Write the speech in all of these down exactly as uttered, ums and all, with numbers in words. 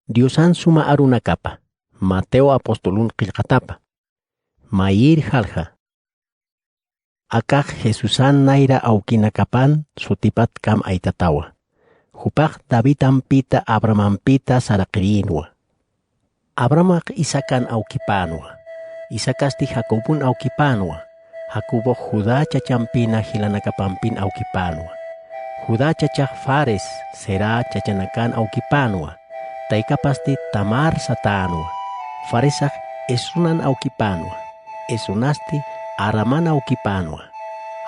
Diosan suma arunakapa, Mateo apostolun qillqatapa. Mayir jalja. Akax Jesusan nayra awkinakapan sutipat kamay tatawa. Jupax Davidampita Abrahamampita saraqirïnwa. Abrahamax Isaacan awkipänwa. Isaacasti Jacobun awkipänwa. Jacobox Judá chachampina jilanakapampin awkipänwa. Judá chachax Fares, Zerá chachanakan awkipänwa. Taykapasti Tamar satänwa. Faresax Hezronan awkipänwa. Hezronasti Araman awkipänwa.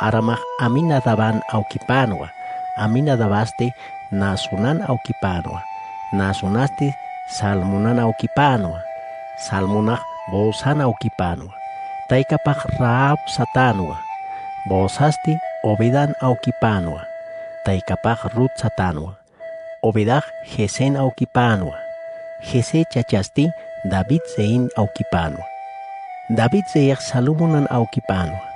Aramax Aminadaban awkipänwa. Aminadabasti Naasonan awkipänwa. Naasonasti Salmonan awkipänwa. Salmonax Boosan awkipänwa. Taykapax Rahab satänwa. Boozasti Obedan awkipänwa. Taykapax Rut satänwa. Obedax Jesén awkipänwa. Jesé chachasti David Zein awkipänwa. David Zeyax Salomonan awkipänwa.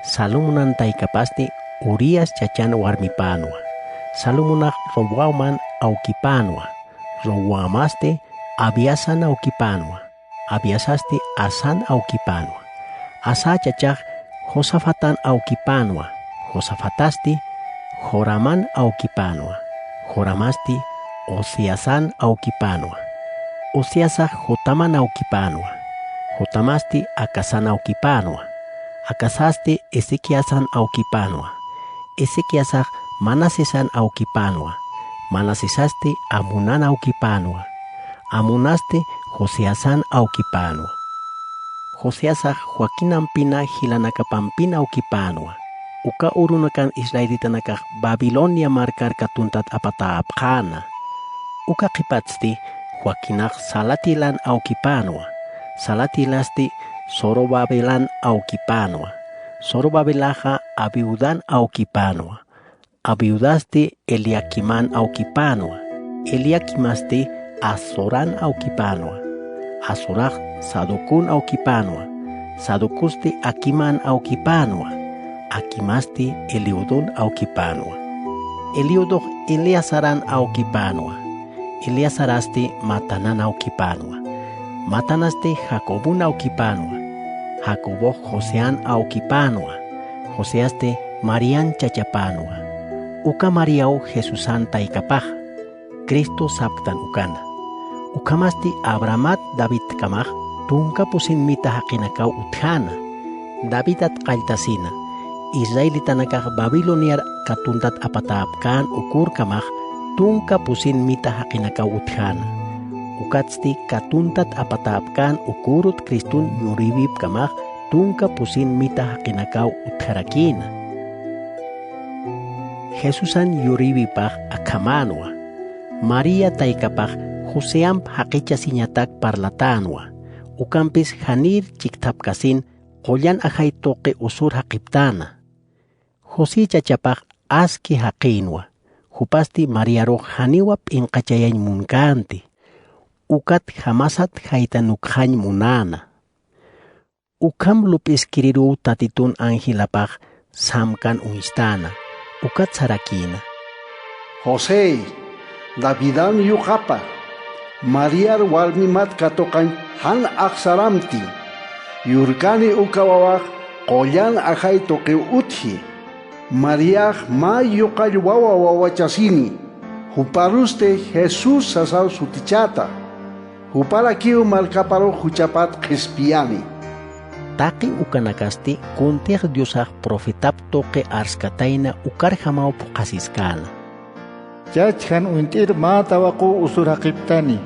Salomonan taykapasti Urías chachan warmipänwa. Salomonax Roboaman awkipänwa. Roboamasti Abiasan awkipänwa. Abiasasti Asan awkipänwa. Asa chachax Josafatan awkipänwa. Josafatasti Joraman awkipänwa. Joramasti Oseasan awkipänwa. Oseasax Jotaman awkipänwa. Jotamasti Acasan awkipänwa. Acasasti Ezequiasan awkipänwa. Ezequiasax Manasesan awkipänwa. Manasesasti Amonan awkipänwa. Amonasti Joseasan awkipänwa. Joseasax Joaquinampina jilanakapampin awkipänwa. Uka urunakan israelitanakax Babilonia markar katuntat apatäpxäna. Uka qhipatsti Joaquinax Salatilan awkipänwa. Salatilasti Zorobabelan awkipänwa. Zorobabelaxa Abiudan awkipänwa. Abiudasti Eliaquiman awkipänwa. Eliaquimasti Azoran awkipänwa. Azorax Sadocun awkipänwa. Sadocusti Aquiman awkipänwa. Aquimasti Eliudun awkipänwa. Eliudox Eleazaran awkipänwa. Eleazarasti Matanan awkipänwa. Matanasti Jacobun awkipänwa. Jacobox Josean awkipänwa. Joseasti Marian chachapänwa. Uka Mariaw Jesusan taykapaxa. Cristo sapktan ukana. Ukhamasti Abrahamat Davidkamax tunka pusin mita jaqinakaw utjäna. Davidat qalltasina. Israelitanakax Babiloniar katuntat apatäpkän ukürkamax tunka pusin mita jaqinakaw utjäna. Ukatsti katuntat apatäpkän ukürut Cristun yurïwipkamax tunka pusin mita jaqinakaw utjarakïna. Jesusan yurïwipax akhamänwa. María taykapax Joseamp jaqichasiñatak parlatänwa. Ukampis janir chikthapkasin qullan ajay tuqi usur jaqiptäna. José chachapax aski jaqïnwa, jupasti Mariarux janiwa p'inqachayañ munkänti. Ukat jamasat jaytanukxañ munäna. Ukham lup'iskiriruw Tatitun angelapax samkan uñstäna, ukat sarakïna: José, Davidan yuqapa, Mariar warmimat katuqañ jan axsaramti. Yurkani uka wawax qullan ajay tuqiw utji. Mariax mä yuqall wawa wawachasini, juparusti Jesús sasaw sutichäta. Juparakiw markaparux juchapat qhispiyani. Taqi ukanakasti kuntix Diosax profetap tuqi arskatayna ukarjamaw phuqhasiskäna. Chach jan uñt'ir mä tawaquw usur jaqiptani,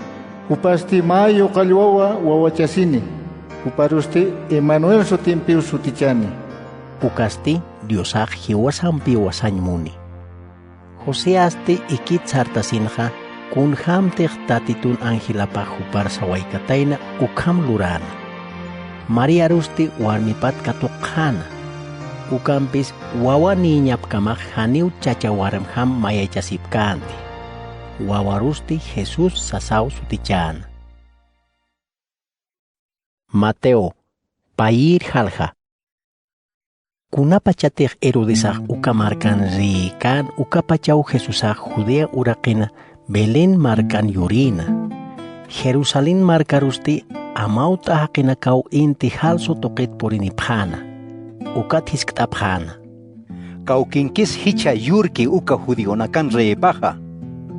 jupasti mä yuqall wawa wawachasini, juparusti Emanuel sutimpiw sutichani. Ukasti Diosax jiwasampiwa sañ muni. Joseasti ikit sartasinxa, kunjämtix Tatitun angelapax jupar sawaykatayna ukham luräna. Mariarusti warmipat katuqxäna. Ukampis wawa niñapkamax janiw chacha warmjam mayachasipkänti. Wawarusti Jesús sasaw sutichäna. Mateo, payïr jalja. Kunapachatix Herodesax uka markan rïkän, ukapachaw Jesusax Judea uraqina Belén markan yurïna. Jerusalén markarusti amawt'a jaqinakaw inti jalsu tuqit purinipxäna. Ukat jiskt'apxäna: —Kawkinkis jichha yurki uka judionakan reyipaxa.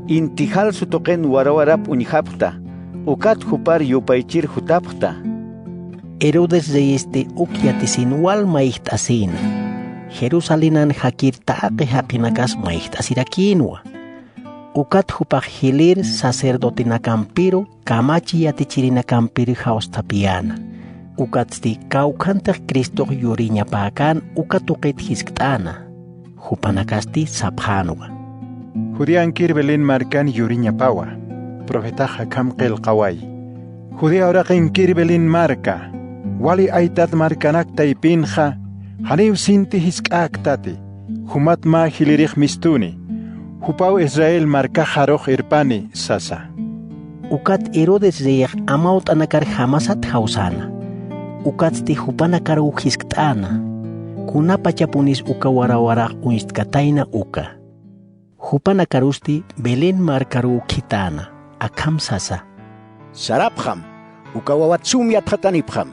Inti jalsu tuqin warawarap uñjapxta, ukat jupar yupaychir jutapxta. Herodes reyisti uk yatisin wal mayjt'asïna. Jerusalénan jakir taqi jaqinakas mayjt'asirakïnwa. Ukat jupax jilïr sacerdotenakampïru kamachi yatichirinakampïr jawsthapiyäna. Ukatsti kawkhantix Cristox yuriñapäkän uka tuqit jiskt'äna. Jupanakasti sapxänwa: —Judeankir Belén markan yuriñapawa. Profetax akham qillqaway: Judea uraqinkir Belén marka, wali aytat markanak taypinxa janiw sinti jisk'äktati. Jumat mä jilïrix mistuni, jupaw Israel markax jarux irpani sasa. Ukat Herodes reyix amawt'anakar jamasat jawsäna. Ukatsti jupanakaruw jiskt'äna, kunapachapunis uka warawarax uñstkatayna uka. Jupanakarusti Belén markaruw khithatäna, akham sasa: —Sarapxam, uka wawat sum yatxatanipxam.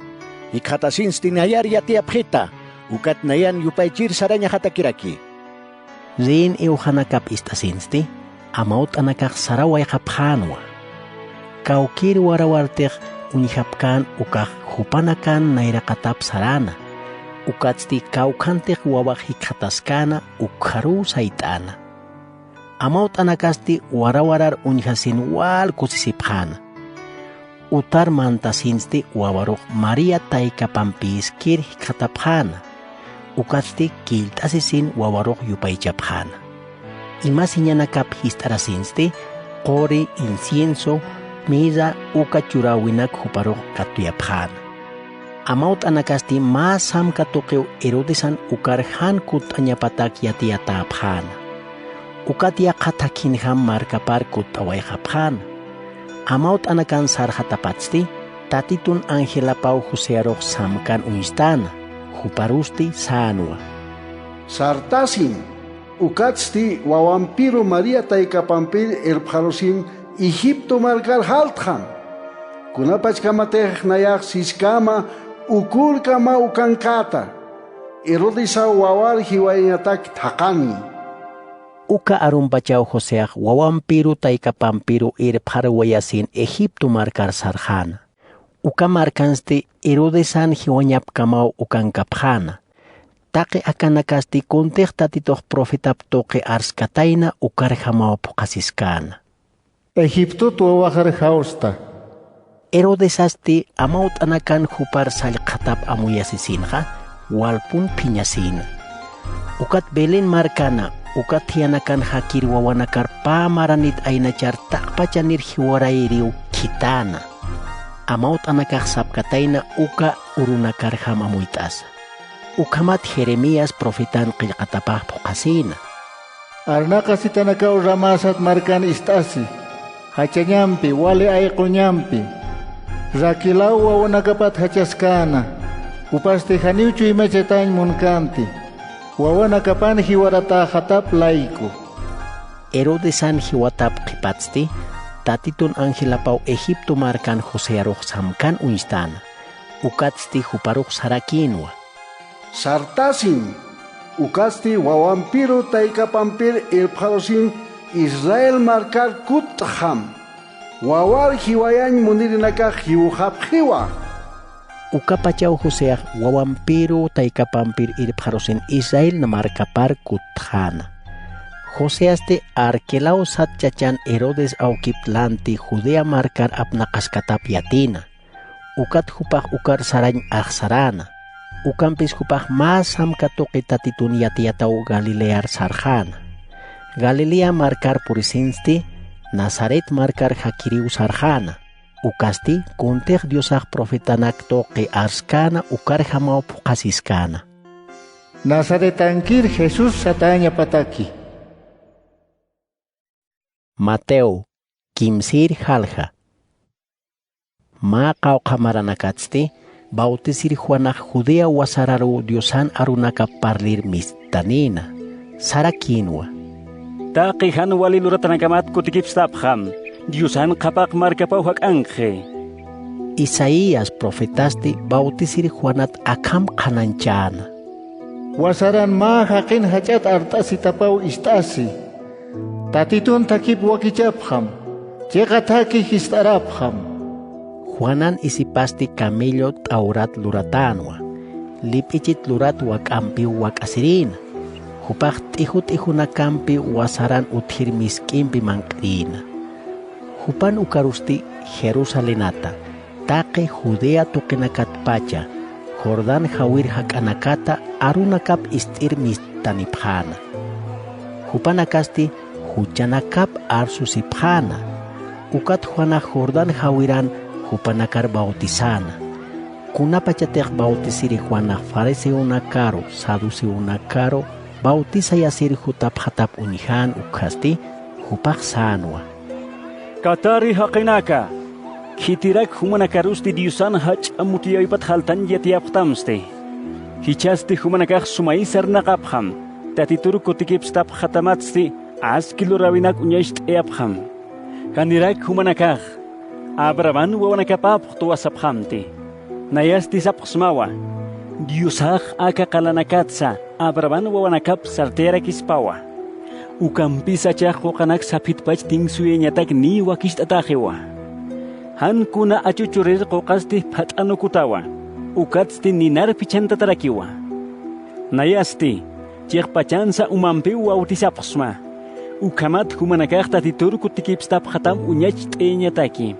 Jikxatasinsti nayar yatiyapxita, ukat nayan yupaychir sarañaxatakiraki. Rïn iwxanakap ist'asinsti, amawt'anakax sarawayxapxänwa. Kawkïr warawartix uñjapkän ukax jupanakan nayraqatap saräna. Ukatsti kawkhantix wawax jikxataskäna ukkharuw sayt'äna. Amawt'anakasti warawarar uñjasin wal kusisipxäna. Utar mantasinsti wawarux María taykapampïskir jikxatapxäna. Ukatsti killt'asisin wawarux yupaychapxäna. Ima siñanakap jist'arasinsti quri, incienso, mirra uka churäwinak juparux katuyapxäna. Amawt'anakasti mä samka tuqiw Herodesan ukar jan kutt'añapatak yatiyatäpxäna. Ukat yaqha thakhinjam markapar kutt'awayxapxäna. Amawt'anakan sarxatapatsti, Tatitun angelapaw Josearux samkan uñstäna, juparusti sänwa: —Sartasin, ukatsti wawampiru María taykapampir irpxarusin Egipto markar jaltxam. Kunapachkamatix nayax siskama ukurkama ukankäta, Herodesaw wawar jiwayañatak thaqani. Uka arumpachaw Joseax wawampiru taykapampiru irpxarwayasin Egipto markar sarxäna. Uka markansti Herodesan jiwañapkamaw ukankapxäna. Taqi akanakasti kuntix Tatitux profetap tuqi arskatayna ukarjamaw phuqhasiskäna. Egiptot wawaxar jawsta. Herodesasti amawt'anakan jupar sallqatap amuyasisinxa, walpun phiñasïna. Ukat Belén markana, ukat thiyanakan jakir wawanakar pä maranit aynachar taqpachanir jiwarayiriw khithatäna. Amawt'anakax sapkatayna uka urunakarjam amuyt'asa. Ukhamat Jeremías profetan qillqatapax phuqhasïna: Arnaqasitanakaw Ramá sat markan ist'asi, jachañampi, wali ayquñampi. Raquelaw wawanakapat jachaskäna, jupasti janiw chuymachatañ munkänti, wawanakapan jiwaratäxatap layku. Herodesan jiwatap qhipatsti, Tatitun angelapaw Egipto markan Josearux samkan uñstäna. Ukatsti juparux sarakïnwa: Sartasin, ukatsti wawampiru taykapampir irpxarusin Israel markar kutt'xam. Wawar jiwayañ munirinakax jiwxapxiwa. Ukapachaw Joseax wawampiru taykapampir irpxarusin Israel markapar kuttxäna. Joseasti Arquelaw sat chachan Herodes awkip lanti Judea markar apnaqaskatap yatïna. Ukat jupax ukar sarañ axsaräna. Ukampis jupax mä samka tuqi Tatitun yatiyataw Galilear sarxäna. Galilea markar purisinsti, Nazaret markar jakiriw sarxäna. Ukasti kuntix Diosax profetanak tuqi arskäna ukarjamaw phuqhasiskäna: Nazaretankir Jesús satäñapataki. Mateo, kimsïr jalja. Mä qawqha maranakatsti, Bautisir Juanax Judea wasararuw Diosan arunakap parlir misttanïna, sarakïnwa: Taqi jan wali luratanakamat kutikipstapxam. Diosan qhapaq markapaw jak'ankxi. Isaías profetasti bautisir Juanat akham qhanañchäna. Wasaran mä jaqin jach'at art'asitapaw ist'asi. Tatitun thakip wakichapxam, chiqa thaki jist'arapxam. Juanan isipasti camello t'awrat luratänwa, lip'ichit lurat wak'ampiw wak'asirïna. Jupax t'iju t'ijunakkampi wasaran utjir misk'impi manq'irïna. Jupan ukarusti Jerusalenata, taqi Judea tuqinakatpacha, Jordán jawir jak'anakata arunakap ist'ir mist'anipxäna. Jupanakasti juchanakap arsusipxäna. Ukat Juanax Jordán jawiran jupanakar bautisäna. Kunapachatix bautisiri Juanax fariseonakaru, saduceonakaru bautisayasir jutapxatap uñjän ukkhasti, jupax sänwa. Katari jaqinaka, khitirak jumanakarusti Diosan jach'a mutiyäwipat jaltañ yatiyapxtamsti. Jichhasti jumanakax sumay sarnaqapxam, Tatitur kutikipstapxatamatsti aski luräwinak uñacht'ayapxam. Janirak jumanakax Abrahamän wawanakapapxtu sapxamti. Nayasti sapxsmawa, Diosax aka qalanakatsa Abrahamän wawanakap sartayarakispawa. Ukampis achax quqanak saphitpach tiŋsuyañatak niy wakicht'atäxiwa. Jan kuna achuchurir quqasti phat'anukutawa, ukatsti ninar phichhantatarakiwa. Nayasti chiqpachansa umampiw bautisapxsma. Ukhamat jumanakax Tatitur kutikipstapxatam uñacht'ayañataki.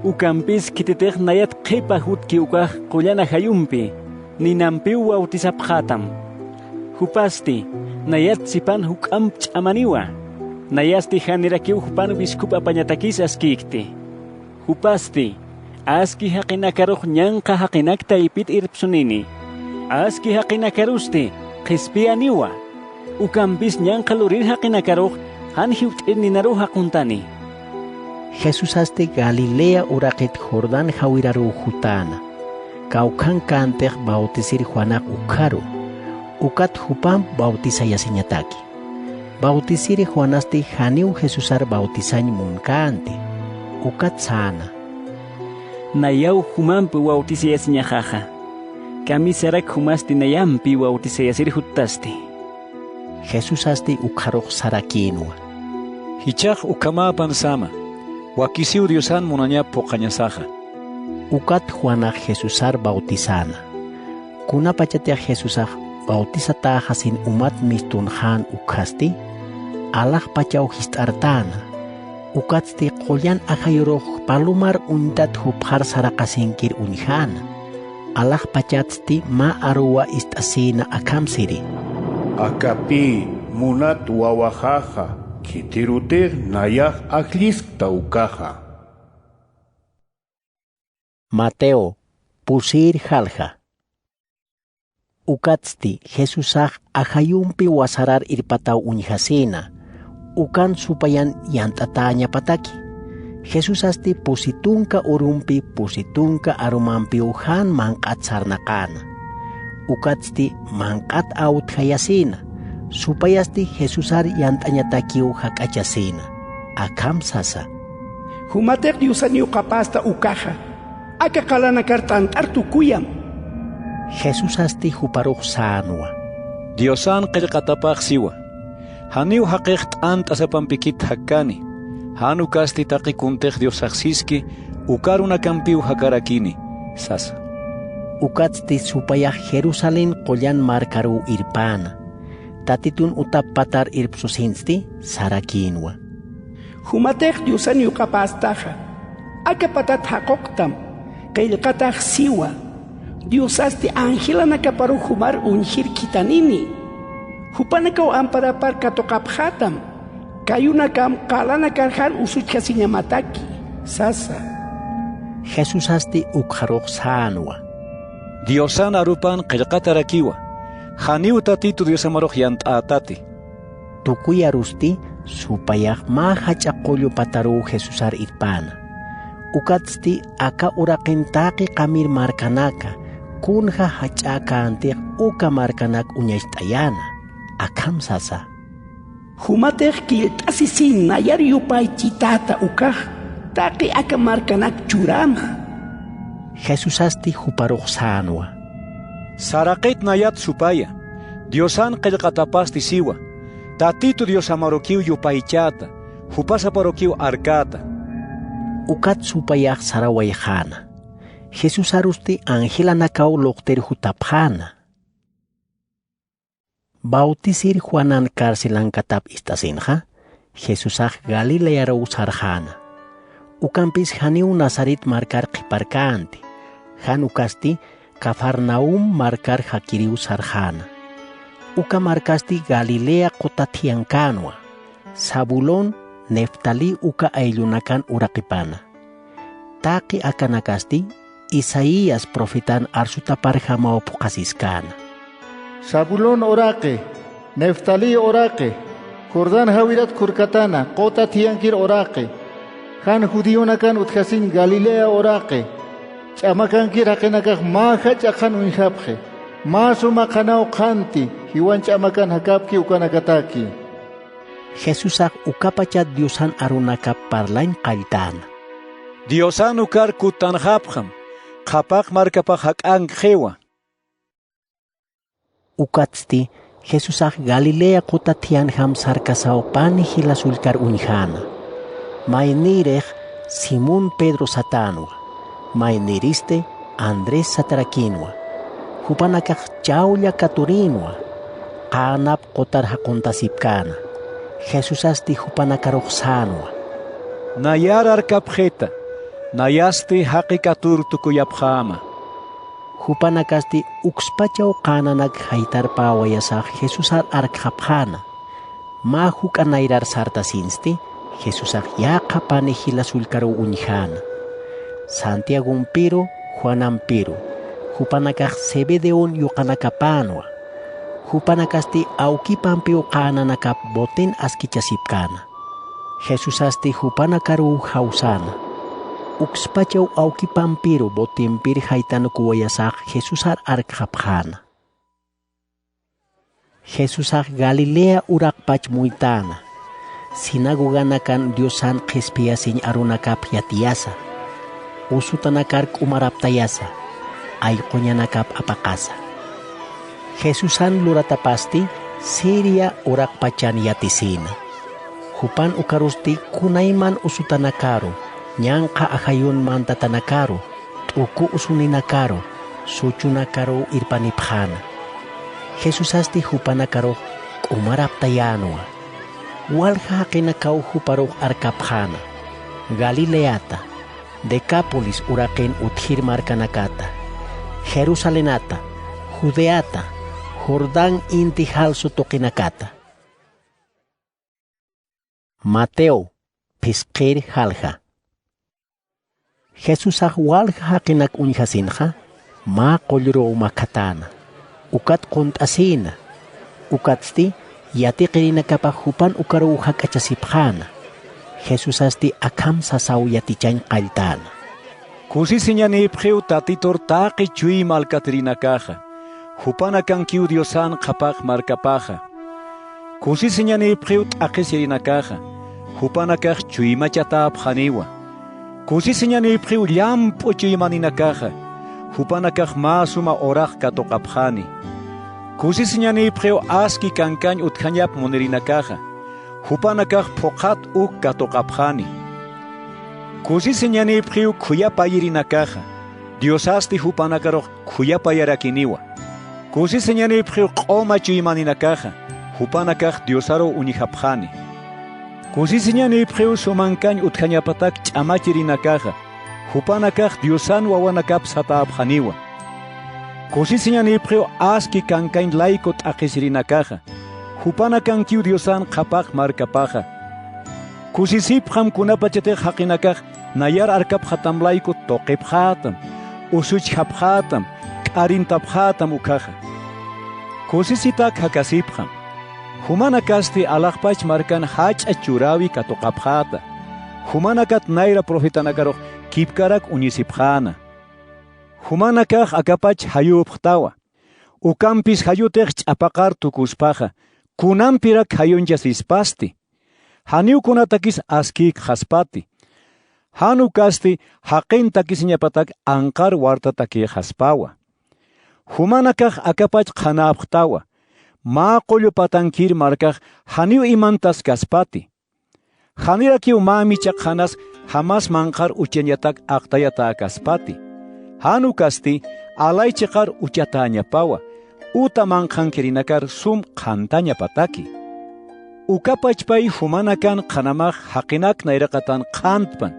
Ukampis khititix nayat qhipa jutki ukax qullan ajayumpi, ninampiw bautisapxätam. Jupasti nayat sipan juk'amp ch'amaniwa. Nayasti janirakiw jupan wiskup apañatakis askïkti. Jupasti aski jaqinakarux ñanqha jaqinak taypit irpsunini. Aski jaqinakarusti qhispiyaniwa. Ukampis ñanqha lurir jaqinakarux jan jiwt'ir ninaruw jaquntani. Jesusasti Galilea uraqit Jordán jawiraruw jutäna. Kawkhankantix bautisir Juanax ukkharu. Ukat jupamp bautisayasiñataki. Bautisiri Juanasti janiw Jesusar bautisañ munkänti. Ukat säna. Nayaw jumamp bautisayasiñaxaxa. Kamisarak jumasti nayampi bautisayasir juttasti. Jesusasti ukkharux sarakïnwa. Jichhax ukhamäpan sama, wakisiw Diosan munañap phuqhañasaxa. Ukat Juanax Jesusar bautisäna. Kunapachatix Jesusax bautisatäxasin umat mistunxän ukkhasti, alaxpachaw jist'artäna. Ukatsti qullan ajayurux palumar uñtat jupxar saraqasinkir uñjäna. Alaxpachatsti mä aruwa ist'asïna akhamsiri. Akapï munat wawaxaxa, khitirutix nayax ajlliskta ukaxa. Mateo, pusïr jalja. Ukatsti Jesusax ajayumpi wasarar irpataw uñjasïna, ukan supayan yant'atäñapataki. Jesusasti pusi tunka urumpi pusi tunka arumampiw jan manq'at sarnaqäna. Ukatsti manq'at awtjayasïna, supayasti Jesusar yant'añatakiw jak'achasïna. Akham sasa. Jumatix Diosan yuqapästa ukaxa, aka qalanakar t'ant'ar tukuyam. Jesusasti juparux sänwa. Diosan qillqatapax siwa. Janiw jaqix t'ant'a sapampikit jakkani. Jan ukasti taqi kuntix Diosax siski, uka arunakampiw jakarakini, sasa. Ukatsti supayax Jerusalén qullan markaruw irpäna. Tatitun utap patar irpsusinsti sarakïnwa. Jumatix Diosan yuqapästaxa, aka patat jaquqtam, qillqatax siwa. Diosasti angelanakaparux jumar uñjir khitanini. Jupanakaw amparapar katuqapxätam, kayunakam qalanakar jan usuchjasiñamataki, sasa. Jesusasti ukxarux sänwa. Diosan arupan qillqatarakiwa, janiw Tatitu Diosamarux yant'ätati. Tukuyarusti supayax mä jach'a qullu pataruw Jesusar irpäna. Ukatsti aka uraqin taqi qamir markanaka, kunja jach'äkäntix uka markanak uñacht'ayäna. Akham sasa. Jumatix killt'asisin nayar yupaychitäta ukax taqi aka markanak churama. Jesusasti juparux sänwa: Saraqit nayat supaya, Diosan qillqatapasti siwa, Tatitu Diosamarukiw yupaychäta, jupasaparukiw arkäta. Ukat supayax sarawayxäna. Jesusarusti angelanakaw luqtir jutapxäna. Bautisir Juanan carcelankatap ist'asinxa, Jesusax Galilearuw sarxäna. Ukampis janiw Nazaret markar qhiparkänti, jan ukasti Cafarnaum markar jakiriw sarxäna. Uka markasti Galilea quta thiyankänwa, Zabulón, Neftalí uka ayllunakan uraqipana. Taqi akanakasti Isaías profetan arsutaparjamaw phuqhasiskäna: Zabulón uraqi, Neftalí uraqi, Jordán jawirat khurkatana, quta thiyankir uraqi, jan judionakan utjasiñ Galilea uraqi, ch'amakankir jaqinakax mä jach'a qhan uñjapxi, mä suma qhanaw qhanti, jiwan ch'amakan jakapki ukanakataki. Jesusax ukapachat Diosan arunakap parlañ qalltäna: Diosan ukar kuttanxapxam, qhapaq markapax jak'ankxiwa. Ukatsti Jesusax Galilea quta thiyanjam sarkasaw pani jila sullkar uñjäna. Maynïrix Simón Pedro satänwa, maynïristi Andrés satarakinwa. Jupanakax chawlla katurïnwa, qänap qutar jaquntasipkäna. Jesusasti jupanakarux sänwa: Nayar arkapxita, nayasti jaqi katur tukuyapxäma. Jupanakasti ukspachaw qänanak jaytarpäwayasax Jesusar arkxapxäna. Mä juk'a nayrar sartasinsti, Jesusax yaqha pani jila sullkaruw uñjäna. Santiagompiru, Juanampiru, jupanakax Zebedeon yuqanakapänwa. Jupanakasti awkipampiw qänanakap boten askichasipkäna. Jesusasti jupanakaruw jawsäna. Ukspachaw awkipampiru botempir jaytanukuwayasax Jesusar arkxapxäna. Jesusax Galilea uraqpach muytäna, sinagoganakan Diosan qhispiyasiñ arunakap yatiyasa, usutanakar k'umaraptayasa, ayquñanakap apaqasa. Jesusan luratapasti Siria uraqpachan yatisïna. Jupan ukarusti kunayman usutanakaru, ñanqha ajayun mantatanakaru, t'uku usuninakaru, suchunakaruw irpanipxäna. Jesusasti jupanakarux k'umaraptayänwa. Walja jaqinakaw juparux arkapxäna, Galileata, Decápolis uraqin utjir markanakata, Jerusalenata, Judeata, Jordán inti jalsu tuqinakata. Mateo, phisqhir jalja. Jesusax walja jaqinak uñjasinxa, mä qullruw makhatäna, ukat qunt'asïna, ukatsti yatiqirinakapax jupan ukaruw jak'achasipxäna. Jesusasti akham sasaw yatichañ qalltäna: Kusisiñanïpxiw Tatitur taqi chuyma alkatirinakaxa, jupanakankiw Diosan qhapaq markapaxa. Kusisiñanïpxiw t'aqhisirinakaxa, jupanakax chuymachatäpxaniwa. Kusisiñanïpxiw llamp'u chuymaninakaxa, jupanakax mä suma urax katuqapxani. Kusisiñanïpxiw aski kankañ utjañap munirinakaxa, jupanakax phuqhat uk katuqapxani. Kusisiñanïpxiw khuyapayïrinakaxa, Diosasti jupanakarux khuyapayarakiniwa. Kusisiñanïpxiw q'uma chuymaninakaxa, jupanakax Diosaruw uñjapxani. Kusisiñanïpxiw sumankañ utjañapatak ch'amachirinakaxa, jupanakax Diosan wawanakap satäpxaniwa. Kusisiñanïpxiw aski kankañ layku t'aqhisirinakaxa, jupanakankiw Diosan qhapaq markapaxa. Kusisipxam kunapachatix jaqinakax nayar arkapxatam layku tuqipxätam, usuchjapxätam, k'arintapxätam ukhaxa. Kusisitak jakasipxam. Jumanakasti alaxpach markan jach'a churäwi katuqapxäta. Jumanakat nayra profetanakarux kipkarak uñisipxäna. Jumanakax akapach jayüpxtawa. Ukampis jayutix ch'apaqar tukuspaxa, kunampirak jayunchasispasti. Janiw kunatakis askïkxaspati. Jan ukasti jaqintakisiñapatak anqar wartatakïxaspawa. Jumanakax akapach qhanäpxtawa. Mä qullu patankir markax janiw imantaskaspati. Janirakiw mä micha qhanas jamas manqhar uchañatak aqtayatäkaspati. Jan ukasti alay chiqar uchatäñapawa, uta manqhankirinakar sum qhantañapataki. Ukapachpay jumanakan qhanamax jaqinak nayraqatan qhantpan.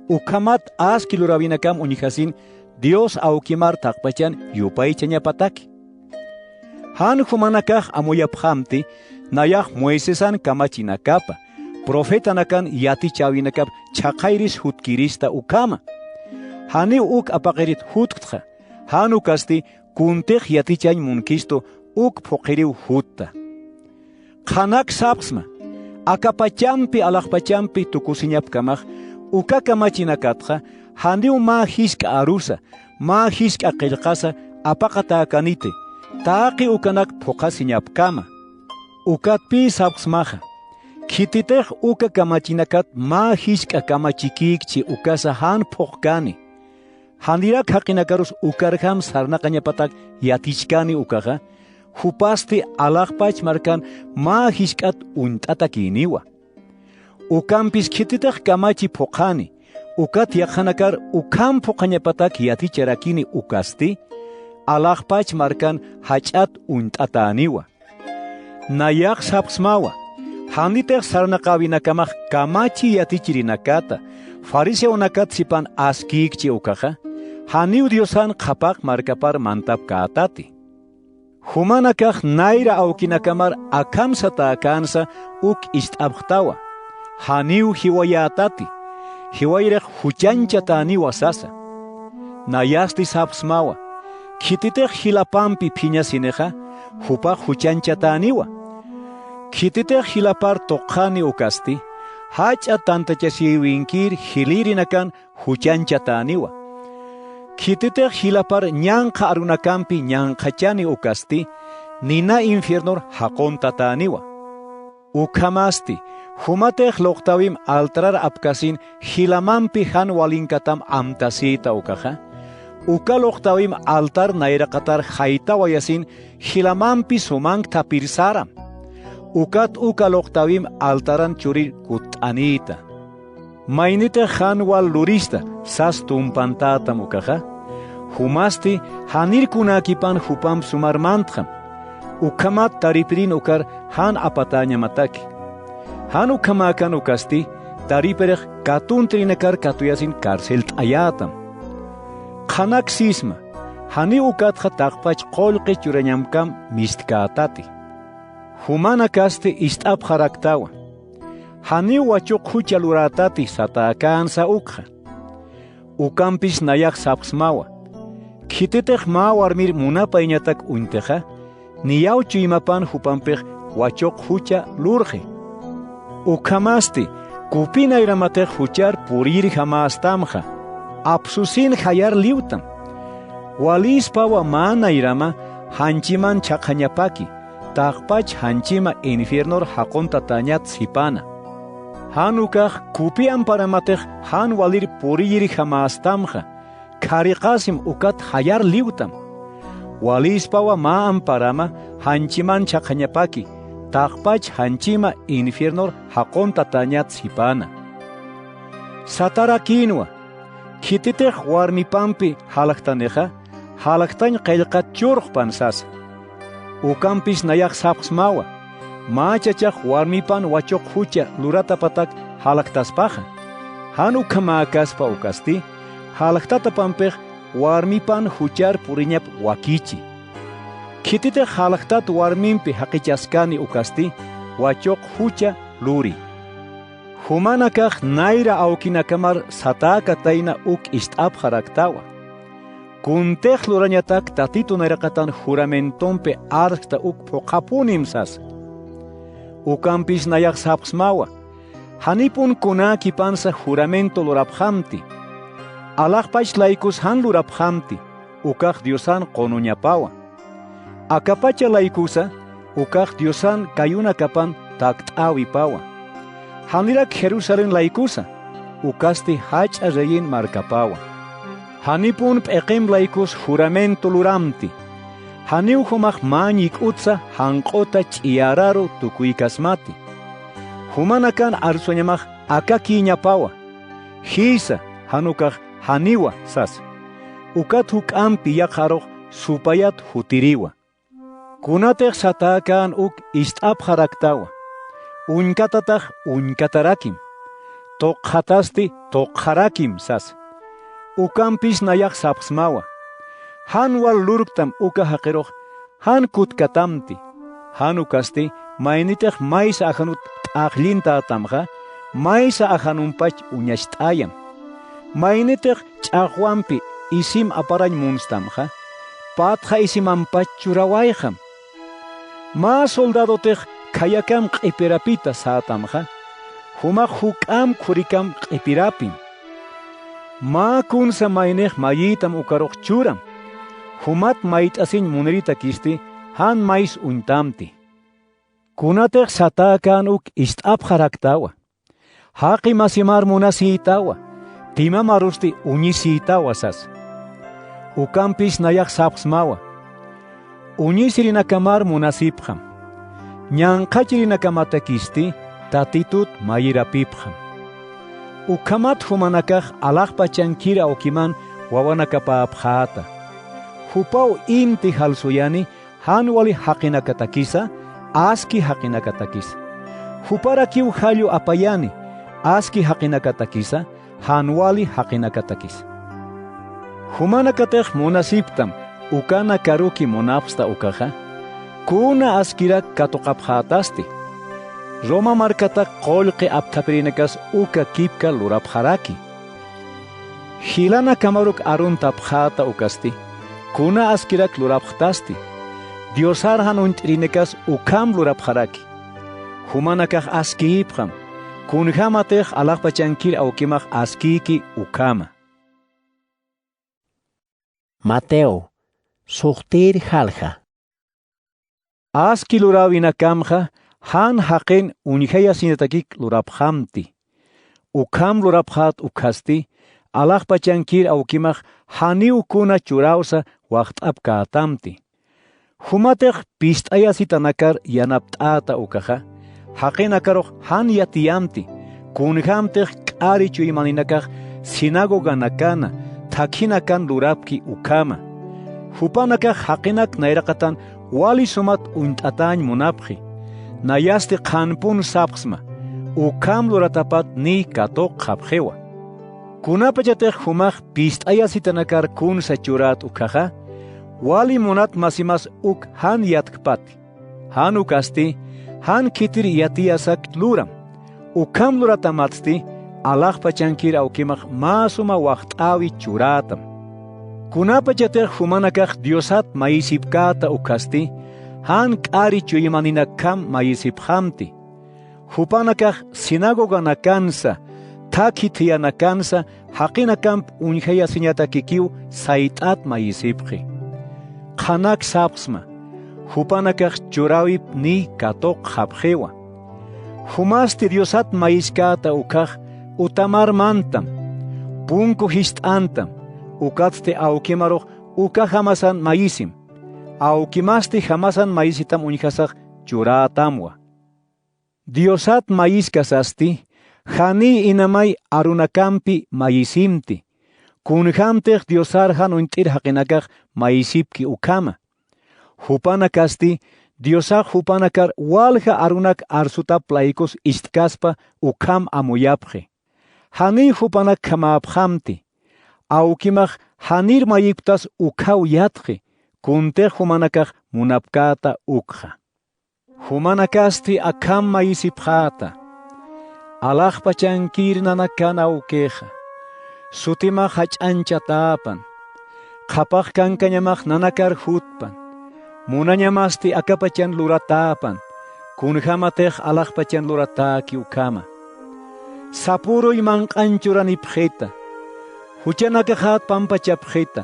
Ukhamat aski luräwinakam uñjasin Dios awkimar taqpachan yupaychañapataki. Jan jumanakax amuyapxamti nayax Moisesan kamachinakapa, profetanakan yatichäwinakap chhaqhayris jutkirista ukhama. Janiw uk apaqirit jutktxa, jan ukasti kuntix yatichañ munkistu uk phuqhiriw jutta. Qhanak sapxsma, akapachampi alaxpachampi tukusiñapkamax, uka kamachinakatxa janiw mä jisk'a arusa, mä jisk'a qillqasa apaqatäkaniti, taqi ukanak phuqhasiñapkama. Ukatpï sapxsmaxa, khititix uka kamachinakat mä jisk'a kamachikïkchi ukasa jan phuqkani. Janirak jaqinakarus ukarjam sarnaqañapatak yatichkani ukaxa, jupasti alaxpach markan mä jisk'at uñt'atakïniwa. Ukampis khititix kamachi phuqhani, ukat yaqhanakar ukham phuqhañapatak yaticharakini ukasti, alaxpach markan jach'at uñt'atäniwa. Nayax sapxsmawa, janitix sarnaqäwinakamax kamachi yatichirinakata, fariseonakat sipan askïkchi ukaxa, janiw Diosan qhapaq markapar mantapkätati. Jumanakax nayra awkinakamar akham satäkänsa uk ist'apxtawa, janiw jiwayätati, jiwayrix juchañchatäniwa sasa. Nayasti sapxsmawa, khititix jilapampi phiñasinixa, jupax juchañchatäniwa. Khititix jilapar tuqxani ukasti, jach'a tantachasïwinkir jilïrinakan juchañchatäniwa. Khititix jilapar ñanqha arunakampi ñanqhachani ukasti, nina infiernor jaquntatäniwa. Ukhamasti, jumatix luqtäwim altarar apkasin jilamampi jan walinkatam amtasïta ukaxa, uka luqtäwim altar nayraqatar jaytawayasin jilamampi sumank thapir saram. Ukat uka luqtäwim altaran churir kutt'anïta. Maynitix jan wal lurista sas tumpantätam ukaxa, jumasti janir kunäkipan jupamp sumar mantxam, ukhamat taripirin ukar jan apatäñamataki. Jan ukhamäkan ukasti, taripirix katuntirinakar katuyasin carcelt'ayätam. Qhanak sisma, janiw ukatxa taqpach qullqi churañamkam mistkätati. Jumanakasti ist'apxaraktawa. Janiw wachuq jucha lurätati satäkänsa ukxa. Ukampis nayax sapxsmawa. Khititix mä warmir munapayñatak uñtixa, niyaw chuymapan jupampix wachuq jucha lurxi. Ukhamasti, kupi nayramatix juchar puriyirjamästamxa, apsusin jayar liwtam. Walïspawa mä nayrama janchiman chhaqhañapaki, taqpach janchima infiernor jaquntatäñat sipana. Jan ukax kupi amparamatix jan walir puriyirjamästamxa, khariqasim ukat jayar liwtam. Walïspawa mä amparama janchiman chhaqhañapaki, taqpach janchima infiernor jaquntatäñat sipana. Satarakïnwa, khititix warmipampi jalajtanixa, jalajtañ qillqat churxpan sasa. Ukampis nayax sapxsmawa, mä chachax warmipan wachuq jucha luratapatak jalajtaspaxa. Jan ukhamäkaspa ukasti, jalajtatapampix warmipan juchar puriñap wakichi. Khititix jalajtat warmimpi jaqichaskani ukasti, wachuq jucha luri. Jumanakax nayra awkinakamar satäkatayna uk ist'apxaraktawa. Kuntix lurañatak Tatitu nayraqatan juramentompi arksta uk phuqhapunim sasa. Ukampis nayax sapxsmawa, janipun kunäkipansa juramento lurapxamti. Alaxpach laykus jan lurapxamti, ukax Diosan qunuñapawa. Akapacha laykusa, Ukax Diosan kayunakapan takt'äwipawa. Janirak Jerusalén laykusa, ukasti jach'a reyin markapawa. Janipun p'iqim laykus juramento luramti. Janiw jumax mä ñik'utsa janq'uta ch'iyararu tukuykasmati. Jumanakan arsuñamax akakïñapawa. Jïsa, jan ukax janiwa sasa. Ukat juk'ampi yaqha arux supayat jutiriwa. Kunatix satäkän uk ist'apxaraktawa. Uñkatatax uñkatarakim. Tuqxatasti tuqxarakim sasa. Ukampis nayax sapxsmawa. Jan wal lurptam uka jaqirux jan kutkatamti. Jan ukasti maynitix maysa ajanut t'aqllintätamxa, maysa ajanumpach uñacht'ayam. Maynitix ch'axwampi isim aparañ munstamxa, patxa isimampach churawayxam. Mä soldadotix khayakam q'ipirapita sätamxa, jumax juk'am khurikam q'ipirapim. Mä kunsa maynix mayïtam ukarux churam, jumat mayt'asiñ muniritakisti jan mays uñtamti. Kunatix satäkän uk ist'apxaraktawa. Jaqi masimar munasïtawa, timamarusti uñisïtawa sasa. Ukampis nayax sapxsmawa. Uñisirinakamar munasipxam. Ñanqhachirinakamatakïsti Tatitut mayirapipxam. Ukhamat jumanakax alaxpachankir awkiman wawanakapäpxäta. Jupaw inti jalsuyani jan wali jaqinakatakisa, aski jaqinakatakisa. Juparakiw jallu apayani, aski jaqinakatakisa, jan wali jaqinakatakisa. Jumanakatix munasiptam ukanakaruki munapxsta ukaxa, kuna askirak katuqapxätasti. Roma markatak qullqi apthapirinakas uka kipka lurapxaraki. Jilanakamaruk aruntapxäta ukasti, kuna askirak lurapxtasti. Diosar jan uñt'irinakas ukham lurapxaraki. Jumanakax askïpxam, kunjämatix alaxpachankir awkimax askïki ukhama. Mateo, suxtïr jalja. Aski luräwinakamxa jan jaqin uñjayasiñatakik lurapxamti. Ukham lurapxät ukkhasti, alaxpachankir awkimax janiw kuna churäwsa waxt'apkätamti. Jumatix pist'ayasitanakar yanapt'äta ukaxa, jaqinakarux jan yatiyamti, kunjämtix k'ari chuymaninakax sinagoganakana, thakhinakan lurapki ukhama. Jupanakax jaqinak nayraqatan wali sumat uñt'atäñ munapxi. Nayasti qhanpun sapxsma, ukham luratapat niy katuqxapxiwa. Kunapachatix jumax pist'ayasitanakar kunsa churät ukkhaxa, wali munat masimas uk jan yatkpati. Jan ukasti, jan khitir yatiyasak luram. Ukham luratamatsti, alaxpachankir awkimax mä suma waxt'äwi churätam. Kunapachatix jumanakax Diosat mayisipkäta ukkhasti, jan k'ari chuymaninakham mayisipxamti. Jupanakax sinagoganakansa, thakhi thiyanakansa, jaqinakamp uñjayasiñatakikiw sayt'at mayisipxi. Qhanak sapxsma, jupanakax churäwip niy katuqxapxiwa. Jumasti Diosat mayiskäta ukkhax utamar mantam, punku jist'antam, ukatsti awkimarux uka jamasan mayisim, awkimasti jamasan mayisitam uñjasax churätamwa. Diosat mayiskasasti, janiy inamay arunakampi mayisimti, kunjämtix Diosar jan uñt'ir jaqinakax mayisipki ukhama. Jupanakasti, Diosax jupanakar walja arunak arsutap laykus ist'kaspa ukham amuyapxi. Janiy jupanakjamäpxamti, awkimax janir mayipktas ukhaw yatxi, kuntix jumanakax munapkäta ukkha. Jumanakasti akham mayisipxäta: Alaxpachankir nanakan awkixa, sutimax jach'añchatäpan, qhapax kankañamax nanakar jutpan, munañamasti akapachan luratäpan, kunjämatix alaxpachan luratäki ukhama. Sapüruy manq'añ churanipxita, juchanakaxat pampachapxita,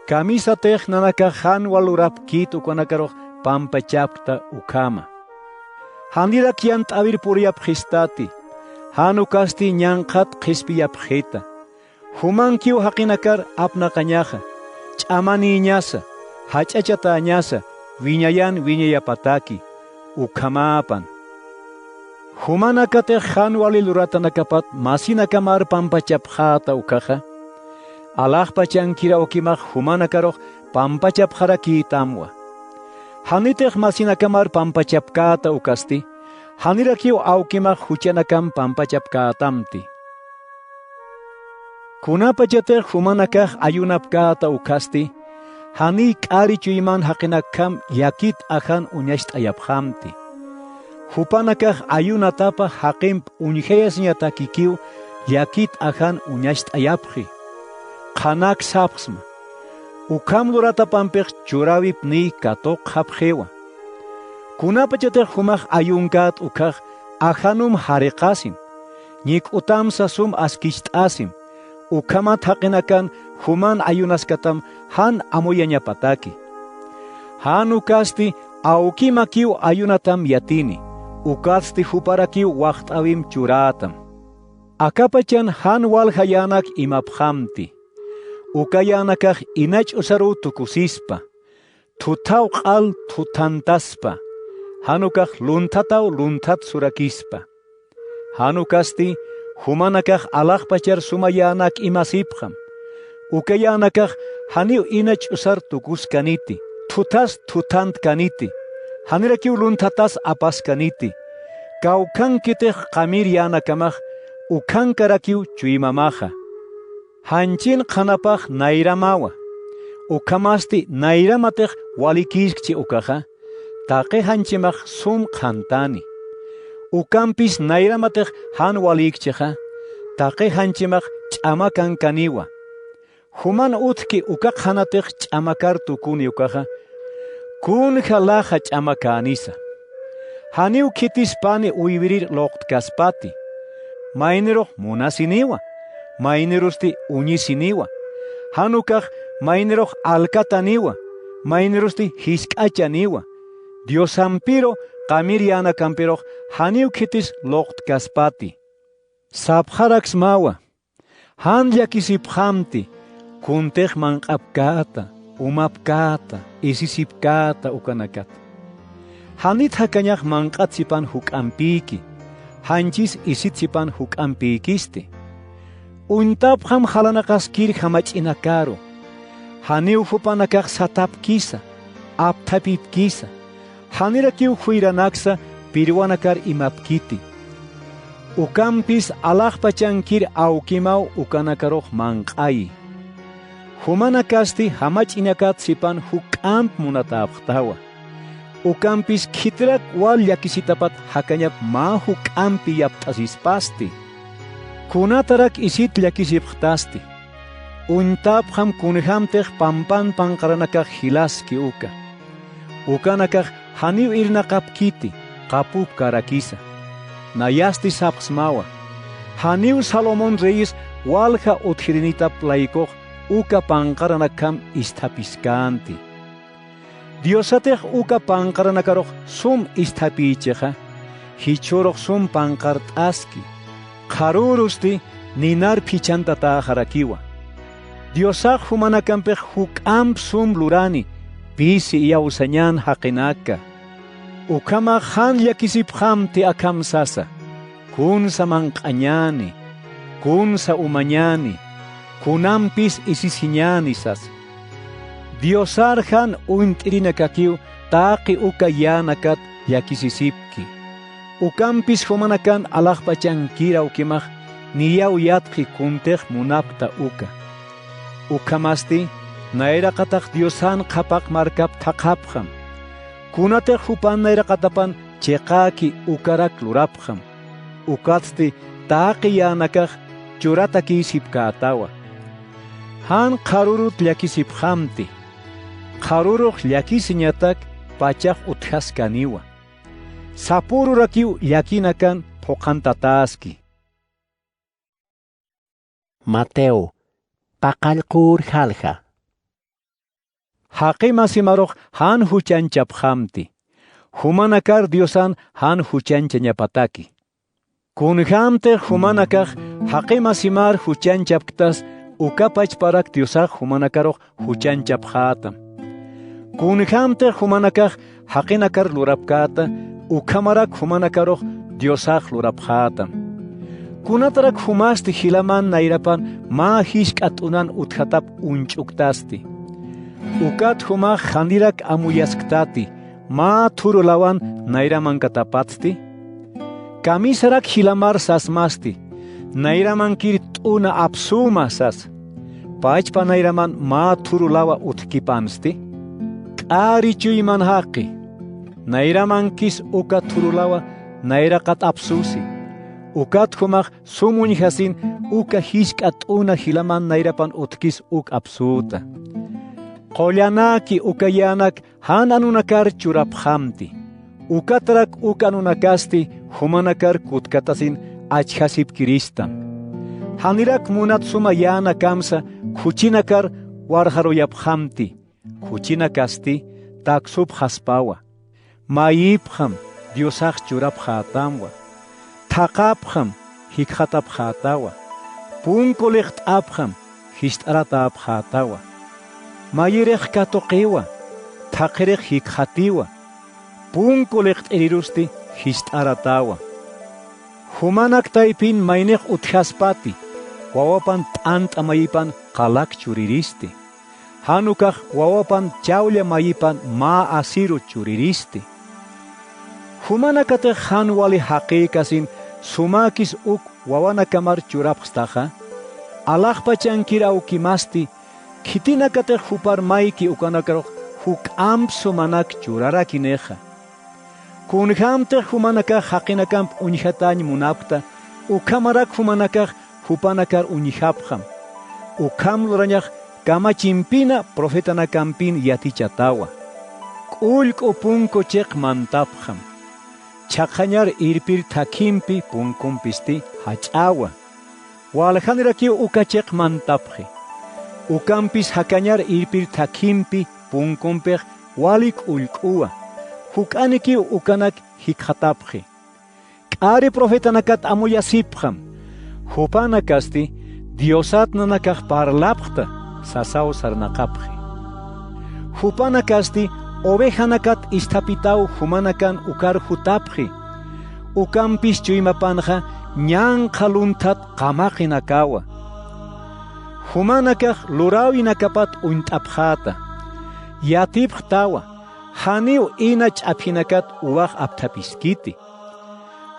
kamisatix nanakax jan wal lurapkit ukanakarux pampachapkta ukhama. Janirak yant'äwir puriyapxistati, jan ukasti ñanqhat qhispiyapxita. Jumankiw jaqinakar apnaqañaxa, ch'amanïñasa, jach'achatäñasa, wiñayan wiñayapataki, ukhamäpan. Jumanakatix jan wali luratanakapat masinakamar pampachapxäta ukaxa, alaxpachankir awkimax jumanakarux pampachapxarakïtamwa. Janitix masinakamar pampachapkäta ukasti, janirakiw awkimax juchanakam pampachapkätamti. Kunapachatix jumanakax ayunapkäta ukhasti, janiy k'ari chuyman jaqinakjam llakit ajan uñacht'ayapxamti. Jupanakax ayunatapa jaqimp uñjayasiñatakikiw llakit ajan uñacht'ayapxi. Qhanak sapxsma. Ukham luratapampix churäwipniy katuqxapxiwa. Kunapachatix jumax ayunkät ukkhax ajanum jariqasim, ñik'utamsa sum askicht'asim, ukhamat jaqinakan juman ayunaskatam jan amuyañapataki. Jan ukasti awkimakiw ayunatam yatini, ukatsti juparakiw waxt'äwim churätam. Akapachan jan walja yänak imapxamti. Uka yänakax ina ch'usaruw tukusispa, thuthaw q'al thuthantaspa, jan ukax lunthataw lunthat surakispa. Jan ukasti jumanakax alaxpachar suma yänak imasipxam. Uka yänakax janiw ina ch'usar tukuskaniti, thuthas thuthantkaniti, janirakiw lunthatas apaskaniti. Kawkhankitix qamir yänakamax, ukhankarakiw chuymamaxa. Janchin qhanapax nayramawa. Ukhamasti nayramatix walikïskchi ukaxa, taqi janchimax sum qhantani. Ukampis nayramatix jan walïkchixa, taqi janchimax ch'amakankaniwa. Juman utjki uka qhanatix ch'amakar tukuni ukaxa, kunja laxa ch'amakänisa. Janiw khitis pani uywirir luqtkaspati. Maynirux munasiniwa, maynirusti uñisiniwa. Jan ukax maynirux alkataniwa, maynirusti jisk'achaniwa. Diosampiru qamir yänakampirux janiw khitis luqtkaspati. Sapxaraksmawa. Jan llakisipxamti, kuntix manq'apkäta, umapkäta, isisipkäta ukanakat. Janit jakañax manq'at sipan juk'ampïki, janchis isit sipan juk'ampïkisti. Uñtapxam jalanaqaskir jamach'inakaru, janiw jupanakax satapkisa, apthapipkisa, janirakiw juyranaksa pirwanakar imapkiti. Ukampis alaxpachankir awkimaw ukanakarux manq'ayi. Jumanakasti jamach'inakat sipan juk'amp munatäpxtawa. Ukampis khitirak wal llakisitapat jakañap mä juk'ampi yapt'asispasti. Kunatarak isit llakisipxtasti. Uñtapxam kunjämtix pampan panqaranakax jilaski uka. Ukanakax janiw irnaqapkiti, qapupkarakisa. Nayasti sapxsmawa. Janiw Salomón reyis walja utjirinitap laykux uka panqaranakjam isthapiskänti. Diosatix uka panqaranakarux sum isthapïchixa, jichhürux sum panqart'aski, qharürusti ninar phichhantatäxarakiwa. Diosax jumanakampix juk'amp sum lurani, pisi iyawsañän jaqinaka. Ukhamax jan llakisipxamti akham sasa, kunsa manq'añäni, kunsa umañäni, kunampis isisiñäni sasa. Diosar jan uñt'irinakakiw taqi uka yänakat llakisisipki. Ukampis jumanakan alaxpachankir awkimax niyaw yatxi kuntix munapkta uka. Ukhamasti nayraqatax Diosan qhapaq markap thaqhapxam. Kunatix jupan nayraqatapan chiqäki ukarak lurapxam. Ukatsti taqi yänakax churatakïsipkätawa. Jan qharürut llakisipxamti. Qharürux llakisiñatak pachax utjaskaniwa. Sapürurakiw llakinakan phuqhantatäski. Mateo, paqallqür jalja. jaqimasimarux jan juchanchapxamti. Jumanakar Diosan jan juchanchañapataki. Kunjämtix jumanakax jaqimasimar juchanchapktas, uka pachparak Diosax jumanakarux juchanchapxätam. Kunjämtix jumanakax jaqinakar lurapkäta, ukhamarak jumanakarux Diosax lurapxätam. Kunatarak jumasti jilaman nayrapan mä jisk'a t'unan utjatap uñch'uktasti. Ukat jumax janirak amuyasktati, mä thuru lawan nayramankatapatsti. Kamisarak jilamar sasmasti, nayramankir t'una apsüma sas. Pachpa nayraman mä thuru lawa utjkipamsti. K'ari chuyman jaqi. Nayramankis uka thuru lawa nayraqat apsüsi. Ukat jumax sum uñjasin uka jisk'a t'una jilaman nayrapan utjkis uk apsüta. Qullanäki uka yänak jan anunakar churapxamti. Ukatarak uk anunakasti jumanakar kutkatasin achjasipkiristam. Janirak munat suma yänakamsa khuchinakar warxaruyapxamti. Khuchinakasti taksupxaspawa. Mayipxam Diosax churapxätamwa. Thaqapxam jikxatapxätawa. Punku liqt'apxam jist'aratäpxätawa. Mayirix katuqiwa, thaqhirix jikxatiwa. Punku liqt'irirusti jist'aratäwa. Jumanak taypin maynix utjaspati, wawapan t'ant'a mayipan qalak churiristi. Jan ukax wawapan chawlla mayipan mä asiru churiristi. Jumanakatix jan wali jaqïkasin sumäkis uk wawanakamar churapxstaxa, alaxpachankir awkimasti, khitinakatix jupar mayki ukanakarux juk'amp sumanak churarakinixa. Kunjämtix jumanakax jaqinakamp uñjatäñ munapkta, ukhamarak jumanakax jupanakar uñjapxam. Ukham lurañax kamachimpina profetanakampin yatichatawa. K'ullk'u punku chiq mantapxam. Chhaqhañar irpir thakhimpi punkumpisti jach'awa. Waljanirakiw uka chiq mantapxi. Ukampis jakañar irpir thakhimpi punkumpix wali k'ullk'uwa. Juk'anikiw ukanak jikxatapxi. K'ari profetanakat amuyasipxam. Jupanakasti Diosat nanakax parlapxta sasaw sarnaqapxi. Jupanakasti ovejanakat isthapitaw jumanakan ukar jutapxi. Ukampis chuymapanxa ñanqha lunthat qamaqinakawa. Jumanakax luräwinakapat uñt'apxäta. Yatipxtawa, janiw ina ch'aphinakat uwax apthapiskiti.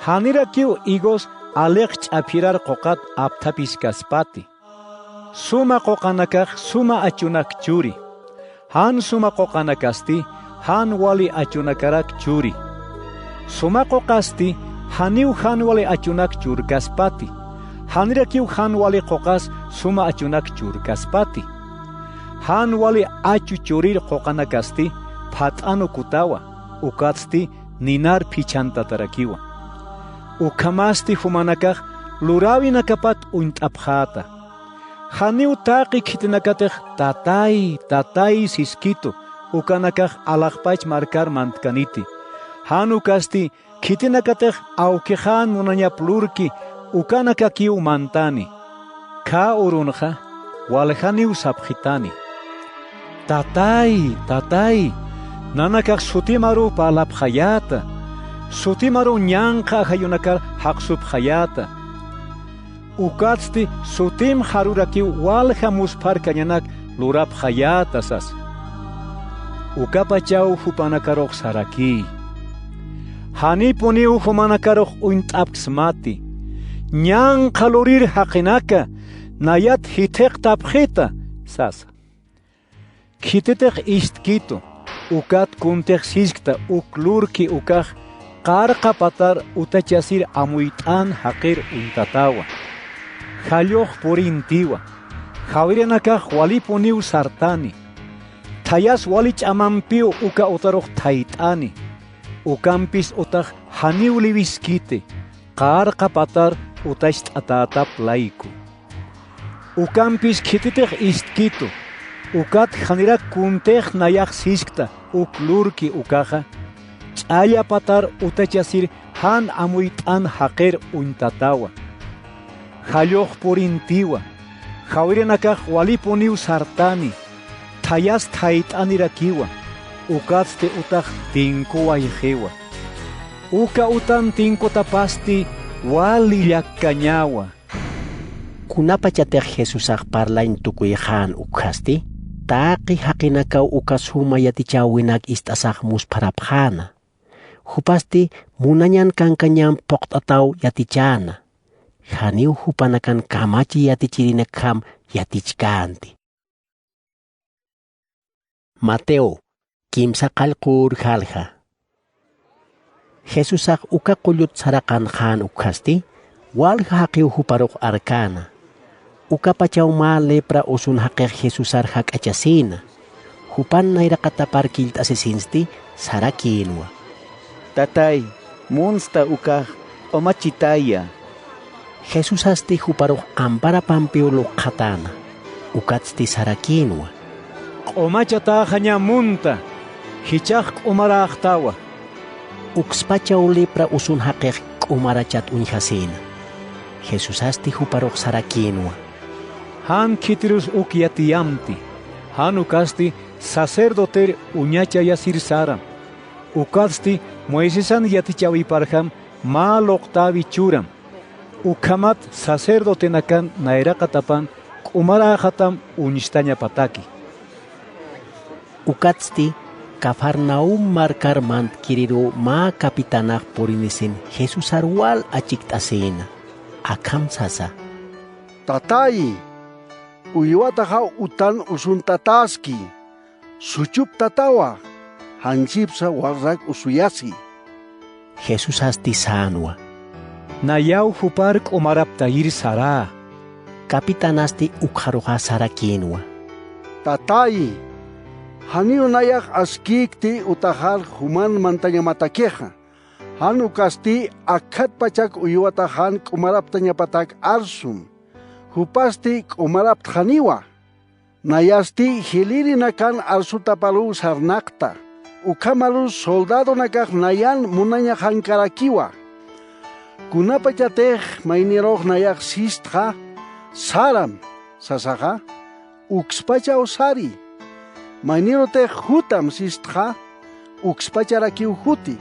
Janirakiw higos aliq ch'aphirar quqat apthapiskaspati. Suma quqanakax suma achunak churi. Jan suma quqanakasti jan wali achunakarak churi. Suma quqasti janiw jan wali achunak churkaspati. Janirakiw jan wali quqas suma achunak churkaspati. Jan wali achu churir quqanakasti phat'anukutawa, ukatsti ninar phichhantatarakiwa. Ukhamasti jumanakax luräwinakapat uñt'apxäta. Janiw taqi khitinakatix tatay, tatay siskitu, ukanakax alaxpach markar mantkaniti. Jan ukasti khitinakatix awkixän munañap lurki ukanakakiw mantani. Khä urunxa waljaniw sapxitani. Tatay, tatay, nanakax sutimaruw parlapxayäta, sutimaruw ñanqha ajayunakar jaqsupxayäta. Ukatsti sutim jarurakiw walja muspharkañanak lurapxayäta sasa. Ukapachaw jupanakarux sarakï. Janipuniw jumanakarux uñt'apksmati. Ñanqha lurir jaqinaka, nayat jithiqtapxita sasa. Khititix ist'kitu, ukat kuntix siskta uk lurki ukax qarqa patar utachasir amuyt'an jaqir uñtatawa. Jallux purintiwa, jawiranakax walipuniw sartani. Thayas wali ch'amampiw uka utarux thayt'ani. Ukampis utax janiw liwiskiti, qarqa patar utacht'atätap layku. Ukampis khititix ist'kitu, Ukat janirak kuntix nayax siskta uk lurki ukaxa, ch'alla patar utachasir jan amuyt'an jaqir uñtatawa. Jallux purintiwa, jawirinakax walipuniw sartani, thayas thayt'anirakiwa, ukatsti utax tinkuwayxiwa. Uka utan tinkutapasti wali llakkañawa. Kunapachatix Jesusax parlañ tukuyxän ukkhasti, taqi jaqinakaw uka suma yatichäwinak ist'asax muspharapxäna. Jupasti munañan kankañamp phuqt'ataw yatichäna. Janiw jupanakan kamachi yatichirinakjam yatichkänti. Mateo, kimsa qallqur jalja. Jesusax uka qullut saraqanxän ukkhasti, walja jaqiw juparux arkäna. Ukapachaw mä lepra usun jaqix Jesusar jak'achasïna. Jupan nayraqatapar killt'asisinsti sarakïnwa: —Tatay, munsta ukax, q'umachitaya. Jesusasti juparux amparapampiw lukxatäna. Ukatsti sarakïnwa: —Q'umachatäxaña munta, jichhax q'umaräxtawa. Ukspachaw lepra usun jaqix q'umarachat uñjasïna. Jesusasti juparux sarakïnwa: —Jan khitirus uk yatiyamti, jan ukasti sacerdoter uñachayasir saram. Ukatsti Moisesan yatichäwiparjam mä luqtäwi churam. Ukhamat sacerdotenakan nayraqatapan q'umaräxatam uñstañapataki. Ukatsti Cafarnaum markar mantkiriruw mä capitanax purinisin Jesusar wal achikt'asïna. Akham sasa: —Tatayi, uywataxa utan usuntatäski. Suchuptatawa, janchipsa walrak usuyasi. Jesusasti sänwa: —Nayaw jupar q'umaraptayir sarä. Capitanasti ukxaruxa sarakïnwa: —Tatayi, janiw nayax askïkti utaxar juman mantañamatakixa. Jan ukasti akkhatpachak uywatax jan q'umaraptañapatak arsum. Jupasti q'umaraptxaniwa. Nayasti jilïrinakan arsutaparuw sarnaqta, ukhamarus soldadonakax nayan munañaxankarakiwa. Kunapachatix maynirux nayax sistxa: "Saram", sasaxa, ukspachaw sari. Maynirutix: "Jutam", sistxa, ukspacharakiw juti.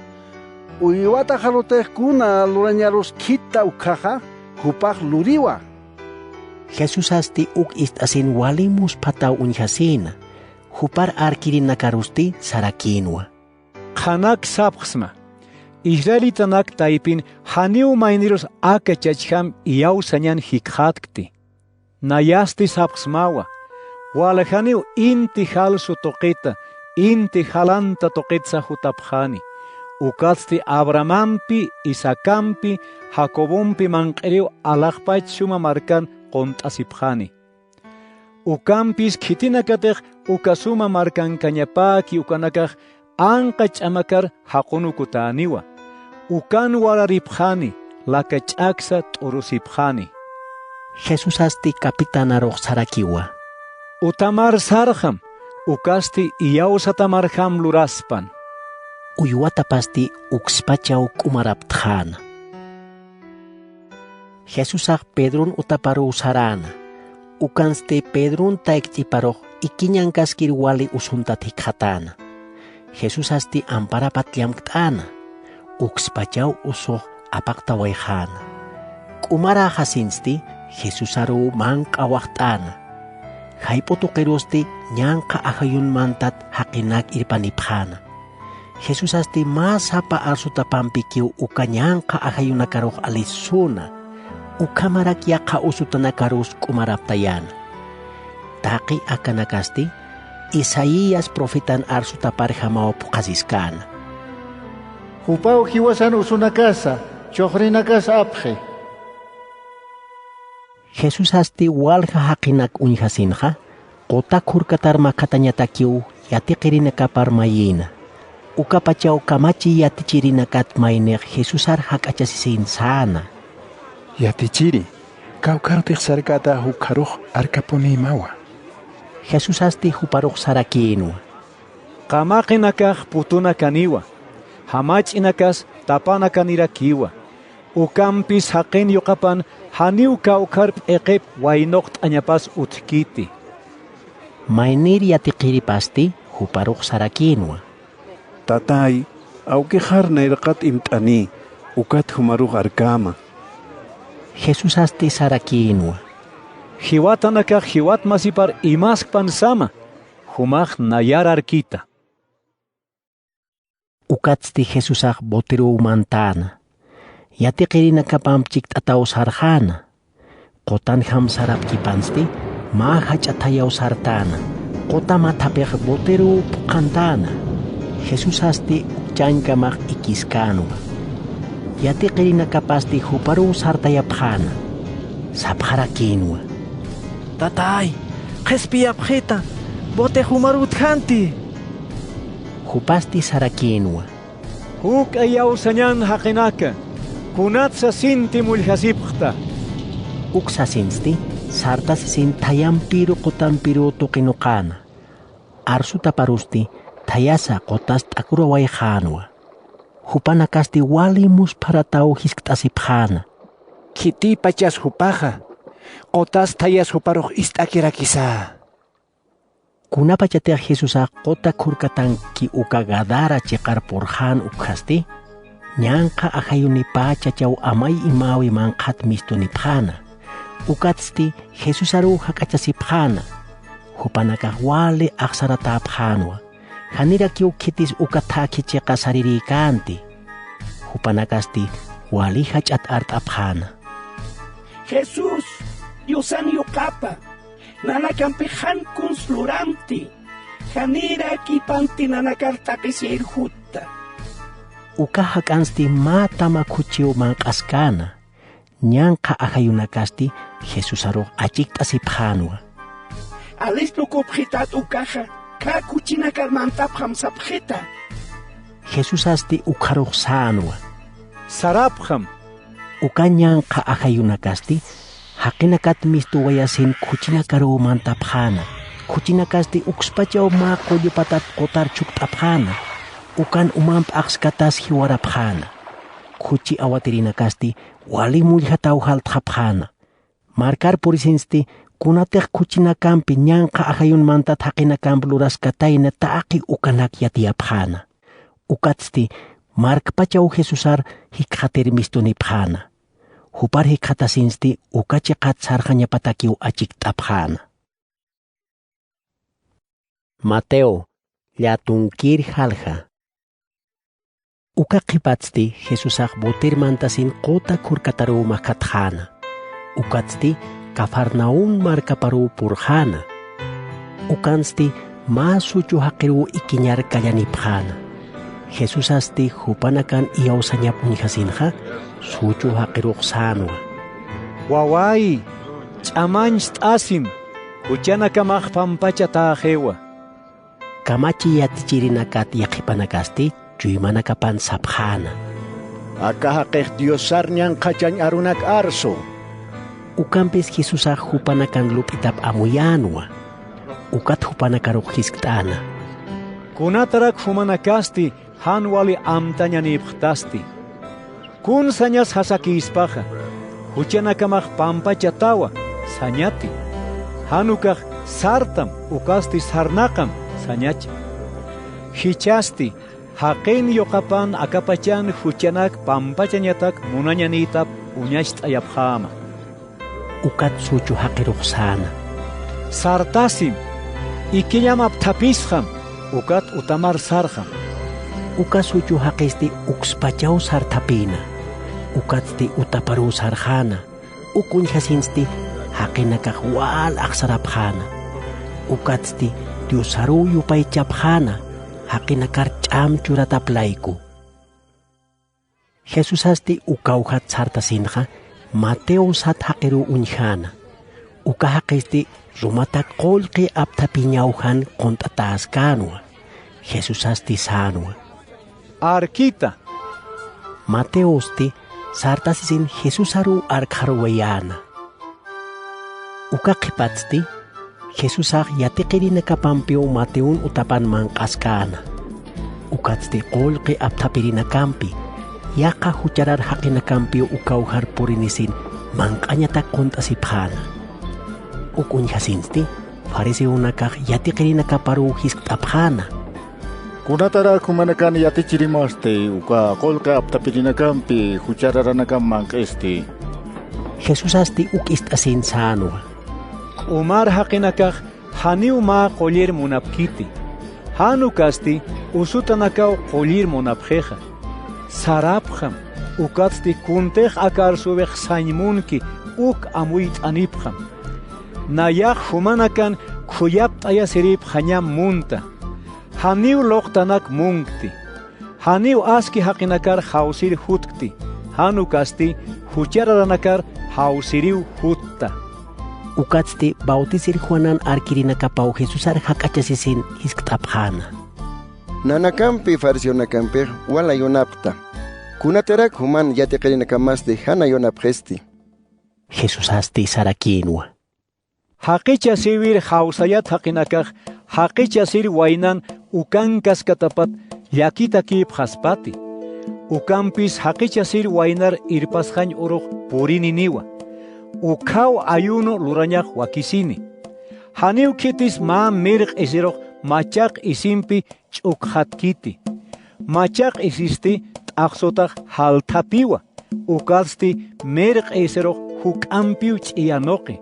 Uywataxarutix kuna lurañarus khita ukkhaxa, jupax luriwa. Jesusasti uk ist'asin wali musphataw uñjasïna, jupar arkirinakarusti sarakïnwa: —Qhanak sapxsma, israelitanak taypin janiw maynirus aka chachjam iyawsañan jikxatkti. Nayasti sapxsmawa, waljaniw inti jalsu tuqita, inti jalanta tuqitsa jutapxani. Ukatsti Abrahamampi, Isaakampi, Jacobompi manq'iriw alaxpach suma markan qunt'asipxani. Ukampis khitinakatix uka suma markankañapäki ukanakax anqa ch'amakar jaqunukutäniwa. Ukan wararipxani, laka ch'aksa t'urusipxani. Jesusasti capitanarux sarakiwa: —Utamar sarxam, ukasti iyawsatamarjam luraspan. Uywatapasti ukspachaw q'umaraptxäna. Jesusax Pedron utaparuw saräna. Ukansti Pedron taykch'iparux ikiñankaskir wali usuntat jikxatäna. Jesusasti amparapat llamkt'äna. Ukspachaw usux apaqtawayxäna. Q'umaräxasinsti Jesusaruw manq'awaxt'äna. Jayp'u tuqirusti ñanqha ajayunmantat jaqinak irpanipxäna. Jesusasti mä sapa arsutapampikiw uka ñanqha ajayunakarux alisuna, ukhamarak yaqha usutanakarus q'umaraptayäna. Taqi akanakasti Isaías profetan arsutaparjamaw phuqhasiskäna: "Jupaw jiwasan usunakasa, chuxrinakas apxi", sasa. Jesusasti walja jaqinak uñjasinxa, quta khurkatar makhatañatakiw yatiqirinakapar mayïna. Ukapachaw kamachi yatichirinakat maynix Jesusar jak'achasisin säna: —Yatichiri, kawkharutix sarkäta, jukxarux arkapunïmawa, sasa. Jesusasti juparux sarakïnwa: —Qamaqinakax putunakaniwa, jamach'inakas tapanakanirakiwa. Ukampis jaqin yuqapan janiw kawkhar p'iqip waynuqt'añapas utjkiti. Maynïr yatiqiripasti juparux sarakïnwa: —Tatäy, awkixar nayraqat imt'anï, ukat jumarux arkäma. Jesusasti sarakïnwa: —Jiwatanakax jiwat masipar imaskpan sama, jumax nayar arkita. Ukatsti Jesusax boteruw mantäna, yatiqirinakapamp chikt'ataw sarxäna. Qutanjam sarapkipansti mä jach'a thayaw sartäna, quta mathapix boteruw phuqhantäna. Jesusasti ukchañkamax ikiskänwa. Yatiqirinakapasti juparuw sartayapxäna. Sapxarakïnwa: —Tatäy, qhispiyapxita, botix jumaruw utjänti. Jupasti sarakïnwa: —Juk'a iyawsañan jaqinaka, kunat sasinti mulljassipxta. Uk sasinsti sartasisin thayampïru qutampiruw tuqinuqäna. Arsutaparusti thayasa qutas t'akurawayxänwa. Jupanakasti wali muspharataw jiskt'asipxäna: —Khitïpachas jupaxa, qutas thayas juparux ist'akirakisa. Kunapachatix Jesusax quta khurkatanki uka Gadara chiqar purxän ukkhasti, ñanqha ajayunipä chachaw amay imäwi manqhat mistunipxäna. Ukatsti Jesusaruw jak'achasipxäna. Jupanakax wali axsaratäpxänwa. Janirakiw khitis uka thakhi chiqa sarirïkänti. Jupanakasti wali jach'at art'apxäna: —Jesús, Diosan yuqapa, nanakampix jan kuns luramti, janirakipanti nanakar t'aqhisïr jutta. Uka jak'ansti mä tama khuchiw manq'askäna. Ñanqha ajayunakasti Jesusarux achikt'asipxänwa: —Alis lukupxitat ukaxa, khä khuchinakar mantapxam sapxita. Jesusasti ukxarux sänwa: —Sarapxam. Uka ñanqha ajayunakasti jaqinakat mistuwayasin khuchinakaruw mantapxäna. Khuchinakasti ukspachaw mä qullu patat qutar chhukt'apxäna. Ukan umamp axskatas jiwarapxäna. Khuchi awatirinakasti wali mullkhataw jaltxapxäna. Markar purisinsti kunatix khuchinakampi ñanqha ajayunmantat jaqinakamp luraskatayna taqi ukanak yatiyapxäna. Ukatsti markpachaw Jesusar jikxatir mistunipxäna. Jupar jikxatasinsti uka chiqat sarxañapatakiw achikt'apxäna. Mateo, llätunkir jalja. Uka qhipatsti Jesusax boter mantasin quta khurkataruw makhatxäna. Ukatsti Cafarnaum markaparuw purxäna. Ukansti mä suchu jaqiruw ikiñar kallanipxäna. Jesusasti jupanakan iyawsañap uñjasinxa, suchu jaqirux sänwa: —Waway, ch'amañcht'asim, juchanakamax pampachatäxiwa. Kamachi yatichirinakat yaqhipanakasti chuymanakapan sapxäna: —Aka jaqix Diosar ñanqhachañ arunak arsu. Ukampis Jesusax jupanakan lup'itap amuyänwa. Ukat jupanakarux jiskt'äna: —Kunatarak jumanakasti jan wali amtañanïpxtasti. Kun sañas jasakïspaxa, juchanakamax pampachatawa, sañati. Jan ukax sartam, ukasti sarnaqam, sañacha. Jichhasti jaqin yuqapan akapachan juchanak pampachañatak munañanïtap uñacht'ayapxäma. Ukat suchu jaqirux säna: —Sartasim, ikiñam apthapisxam, ukat utamar sarxam. Uka suchu jaqisti ukspachaw sarthapïna. Ukatsti utaparuw sarxäna. Uk uñjasinsti jaqinakax wal axsarapxäna. Ukatsti Diosaruw yupaychapxäna, jaqinakar ch'am churatap layku. Jesusasti ukawjat sartasinxa Mateo sat jaqiruw uñjäna. Uka jaqisti rumatak qullqi apthapiñaw jan qunt'atäskänwa. Jesusasti sänwa: —Arkita. Mateosti sartasisin Jesusaruw arkxaruwayäna. Uka qhipatsti Jesusax yatiqirinakapampiw Mateon utapan manq'askäna. Ukatsti qullqi apthapirinakampi, yaqha jucharar jaqinakampiw ukawjar purinisin manq'añatak qunt'asipxäna. Uk uñjasinsti fariseonakax yatiqirinakaparuw jiskt'apxäna: —¿Kunatarak jumanakan yatichirimasti uka qullqi apthapirinakampi juchararanakam manq'isti? Jesusasti uk ist'asin sänwa: K'umar jaqinakax janiw mä qullir munapkiti. Jan ukasti usutanakaw qullir munapxixa. Sarapxam, ukatsti kuntix aka arsüwix sañ munki uk amuyt'anipxam. Nayax jumanakan khuyapt'ayasirïpxañam munta. Janiw luqtanak munkti. Janiw aski jaqinakar jawsir jutkti, jan ukasti juchararanakar jawsiriw jutta. Ukatsti Bautisir Juanan arkirinakapaw Jesusar jak'achasisin jiskt'apxäna: —Nanakampi fariseonakampix wal ayunapxta. ¿Kunatarak juman yatiqirinakampasti jan ayunapxisti? Jesusasti sarakïnwa: Jaqichasïwir jawsayat jaqinakax jaqichasir waynan ukankaskatapat llakitakïpxaspati. Ukampis jaqichasir waynar irpasxañ urux purininiwa. Ukhaw ayuno lurañax wakisini. Janiw khitis mä mirq'i sirux machaq isimpi ch'ukxatkiti. Machaq isisti t'axsutax jalthapiwa, ukatsti mirq'i isirux juk'ampiw ch'iyanuqi.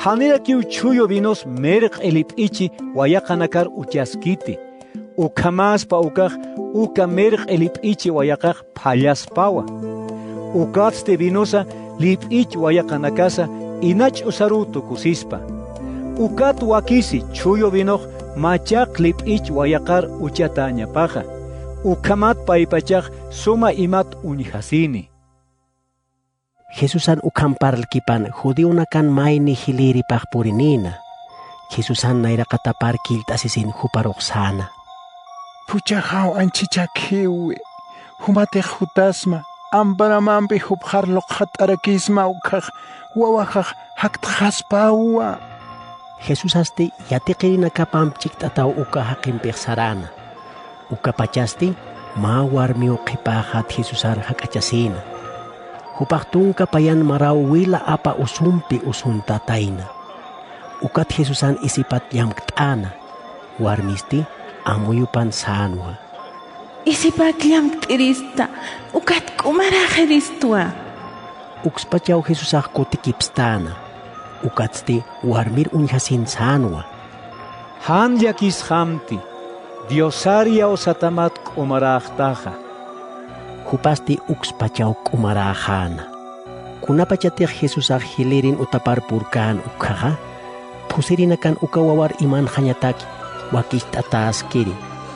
Janirakiw chhuyu vinos mirq'i lip'ichi wayaqanakar uchaskiti. Ukhamäspa ukax uka mirq'i lip'ichi wayaqax phallaspawa. Ukatsti vinosa lip'ich wayaqanakasa inach'usaruw tukusispa. Ukat wakisi chhuyu vinox machaq lip'ich wayaqar uchatäñapaxa. Ukhamat paypachax suma imat uñjasini. Jesusan ukham parlkipan judionakan mayni jilïripax purinïna. Jesusan nayraqatapar killt'asisin juparux säna: —Phuchhaxaw anchhichhakhiwi. Jumatix jutasma, amparamampi jupxar luqxatt'arakisma, ukkhax wawaxax jaktxaspawa. Jesusasti yatiqirinakapamp chikt'ataw uka jaqimpix saräna. Ukapachasti mä warmiw qhipäxat Jesusar jak'achasïna. Jupax tunka payan maraw wila apa usumpi usuntatayna. Ukat Jesusan isipat llamkt'äna. Warmisti amuyupan sänwa: —Isipak llamkt'irista, ukat k'umaraxiristwa. Ukspachaw Jesusax kutikipstäna. Ukatsti warmir uñjasin sänwa: —Jan llakisxamti, Diosar iyawsatamat k'umaräxtaxa. Jupasti ukspachaw k'umaräxäna. Kunapachatix Jesusax jilïrin utapar purkän ukkhaxa, phusirinakan uka wawar imanxañatak wakicht'atäskiri,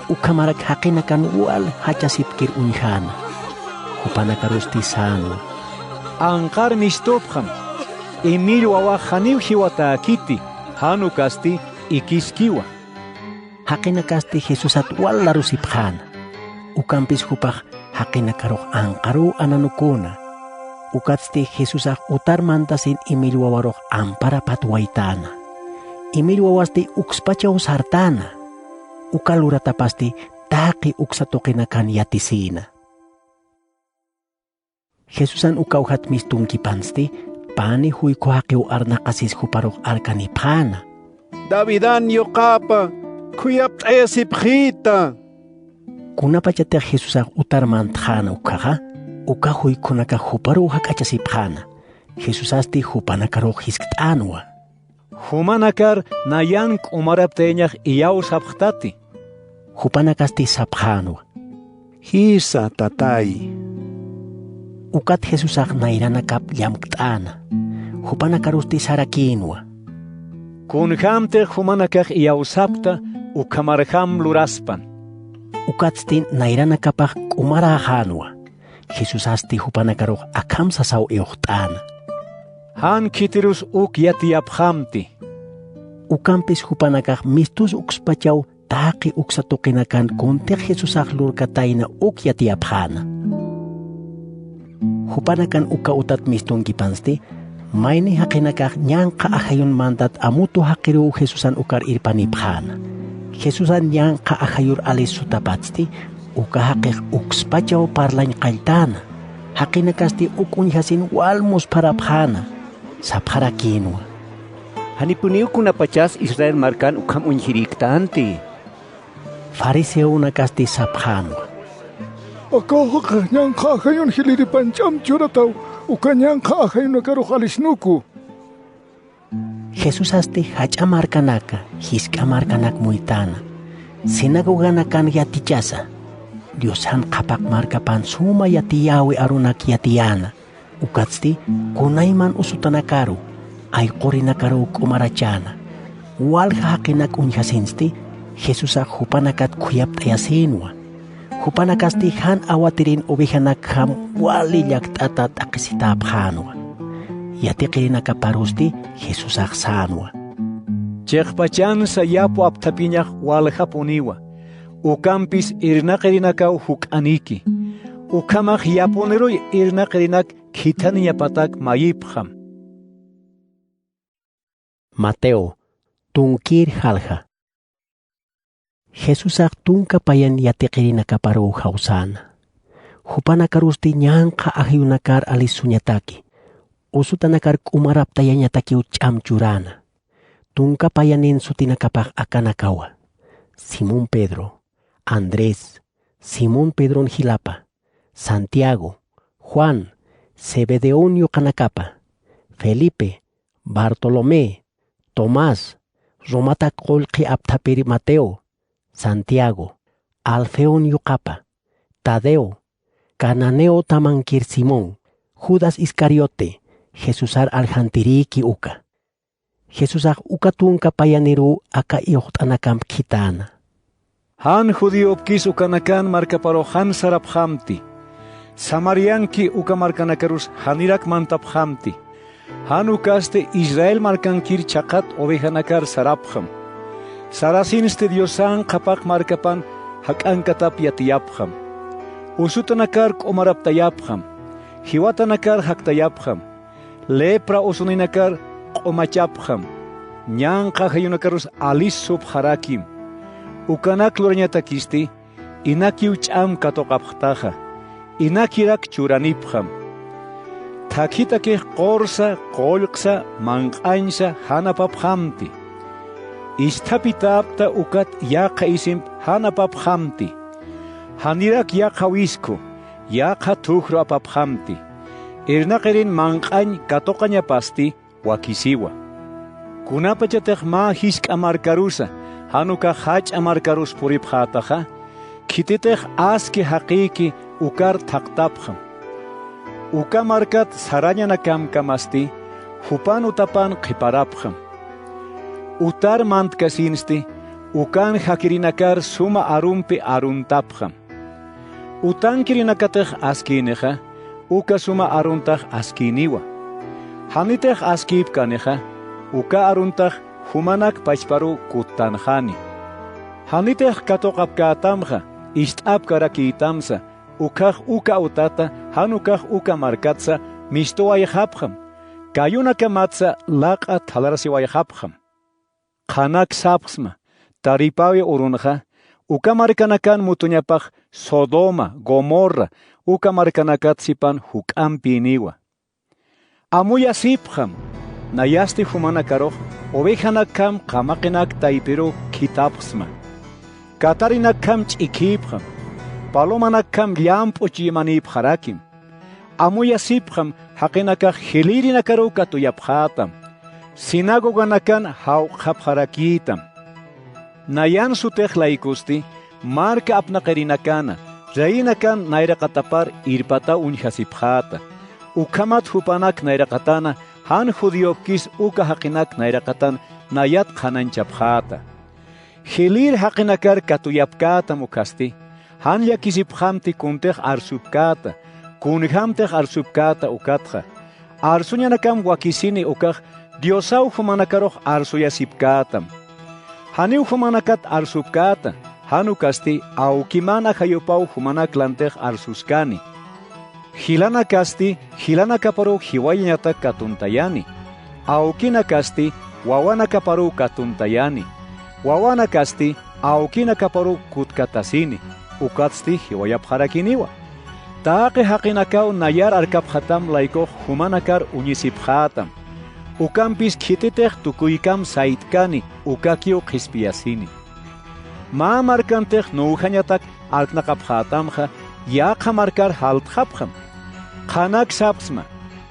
ukhamarak jaqinakan wal jachasipkir uñjäna. Jupanakarusti sänwa: —Anqar mistupxam, imill wawax janiw jiwatäkiti, jan ukasti ikiskiwa. Jaqinakasti Jesusat wal larusipxäna. Ukampis jupax jaqinakarux anqaruw ananuküna. Ukatsti Jesusax utar mantasin imill wawarux amparapat waytäna. Imill wawasti ukspachaw sartäna. Uka luratapasti taqi uksa tuqinakan yatisïna. Jesusan ukawjat mistunkipansti pani juykhu jaqiw arnaqasis juparux arkanipxäna: —Davidan yuqapa, khuyapt'ayasipxita. Kunapachatix Jesusax utar mantxäna ukkhaxa, uka juykhunakax juparuw jak'achasipxäna. Jesusasti jupanakarux jiskt'änwa: —Jumanakar nayan k'umaraptayañax iyawsapxtati. Jupanakasti sapxänwa: —Jisa, Tatay. Ukat Jesusax nayranakap llamkt'äna. Jupanakarusti sarakïnwa: —Kunjämtix jumanakax iyawsapkta, ukhamarjam luraspan. Ukatsti nayranakapax k'umaräxänwa. Jesusasti jupanakarux akham sasaw iwxt'äna: —Jan khitirus uk yatiyapxamti. Ukampis jupanakax mistus ukspachaw taqi uksa tuqinakan kuntix Jesusax lurkatayna uk yatiyapxäna. Jupanakan uka utat mistunkipansti Mayni jaqinakax ñanqha ajayun mandat amutu jaqiruw Jesusan ukar irpanipxäna. Jesusan ñanqha ajayur alis sutapatsti, uka jaqix ukspachaw parlañ qalltäna. Jaqinakasti uk uñjasin wal muspharapxäna, sapxarakïnwa: —Janipuniw kunapachas Israel markan ukham uñjirïktänti. Fariseonakasti sapxänwa: —Akax ñanqha ajayun jilïripan ch'am churataw, uka ñanqha ajayunakarux alisnuku. Jesusasti jach'a markanaka, jisk'a markanak muytäna, sinagoganakan yatichasa, Diosan qhapaq markapan suma yatiyäwi arunak yatiyäna. Ukatsti kunayman usutanakaru, ayqurinakaruw k'umarachäna. Walja jaqinak uñjasinsti Jesusax jupanakat khuyapt'ayasïnwa. Jupanakasti jan awatirin ovejanakjam wali llakt'ata t'aqhisitäpxänwa. Yatiqirinakaparusti Jesusax sänwa: —Chiqpachansa yapu apthapiñax waljapuniwa, ukampis irnaqirinakaw juk'aniki. Ukhamax yapuniruy irnaqirinak khithaniñapatak mayipxam. Mateo, tunkir jalja. Jesusax tunka payan yatiqirinakaparuw jawsäna. Jupanakarusti ñanqha ajayunakar alisuñataki, usutanakar k'umaraptayañatakiw ch'am churäna. Tunka payanin sutinakapax akanakawa: Simón Pedro, Andrés, Simón Pedron jilapa, Santiago, Juan, Zebedeon yuqanakapa, Felipe, Bartolomé, Tomás, Romatak qullqi apthapir Mateo, Santiago, Alfeon yuqapa, Tadeo, Cananeo tamankir Simón, Judas Iscariote, Jesusar aljantirïki uka. Jesusax uka tunka payaniruw aka iwxt'anakamp khitäna: —Jan judíopkis ukanakan markaparux jan sarapxamti, samarianki uka markanakarus janirak mantapxamti. Jan ukasti Israel markankir chhaqhat ovejanakar sarapxam. Sarasinsti Diosan qhapaq markapan jak'ankatap yatiyapxam. Usutanakar k'umaraptayapxam. Jiwatanakar jaktayapxam. Lepra usuninakar q'umachapxam. Ñanqha ajayunakarus alis supxarakim. Ukanak lurañatakisti inakiw ch'am katuqapxtaxa, inakirak churanipxam. Thakhitakix qursa, qullqsa, manq'añsa jan apapxamti. Isthapitapta ukat yaqha isimp jan apapxamti. Janirak yaqha wisku, yaqha thujru apapxamti. Irnaqirin manq'añ katuqañapasti wakisiwa. Kunapachatix mä jisk'a markarusa, jan ukax jach'a markarus puripxätaxa, khititix aski jaqïki ukar thaqtapxam. Uka markat sarañanakamkamasti, jupan utapan qhiparapxam. Utar mantkasinsti, ukan jakirinakar suma arumpi aruntapxam. Utankirinakatix askïnixa, uka suma aruntax askïniwa. Janitix askïpkänixa, uka aruntax jumanak pachparuw kuttanxani. Janitix katuqapkätamxa, ist'apkarakïtamsa, ukhax uka utata, jan ukax uka markatsa mistuwayxapxam, kayunakamatsa laq'a thalarasiwayxapxam. Qhanak sapxsma, taripäwi urunxa, uka markanakan mutuñapax Sodoma, Gomorra, uka markanakat sipan juk'ampïniwa. Amuyasipxam, nayasti jumanakarux ovejanakjam qamaqinak taypiruw khithapxsma. Katarinakjam ch'ikhïpxam, palomanakjam llamp'u chuymanïpxarakim. Amuyasipxam, jaqinakax jilïrinakaruw katuyapxätam, sinagoganakan jawq'xapxarakïtam. Nayan sutix laykusti, marka apnaqirinakana, reyinakan nayraqatapar irpataw uñjasipxäta. Ukhamat jupanak nayraqatana, jan judíopkis uka jaqinak nayraqatan nayat qhanañchapxäta. Jilïr jaqinakar katuyapkätam ukhasti, jan llakisipxamti kuntix arsupkäta, kunjamtix arsupkäta ukatxa. Arsuñanakam wakisini ukax Diosaw jumanakarux arsuyasipkätam. Janiw jumanakat arsupkäta, jan ukasti awki mä ajayupaw jumanak lantix arsuskani. Jilanakasti jilanakaparuw jiwayañatak katuntayani. Awkinakasti wawanakaparuw katuntayani. Wawanakasti awkinakaparuw kutkatasini, ukatsti jiwayapxarakiniwa. Taqi jaqinakaw nayar arkapxatam laykux jumanakar uñisipxätam. Ukampis khititix tukuykam sayt'kani, ukakiw qhispiyasini. Mä markantix nuwjañatak arknaqapxätamxa, yaqha markar jaltxapxam. Qhanak sapxsma: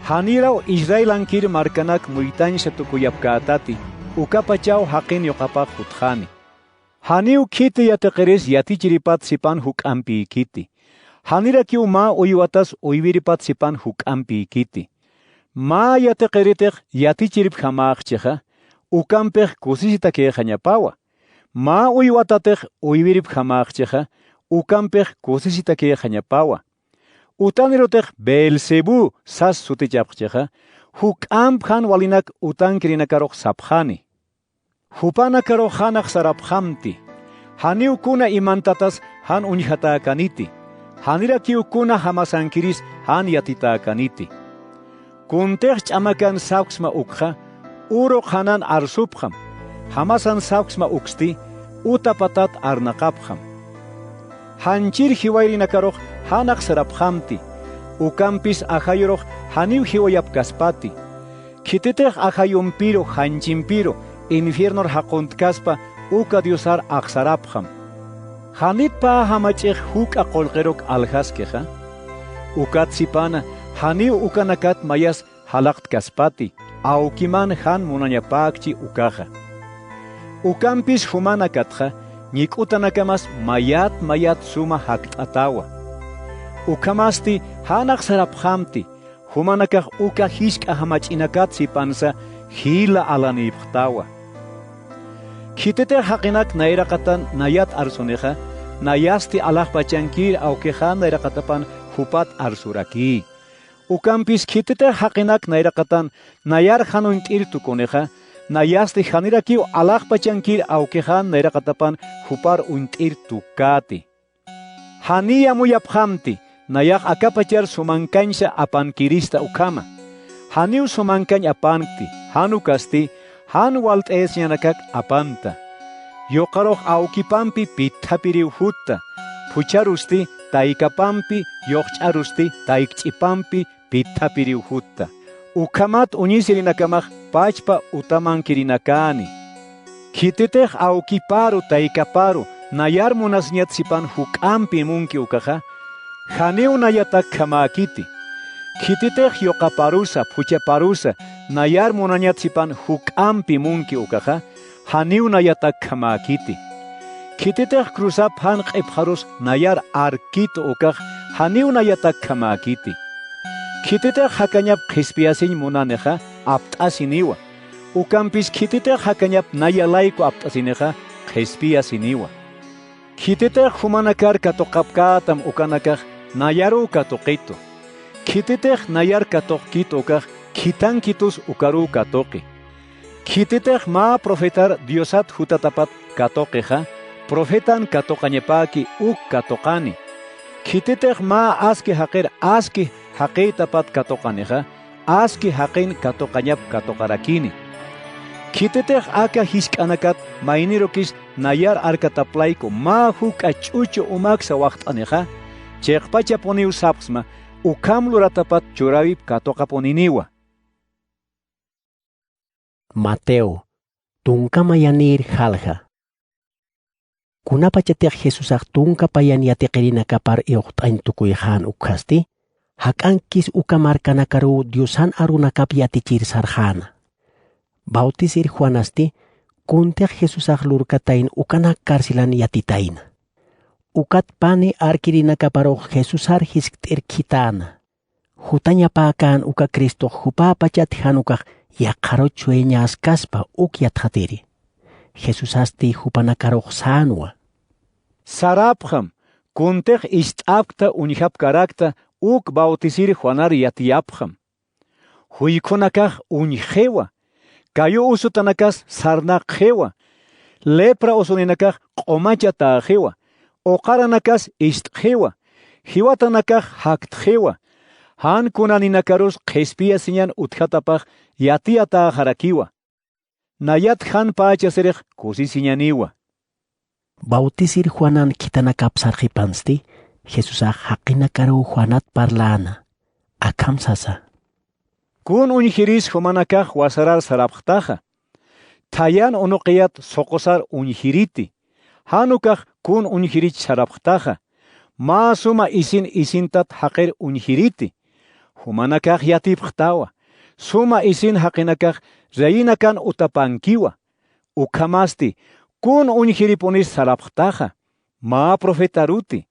Janiraw Israelankir markanak muytañsa tukuyapkätati, ukapachaw jaqin yuqapax jutxani. Janiw khiti yatiqiris yatichiripat sipan juk'ampïkiti. Janirakiw mä uywatas uywiripat sipan juk'ampïkiti. Mä yatiqiritix yatichiripjamäxchixa, ukampix kusisitakïxañapawa. Mä uywatatix uywiripjamäxchixa, ukampix kusisitakïxañapawa. Utanirutix Beelzebú sas sutichapxchixa, juk'amp jan walinak utankirinakarux sapxani. Jupanakarux janax sarapxamti: Janiw kuna imantatas jan uñjatäkaniti, janirakiw kuna jamasankiris jan yatitäkaniti. Kuntix ch'amakan sapksma ukxa, uru qhanan arsupxam, jamasan sapksma uksti, uta patat arnaqapxam. Janchir jiwayrinakarux janax sarapxamti, ukampis ajayurux janiw jiwayapkaspati. Khititix ajayumpiru janchimpiru infiernor jaqunt'kaspa uka diosar axsarapxam. ¿Janit pä jamach'ix juk'a qullqiruk aljaskixa? Ukat sipana janiw ukanakat mayas jalaqtkaspati, awkiman jan munañapäkchi ukaxa. Ukampis jumanakatxa ñik'utanakamas mayat mayat suma jakt'atawa. Ukhamasti janax sarapxamti, jumanakax uka jisk'a jamach'inakat sipansa jila alanïpxtawa. Khititix jaqinak nayraqatan nayat arsunixa, nayasti alaxpachankir awkixa nayraqatapan jupat arsurakï. Ukampis khititix jaqinak nayraqatan nayar jan uñt'ir tukunixa, nayasti janirakiw alaxpachankir awkixa nayraqatapan jupar uñt'ir tukäti. Janiy amuyapxamti, nayax akapachar sumankañsa apankirista ukhama. Janiw sumankañ apankti, jan ukasti jan walt'ayasiñanakak apanta. Yuqarux awkipampi pithapiriw jutta, phuchharusti taykapampi, yuxch'arusti taykch'ipampi pithapiriw jutta. Ukhamat uñisirinakamax pachpa utamankirinakäni. Khititix awkiparu taykaparu nayar munasiñat sipan juk'ampi munki ukaxa, janiw nayatakjamäkiti. Khititix yuqaparusa phuchhaparusa nayar munañat sipan juk'ampi munki ukaxa, janiw nayatakjamäkiti. Khititix cruzap jan q'ipxarus nayar arkitu ukax, janiw nayatakjamäkiti. Khititix jakañap qhispiyasiñ munanixa, apt'asiniwa. Ukampis khititix jakañap naya layku apt'asinixa, qhispiyasiniwa. Khititix jumanakar katuqapkätam ukanakax, nayaruw katuqitu. Khititix nayar katuqkitu ukax, khitankitus ukaruw katuqi. Khititix mä profetar Diosat jutatapat katuqixa, profetan katuqañapäki uk katuqani. Khititix mä aski jaqir aski jaqïtapat katuqanixa, aski jaqin katuqañap katuqarakini. Khititix aka jisk'anakat maynirukis nayar arkatap layku mä juk'a ch'uchu umaksa waxt'anixa, chiqpachapuniw sapxsma, ukham luratapat churäwip katuqapuniniwa. Mateo, tunka mayanïr jalja. Kunapachatix Jesusax tunka payan yatiqirinakapar iwxt'añ tukuyxän ukkhasti, jak'ankis uka markanakaruw Diosan arunakap yatichir sarxäna. Bautisir Juanasti kuntix Jesusax lurkatayn ukanak carcelan yatitayna. Ukat pani arkirinakaparux Jesusar jiskt'ir khithatäna. Jutañapäkän uka Cristox jupäpachat jan ukax yaqharuch chuyañäskaspa uk yatxatiri. Jesusasti jupanakarux sänwa. Sarapxam, kuntix ist'apkta uñjapkarakta uk bautisir Juanar yatiyapxam. Juykhunakax uñjxiwa, kayu usutanakas sarnaqxiwa, lepra usuninakax q'umachatäxiwa, uqaranakas ist'xiwa, jiwatanakax jaktxiwa, Jan kunaninakarus qhispiyasiñan utjatapax yatiyatäxarakiwa. Nayat jan pächasirix kusisiñaniwa. Bautisir Juanan khitinakap sarxipansti, Jesusax jaqinakaruw Juanat parläna, akham sasa: Kun uñjiris jumanakax wasarar sarapxtaxa. Thayan unuqiyat suqusar uñjiriti. Jan ukax kun uñjirich sarapxtaxa. Mä suma isin isintat jaqir uñjiriti. Jumanakax yatipxtawa. Suma isin jaqinakax reyinakan utapankiwa. Ukhamasti kun uñjiripunis sarapxtaxa, mä profetaruti.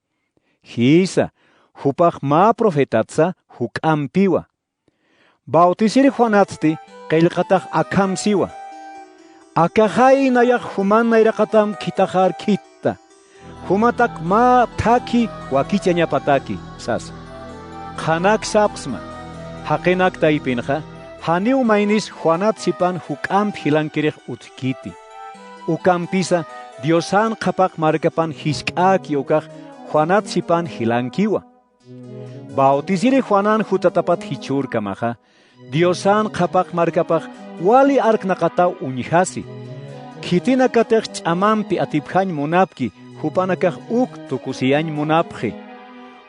Jïsa, jupax mä profetatsa juk'ampiwa. Bautisir Juanatsti qillqatax akham siwa: Akaxay nayax juman nayraqatam khithaxar khitta. Jumatak mä thakhi wakichañapataki, sasa. Qhanak sapxsma: Jaqinak taypinxa, janiw maynis Juanat sipan juk'amp jilankirix utjkiti. Ukampisa Diosan qhapaq markapan jisk'äki ukax Juanat sipan jilankiwa. Bautisiri Juanan jutatapat jichhürkamaxa, Diosan qhapaq markapax wali arknaqataw uñjasi. Khitinakatix ch'amampi atipjañ munapki, jupanakax uk tukusiyañ munapxi.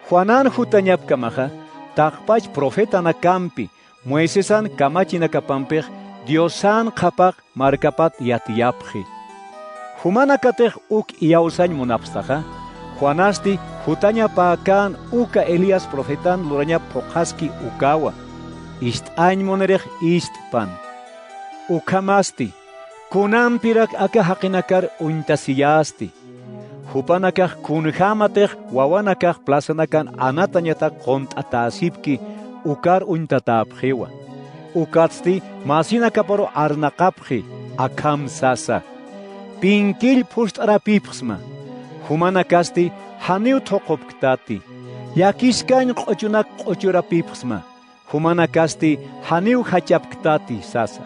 Juanan jutañapkamaxa, taqpach profetanakampi, Moisesan kamachinakapampix Diosan qhapaq markapat yatiyapxi. Jumanakatix uk iyawsañ munapxtaxa, Juanasti jutañapäkän uka Elías profetan lurañap phuqhaski ukawa, ist'añ munirix ist'pan. Ukhamasti, kunampirak aka jaqinakar uñtasiyästi. Jupanakax kunjämatix wawanakax plazanakan anatañatak qunt'atäsipki, ukar uñtatäpxiwa. Ukatsti masinakaparu arnaqapxi, akham sasa: Pinkill phust'arapipxsma. Jumanakasti janiw thuqupktati. Llakiskäñ q'uchunak q'uchurapipxsma. Jumanakasti janiw jachapktati, sasa.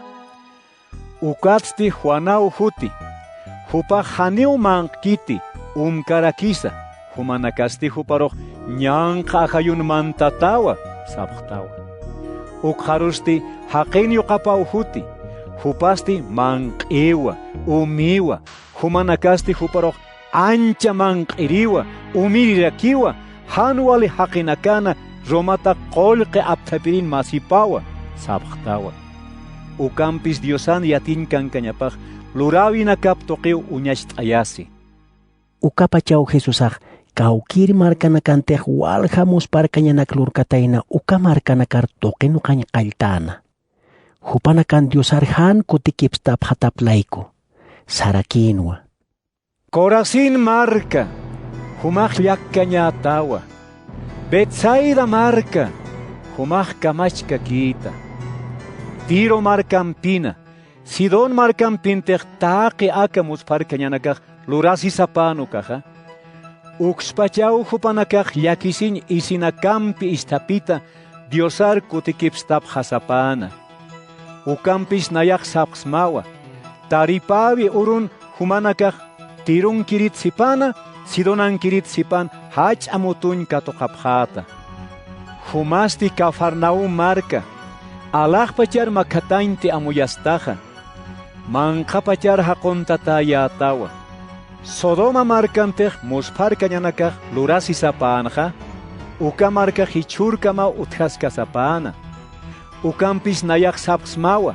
Ukatsti Juanaw juti. Jupax janiw manqkiti, umkarakisa. Jumanakasti juparux ñanqha ajayun mantatäwa, sapxtawa. Ukxarusti jaqin yuqapaw juti. Jupasti manq'iwa, umiwa. Jumanakasti juparux ancha manq'iriwa, umirirakiwa, jan wali jaqinakana Romata qullqi apthapirin masipawa, sapxtawa. Ukampis Diosan yatiñ kankañapax luräwinakap tuqiw uñacht'ayasi. Ukapachaw Jesusax kawkïr markanakantix walja muspharkañanak lurkatayna uka markanakar tuqin qalltäna. Jupanakan Diosar jan kutikipstapxatap layku, sarakïnwa: Corazín marka, jumax llakkañätawa. Betsaida marka, jumax kamachkakïta. Tiro markampina, Sidón markampintix taqi aka muspharkañanakax lurasisapän ukaxa. Ukspachaw jupanakax llakisiñ isinakampi isthapita Diosar kutikipstapxasapäna. Ukampis nayax sapxsmawa, taripäwi urun jumanakax Tironkirit sipana, Sidonankirit sipan jach'a mutuñ katuqapxäta. Jumasti Cafarnaum marka, alaxpachar makhatañti amuyastaxa. Manqhapachar jaquntatäyätawa. Sodoma markantix muspharkañanakax lurasisapänxa, uka markax jichhürkamaw utjaskasapäna. Ukampis nayax sapxsmawa,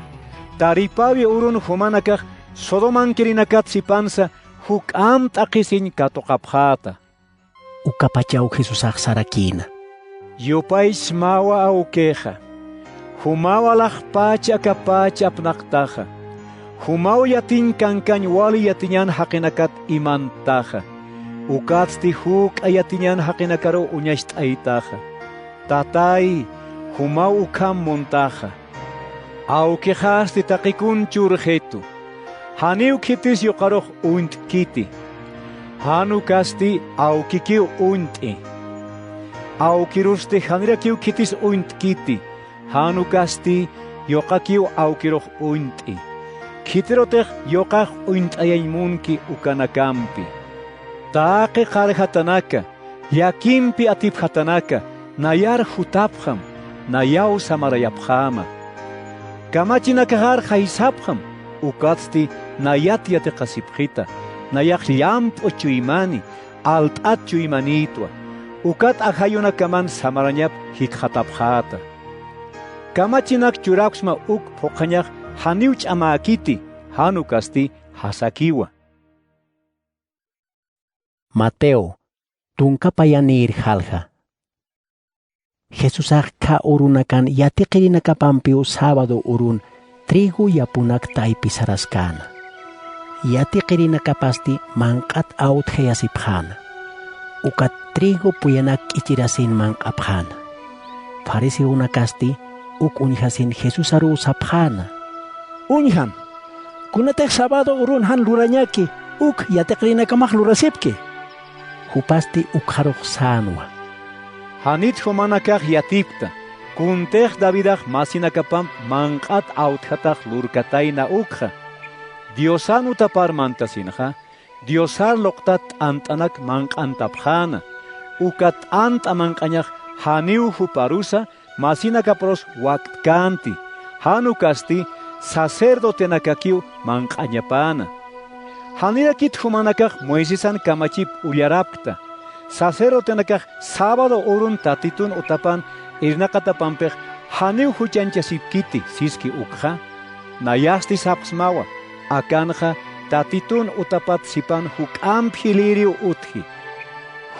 taripäwi urun jumanakax Sodomankirinakat sipansa juk'amp t'aqhisiñ katuqapxäta. Ukapachaw Jesusax sarakïna: Yupaychsmawa awkixa. Jumaw alaxpach akapäch apnaqtaxa. Jumaw yatiñ kankañ wali yatiñan jaqinakat imanttaxa. Ukatsti juk'a yatiñan jaqinakaruw uñacht'aytaxa. Tatay, jumaw ukham muntaxa. Awkixasti taqikun churxitu. Janiw khitis yuqarux uñt'kiti. Jan ukasti awkikiw uñt'i. Awkirusti janirakiw khitis uñt'kiti. Jan ukasti yuqakiw awkirux uñt'i. Khitirutix yuqax uñt'ayañ munki ukanakampi. Taqi qarjatanaka, llakimpi atipjatanaka, nayar jutapxam. nayaw samarayapxäma. Kamachinakaxar jaysapxam, ukatsti nayat yatiqasipxita, nayax llamp'u chuymani, alt'at chuymanïtwa, ukat ajayunakaman samarañap jikxatapxäta. Kamachinak churapksma uk phuqhañax janiw ch'amäkiti, jan ukasti jasakiwa. Mateo, tunka payanïr jalja. Jesusax khä urunakan yatiqirinakapampiw sábado urun trigo yapunak taypi saraskäna. Yatiqirinakapasti manq'at awtjayasipxäna. Ukat trigo puyanak k'ichirasin manq'apxäna. Fariseonakasti uk uñjasin Jesusaruw sapxäna: —Uñjam, ¿kunatix sábado urun jan lurañaki, uk yatiqirinakamax lurasipki? Jupasti ukxarux sänwa: —Janit jumanakax yatipkta, kuntix Davidax masinakapamp manq'at awtjatax lurkatayna ukxa. Diosan utapar mantasinxa, Diosar luqtat t'ant'anak manq'antapxäna, uka t'ant'a manq'añax janiw juparusa masinakaparus waktkänti, jan ukasti sacerdotenakakiw manq'añapäna. Janirakit jumanakax Moisesan kamachip ullarapkta, sacerdotenakax sábado urun Tatitun utapan irnaqatapampix janiw juchañchasipkiti siski ukxa. Nayasti sapxsmawa, akanxa Tatitun utapat sipan juk'amp jilïriw utji.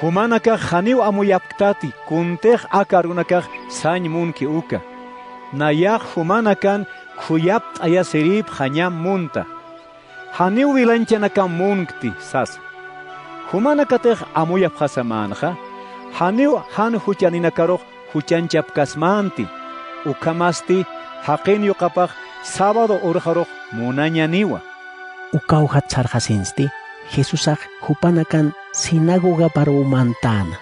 Jumanakax janiw amuyapktati kuntix aka arunakax sañ munki uka. Nayax jumanakan khuyapt'ayasirïpxañam munta. Janiw wilañchanakam munkti sasa. Jumanakatix amuyapxasamänxa, janiw jan juchaninakarux juchañchapkasmänti, ukhamasti jaqin yuqapax sábado urxarux munañaniwa. Ukawjat sarxasinsti Jesusax jupanakan sinagogaparuw mantäna.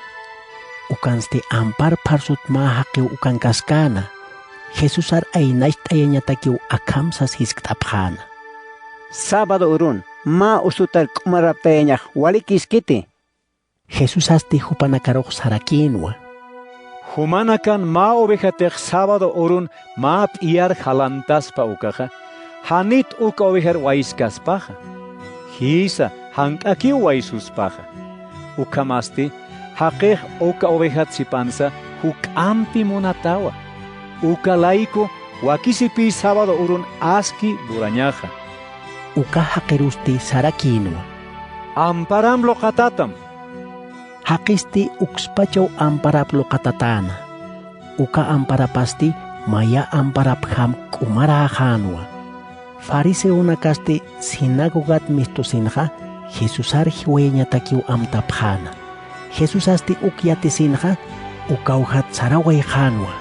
Ukansti ampar pharsut mä jaqiw ukankaskäna, Jesusar aynacht'ayañatakiw akham sas jiskt'apxäna: —Sábado urun mä usutar k'umaraptayañax walikiskiti. Jesusasti jupanakarux sarakïnwa: —Jumanakan mä ovejatix sábado urun mä p'iyar jalantaspa ukaxa, janit uka ovejar wayskaspaxa. Jïsa, jank'akiw waysuspaxa. Ukhamasti jaqix uka ovejat sipansa juk'ampi munatawa. Uka layku wakisipï sábado urun aski lurañaxa. Uka jaqirusti sarakïnwa: —Amparam luqatatam. Jaqisti ukspachaw amparap luqatatäna. Uka amparapasti maya amparapjam k'umaräxänwa. Fariseonakasti sinagogat mistusinxa Jesusar jiwayañatakiw amtapxäna. Jesusasti uk yatisinxa, ukawjat sarawayxänwa.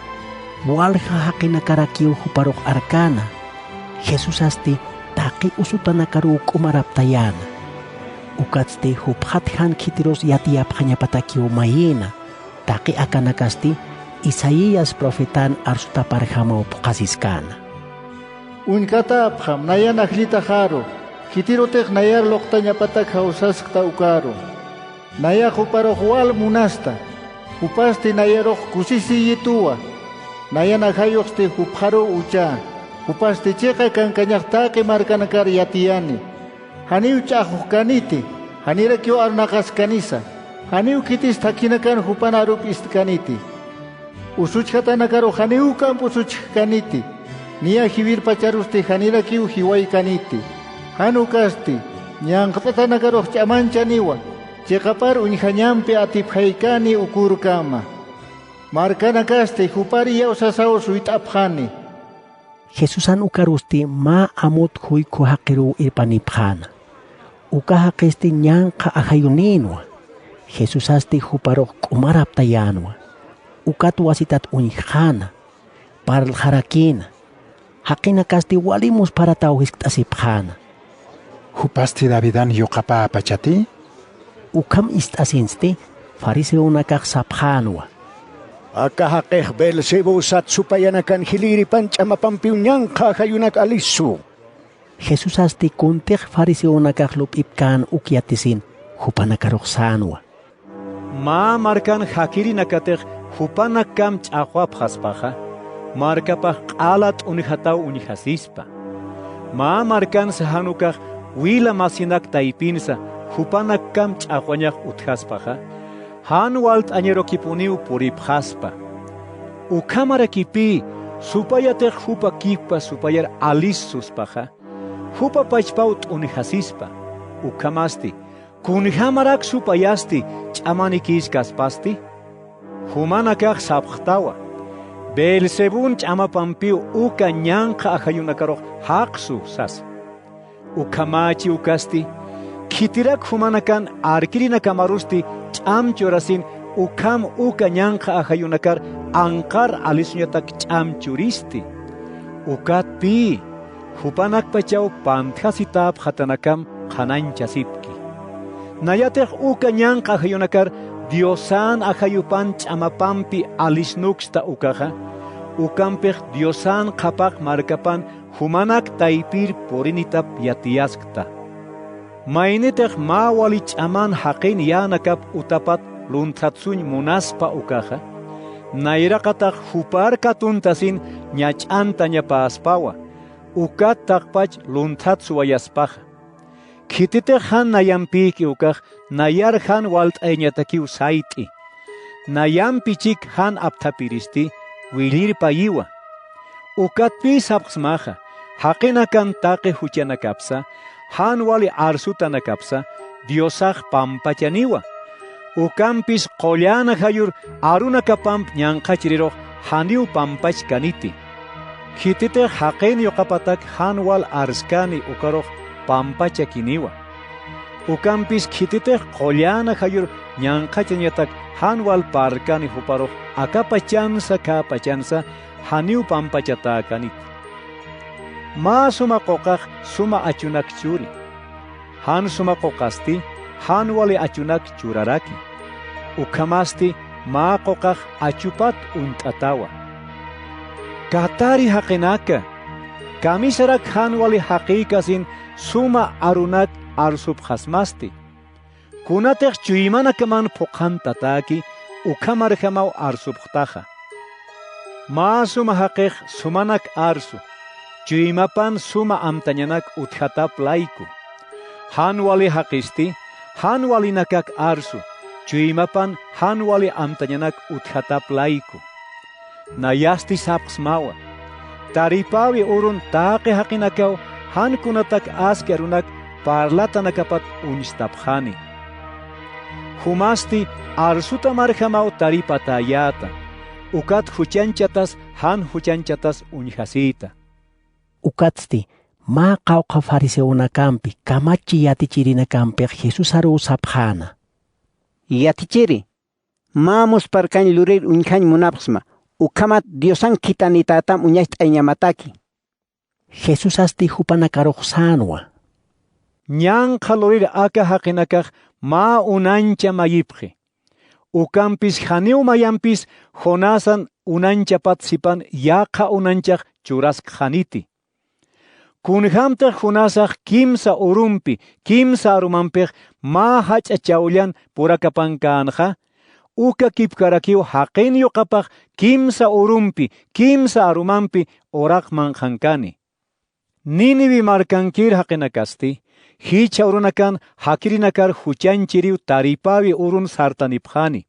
Walja jaqinakarakiw juparux arkäna. Jesusasti taqi usutanakaruw k'umaraptayäna. Ukatsti jupxat jan khitirus yatiyapxañapatakiw mayïna, taqi akanakasti Isaías profetan arsutaparjamaw phuqhasiskäna: —Uñkatäpxam, nayan ajllitaxaru, khitirutix nayar luqtañapatak jawsaskta ukaru. Nayax juparux wal munasta, jupasti nayarux kusisiyituwa. Nayan ajayuxsti jupxaruw uchä, jupasti chiqa kankañax taqi markanakar yatiyani. Janiw ch'axwkaniti, janirakiw arunaqaskanisa, janiw khitis thakhinakan jupan arup ist'kaniti. Usuchjatanakaru janiw juk'amp usuchjkaniti, niya jiwirpacharusti janirakiw jiwaykaniti. Jan ukasti, ñanqt'atanakarux ch'amanchaniwa, chiqapar uñjañampi atipjaykani ukürkama. Markanakasti jupar iyawsasaw suyt'apxani. Jesusan ukarusti mä amut juykhu jaqiruw irpanipxäna. Uka jaqisti ñanqha ajayunïnwa. Jesusasti juparux k'umaraptayänwa. Ukat wasitat uñjxäna, parlxarakïna. Jaqinakasti wali muspharataw jiskt'asipxäna: —¿Jupasti Davidan yuqapäpachati? Ukham ist'asinsti fariseonakax sapxänwa: —Aka jaqix Beelzebú sat supayanakan jilïripan ch'amapampiw ñanqha ajayunak alisu. Jesusasti kuntix fariseonakax lup'ipkän uk yatisin jupanakarux sänwa: —Mä markan jakirinakatix jupanakam ch'axwapxaspaxa, Markapax q'ala t'unjataw uñjasispa. Mä markansa jan ukax wila masinak taypinsa jupanakkamp ch'axwañax utjaspaxa, jan walt'añarukipuniw puripxaspa. Ukhamarakipï, supayatix jupa kipka supayar alis suspaxa, jupa pachpaw t'unjasispa. Ukhamasti, ¿kunjamarak supayasti ch'amanikïskaspasti? Jumanakax sapxtawa: Beelzebun ch'amapampiw uka ñanqha ajayunakarux jaqsu, sasa. Ukhamächi ukasti, khitirak jumanakan arkirinakamarusti ch'am churasin, ukham uka ñanqha ajayunakar anqar alisuñatak ch'am churisti. Ukatpï, jupanakpachaw pantjasitäpxatanakam qhanañchasipki. Nayatix uka ñanqha ajayunakar Diosan ajayupan ch'amapampi alisnuksta ukaxa, ukampix Diosan qhapaq markapan jumanak taypir purinitap yatiyaskta. Maynitix mä wali ch'aman jaqin yänakap utapat lunthatsuñ munaspa ukaxa, nayraqatax jupar katuntasin ñach'antañapäspawa, ukat taqpach lunthatsuwayaspaxa. Khititix jan nayampïki ukax nayar jan walt'ayañatakiw sayt'i. Nayampi chik jan apthapiristi, willir payiwa. Ukatpï sapxsmaxa, jaqinakan taqi juchanakapsa, jan wali arsutanakapsa, Diosax pampachaniwa. Ukampis qullan ajayur arunakapamp ñanqhachirirux janiw pampachkaniti. Khititix jaqin yuqapatak jan wal arskani ukarux pampachakiniwa. Ukampis khititix qullan ajayur ñanqhachañatak jan wal parkani juparux akapachansa khäpachansa janiw pampachatäkaniti. Mä suma quqax suma achunak churi. Jan suma quqasti jan wali achunak churaraki. Ukhamasti mä quqax achupat uñt'atawa. Katari jaqinaka, kamisarak jan wali jaqïkasin suma arunak arsupxasmasti. Kunatix chuymanakaman phuqhantatäki, ukhamarjamaw arsupxtaxa. Mä suma jaqix sumanak arsu, chuymapan suma amtañanak utjatap layku. Jan wali jaqisti, jan walinakak arsu, chuymapan jan wali amtañanak utjatap layku. Nayasti sapxsmawa: Taripäwi urun taqi jaqinakaw jan kunatak aski arunak parlatanakapat uñstapxani. Jumasti arsutamarjamaw taripatäyäta, ukat juchanchatas jan juchanchatas uñjasïta. Ukatsti mä qawqha fariseonakampi kamachi yatichirinakampix Jesusaruw sapxäna: Yatichiri, mä musparkañ lurir uñjañ munapxsma, ukhamat Diosan khithanitätam uñacht'ayañamataki. Jesusasti jupanakarux sänwa: Ñanqha lurir aka jaqinakax mä unañcha mayipxi. Ukampis janiw mayampis Jonasan unañchapat sipan yaqha unañchax churaskxaniti. Kunjämtix Jonasax kimsa urumpi, kimsa arumampix mä jach'a chawllan purakapankänxa, uka kipkarakiw jaqin yuqapax kimsa urumpi, kimsa arumampi uraqmanqankani. Nínive markankir jaqinakasti, jichha urunakan jakirinakar juchañchiriw taripäwi urun sartanipxani.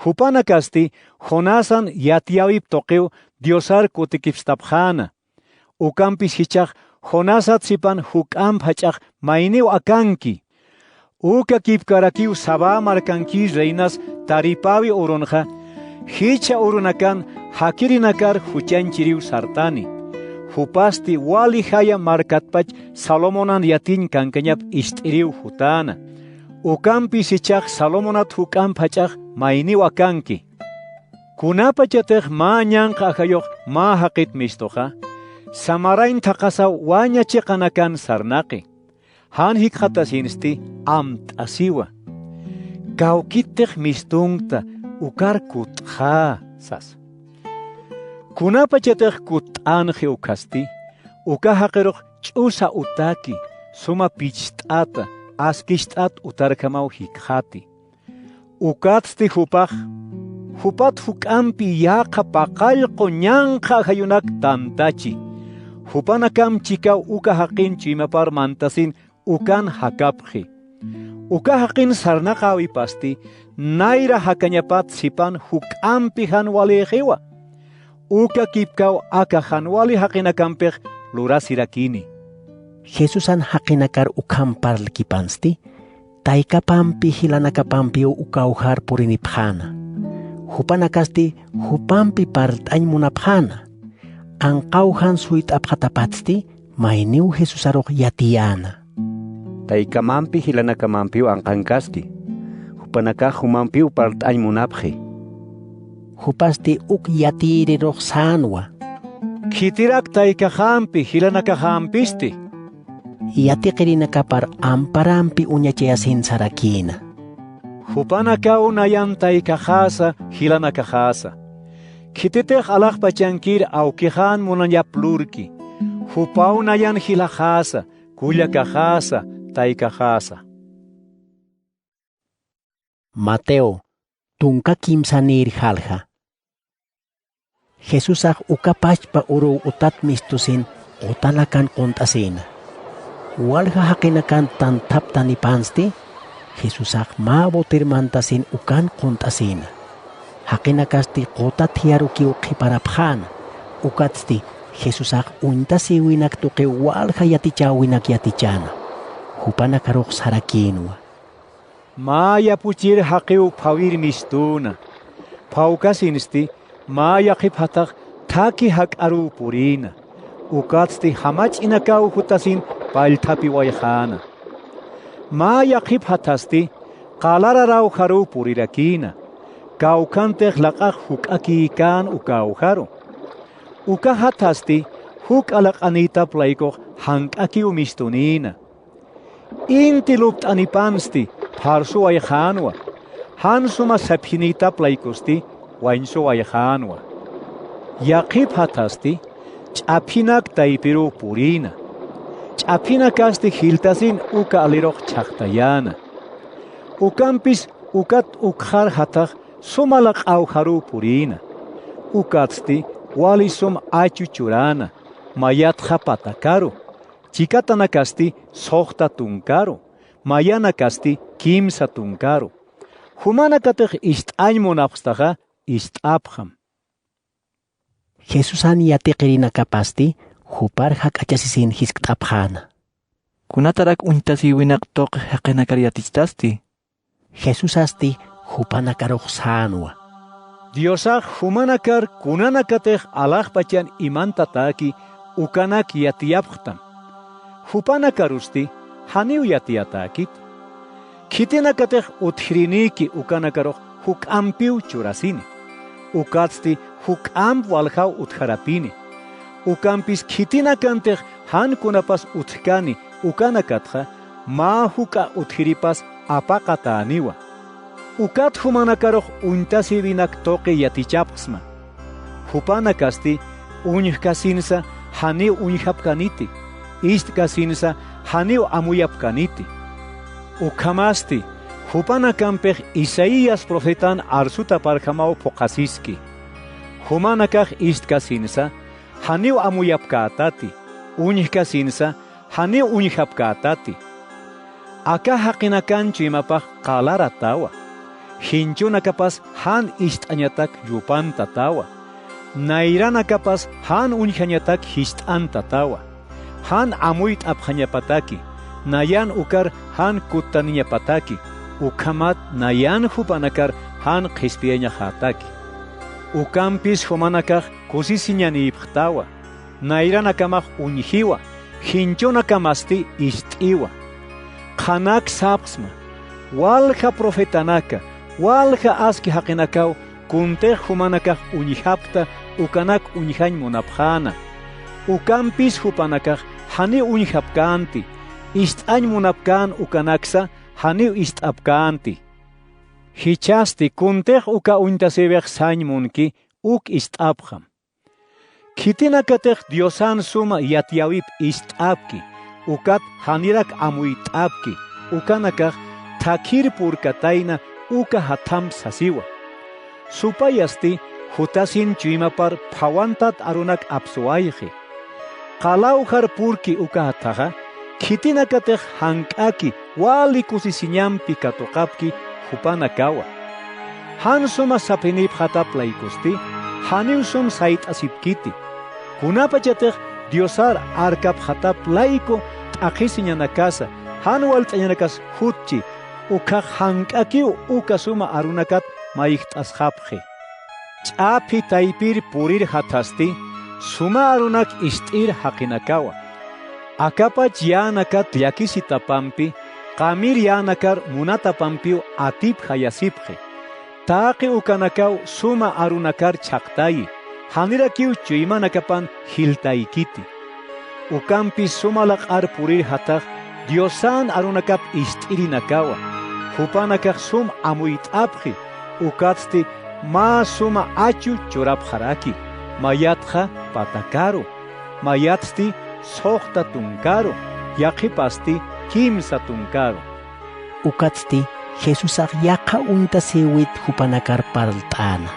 Jupanakasti Jonasan yatiyäwip tuqiw Diosar kutikipstapxäna. Ukampis jichhax Jonasat sipan juk'amp jach'ax mayniw akanki. Uka kipkarakiw Sabä markankir reinas taripäwi urunxa, jichha urunakan jakirinakar juchañchiriw sartani. Jupasti wali jaya markatpach Salomonan yatiñ kankañap ist'iriw jutäna. Ukampis jichhax Salomonat juk'amp jach'ax mayniw akanki. Kunapachatix mä ñanqha ajayux mä jaqit mistuxa, samarañ thaqhasaw waña chiqanakan sarnaqi. Jan jikxatasinsti amt'asiwa: Kawkittix mistunkta, ukar kutt'xä, sasa. Kunapachatix kutt'änxi ukhasti, uka jaqirux ch'usa utaki, suma picht'ata, askicht'at utarjamaw jikxati. Ukatsti jupax: Jupat juk'ampi yaqha paqallqu ñanqha ajayunak tantachi. Jupanakam chikaw uka jaqin chuymapar mantasin ukan jakapxi. Uka jaqin sarnaqäwipasti nayra jakañapat sipan juk'ampi jan walïxiwa. Uka kipkaw aka jan wali jaqinakampix lurasirakini. Jesusan jaqinakar ukham parlkipansti, taykapampi jilanakapampiw ukawjar purinipxäna. Jupanakasti jupampi parlt'añ munapxäna. Anqaw jan suyt'apxatapatsti, mayniw Jesusarux yatiyäna. Taykamampi jilanakamampiw anqankaski. Jupanakax jumampiw parlt'añ munapxi. Jupasti uk yatiyïrirux sänwa. Khitirak taykaxampi, jilanakaxampisti. Yatiqirinakapar amparampi uñachayasin sarakïna. Jupanakaw nayan taykaxasa, jilanakaxasa. Khititix alaxpachankir awkixan munañap lurki. Jupaw nayan jilaxasa, kullakaxasa, taykaxasa. Mateo, tunka kimsanïr jalja. Jesusax uka pachpa uruw utat mistusin qutanakan qunt'asïna. Walja jaqinakan tanthaptanipansti, Jesusax mä boter mantasin ukan qunt'asïna. Jaqinakasti quta thiyarukiw qhiparapxäna, ukatsti Jesusax uñtasïwinak tuqiw walja yatichäwinak yatichäna. Jupanakarux sarakïnwa. Mä yapuchir jaqiw phawir mistüna. Phawkasinsti, mä yaqhip jathax thakhi jak'aruw purïna. Ukatsti jamach'inakaw jutasin pallthapiwayxäna. Mä yaqhip jathasti, qalara rawjaruw purirakïna. Kawkhantix laq'ax juk'akïkän uka awjaru. Uka jathasti, juk'a laq'anïtap laykux jank'akiw mistunïna. Inti lupt'anipansti pharsuwayxänwa, jan suma saphinïtap laykusti wañsuwayxänwa. Yaqhip jathasti ch'aphinak taypiruw purïna. Ch'aphinakasti jiltasin uka alirux chhaqtayäna. Ukampis ukat ukxar jathax suma laq'a awjaruw purïna. Ukatsti wali sum achu churäna, mayatxa patakaru, chikatanakasti suxta tunkaru, mayanakasti kimsa tunkaru. Jumanakatix ist'añ munapxstaxa, ist'apxam. Jesusan yatiqirinakapasti jupar jak'achasisin jiskt'apxäna. ¿Kunatarak uñtasïwinaq tuqi jaqinakar yatichtasti? Jesusasti jupanakarux sänwa. Diosax jumanakar kunanakatix alaxpachan imantatäki ukanak yatiyapxtam. Jupanakarusti janiw yatiyatäkiti. Khitinakatix utjrinïki ukanakarux juk'ampiw churasini. Ukatsti juk'amp waljaw utjarapini. Ukampis khitinakantix jan kunapas utjkani ukanakatxa, mä juk'a utjiripas apaqatäniwa. Ukat jumanakarux uñtasïwinak tuqi yatichapxsma. Jupanakasti uñjkasinsa janiw uñjapkäniti, ist'kasinsa janiw amuyapkäniti. Ukhamasti, jupanakampix Isaías profetan arsutaparjamaw phuqhasiski. Jumanakax ist'kasinsa janiw amuyapkätati, uñjkasinsa janiw uñjapkätati. Aka jaqinakan chuymapax qalaratawa. Jinchunakapas jan ist'añatak yupantatawa. Nayranakapas jan uñjañatak jist'antatawa. Jan amuyt'apxañapataki, nayan ukar jan kuttaniñapataki, ukhamat nayan jupanakar jan qhispiyañaxätaki. Ukampis jumanakax kusisiñanïpxtawa, nayranakamax uñjiwa, jinchunakamasti ist'iwa. Qhanak sapxsma, walja profetanaka, walja aski jaqinakaw kuntix jumanakax uñjapkta ukanak uñjañ munapxäna. Ukampis jupanakax janiw uñjapkänti, ist'añ munapkän ukanaksa janiw ist'apkänti. Jichhasti kuntix uka uñtasïwix sañ munki uk ist'apxam. Khitinakatix Diosan suma yatiyäwip ist'apki, ukat janirak amuyt'apki, ukanakax thakhir purkatayna uka jathamp sasiwa. Supayasti jutasin chuymapar phawantat arunak apsuwayxi. Qalawjar purki uka jathaxa, khitinakatix jank'aki wali kusisiñampi katuqapki jupanakawa. Jan suma saphinipxatap laykusti, janiw sum sayt'asipkiti. Kunapachatix Diosar arkapxatap layku t'aqhisiñanakasa, jan walt'añanakas jutchi, ukhax jank'akiw uka suma arunakat mayjt'asxapxi. Ch'aphi taypir purir jathasti, suma arunak ist'ir jaqinakawa. Akapach yänakat llakisitapampi, qamir yänakar munatapampiw atipjayasipxi. Taqi ukanakaw suma arunakar chhaqtayi, janirakiw chuymanakapan jiltaykiti. Ukampis suma laq'ar purir jathax Diosan arunakap ist'irinakawa, jupanakax sum amuyt'apxi, ukatsti mä suma achu churapxaraki, mayatxa patakaru, mayatsti suxta tunkaru, yaqhipasti kimsa tunkaru. Ukatsti Jesusax yaqha uñtasïwit jupanakar parlt'äna: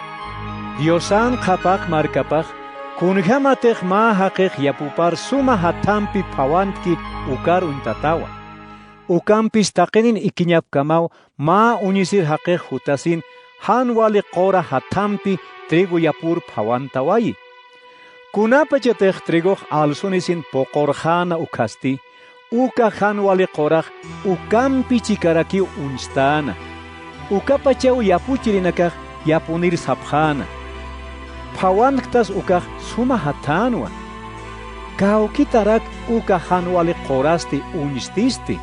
Diosan qhapaq markapax, kunjämatix mä jaqix yapupar suma jathampi phawantki ukar uñtatawa. Ukampis taqinin ikiñapkamaw mä uñisir jaqix jutasin jan wali qura jathampi trigo yapur phawantawayi. Kunapachatix trigox alsunisin puqurxäna ukhasti, uka jan wali qurax ukampi chikarakiw uñstäna. Ukapachaw yapuchirinakax yapunir sapxäna: Phawanktas ukax suma jathänwa. Kawkitarak uka jan wali qurasti uñstisti,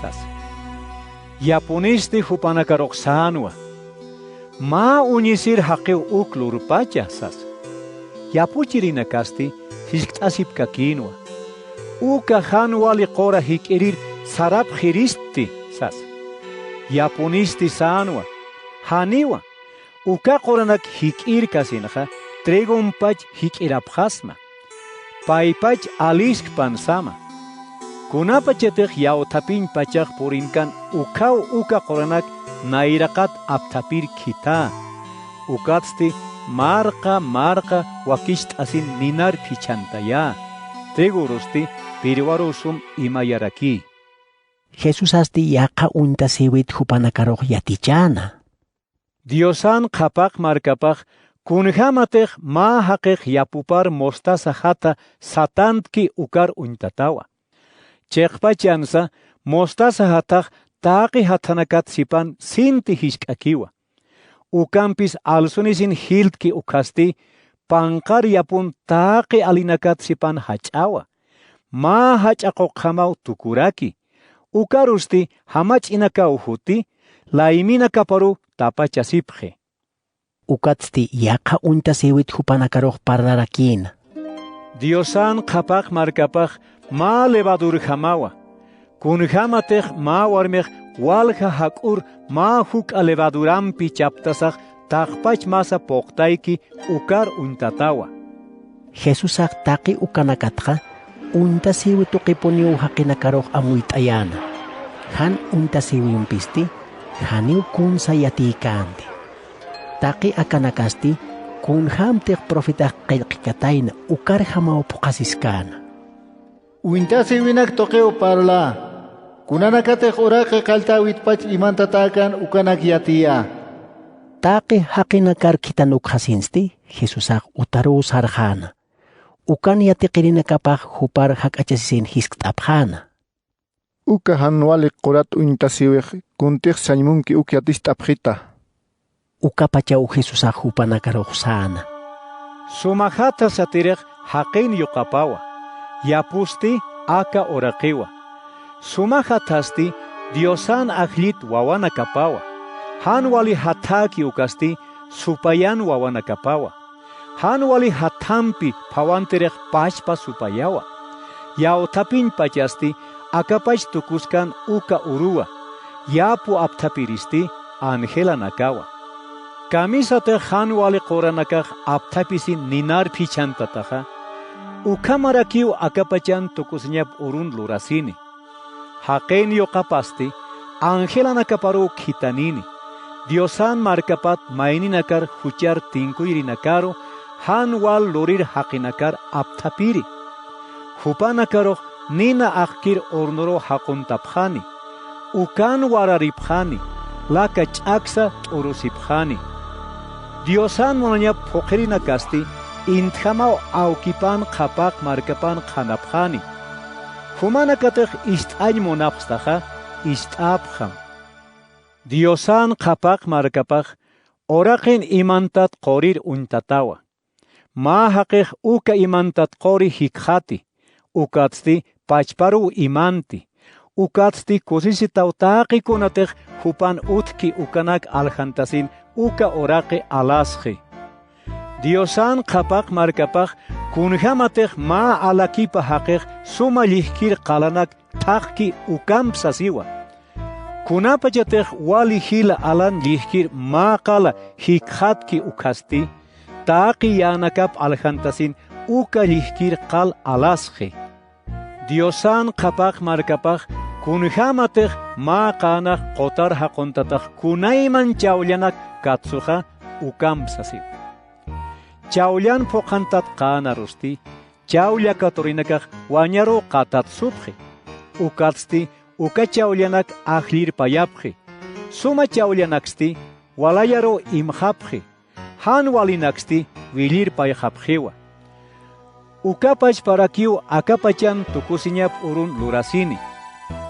sasa. Yapunisti jupanakarux sänwa: Mä uñisir jaqiw uk lurpacha, sasa. Yapuchirinakasti jiskt'asipkakïnwa: Uka jan wali qura jik'irir sarapxiristi, sasa. Yapunisti sänwa: Janiwa, uka quranak jik'irkasinxa trigompach jik'irapxasma. Paypach aliskpan sama. Kunapachatix yawthapiñ pachax purinkan ukhaw uka quranak nayraqat apthapir khitha. Ukatsti marqa marqa wakicht'asin ninar phichhantayä. Trigo urusti pirwaruw sum imayaraki. Jesusasti yaqha uñtasïwit jupanakarux yatichäna: Diosan qhapaq markapax kunjämatix mä jaqix yapupar mostaza jatha satantki ukar uñtatawa. Chiqpachansa mostaza jathax taqi jathanakat sipan sinti jisk'akiwa. Ukampis alsunisin jiltki ukhasti, panqar yapun taqi alinakat sipan jach'awa. Mä jach'a quqjamaw tukuraki. Ukarusti jamach'inakaw juti, layminakaparuw tapachasipxi. Ukatsti yaqha uñtasïwit jupanakarux parlarakïna: Diosan qhapaq markapax mä levadurjamawa. Kunjämatix mä warmix walja jak'ur mä juk'a levadurampi chaptasax taqpach masa puqtayki ukar uñtatawa. Jesusax taqi ukanakatxa uñtasïwi tuqipuniw jaqinakarux amuyt'ayäna. Jan uñtasïwimpisti janiw kunsa yatïkänti. Taqi akanakasti kunjämtix profetax qillqikatayna ukarjamaw phuqhasiskäna: Uñtasïwinak tuqiw parlä. Kunanakatix uraqi qalltäwitpach imantatäkän ukanak yatiyä. Taqi jaqinakar khitan ukxasinsti Jesusax utaruw sarxäna. Ukan yatiqirinakapax jupar jak'achasisin jiskt'apxäna: Uka jan wali qurat uñtasïwix kuntix sañ munki uk yaticht'apxita. Ukapachaw Jesusax jupanakarux säna: Suma jatha satirix jaqin yuqapawa, yapusti aka uraqiwa. Suma jathasti Diosan ajllit wawanakapawa. Jan wali jathäki ukasti supayan wawanakapawa. Jan wali jathampi phawantirix pachpa supayawa. Yawthapiñ pachasti akapach tukuskan uka uruwa. Yapu apthapiristi angelanakawa. Kamisatix jan wali quranakax apthapisin ninar phichhantataxa, ukhamarakiw akapachan tukusiñap urun lurasini. Jaqin yuqapasti angelanakaparuw khitanini. Diosan markapat mayninakar juchar tinkuyrinakaru jan wal lurir jaqinakar apthapiri. Jupanakarux nina axkir hornoruw jaquntapxani, ukan wararipxani, laka ch'aksa t'urusipxani. Diosan munañap phuqhirinakasti intjamaw awkipan qhapaq markapan qhanapxani. Jumanakatix ist'añ munapxstaxa, ist'apxam. Diosan qhapaq markapax uraqin imantat qurir uñtatawa. Mä jaqix uka imantat quri jikxati, ukatsti pachparuw imanti, ukatsti kusisitaw taqi kunatix jupan utjki ukanak aljantasin uka uraqi alasxi. Diosan qhapaq markapax kunjämatix mä alakipa jaqix suma llijkir qalanak thaqki ukamp sasiwa. Kunapachatix wali jila alan llijkir mä qala jikxatki ukhasti, taqi yänakap aljantasin uka llijkir qal alasxi. Diosan qhapaq markapax kunjämatix mä qänax qutar jaquntatax kunayman chawllanak katsuxa ukamp sasiwa. Chawllan phuqhantat qänarusti, chawlla katurinakax wañaruw qatatsupxi, ukatsti uka chawllanak ajllirpayapxi, suma chawllanaksti walayaruw imxapxi, jan walinaksti willirpayxapxiwa. Uka pachparakiw akapachan tukusiñap urun lurasini.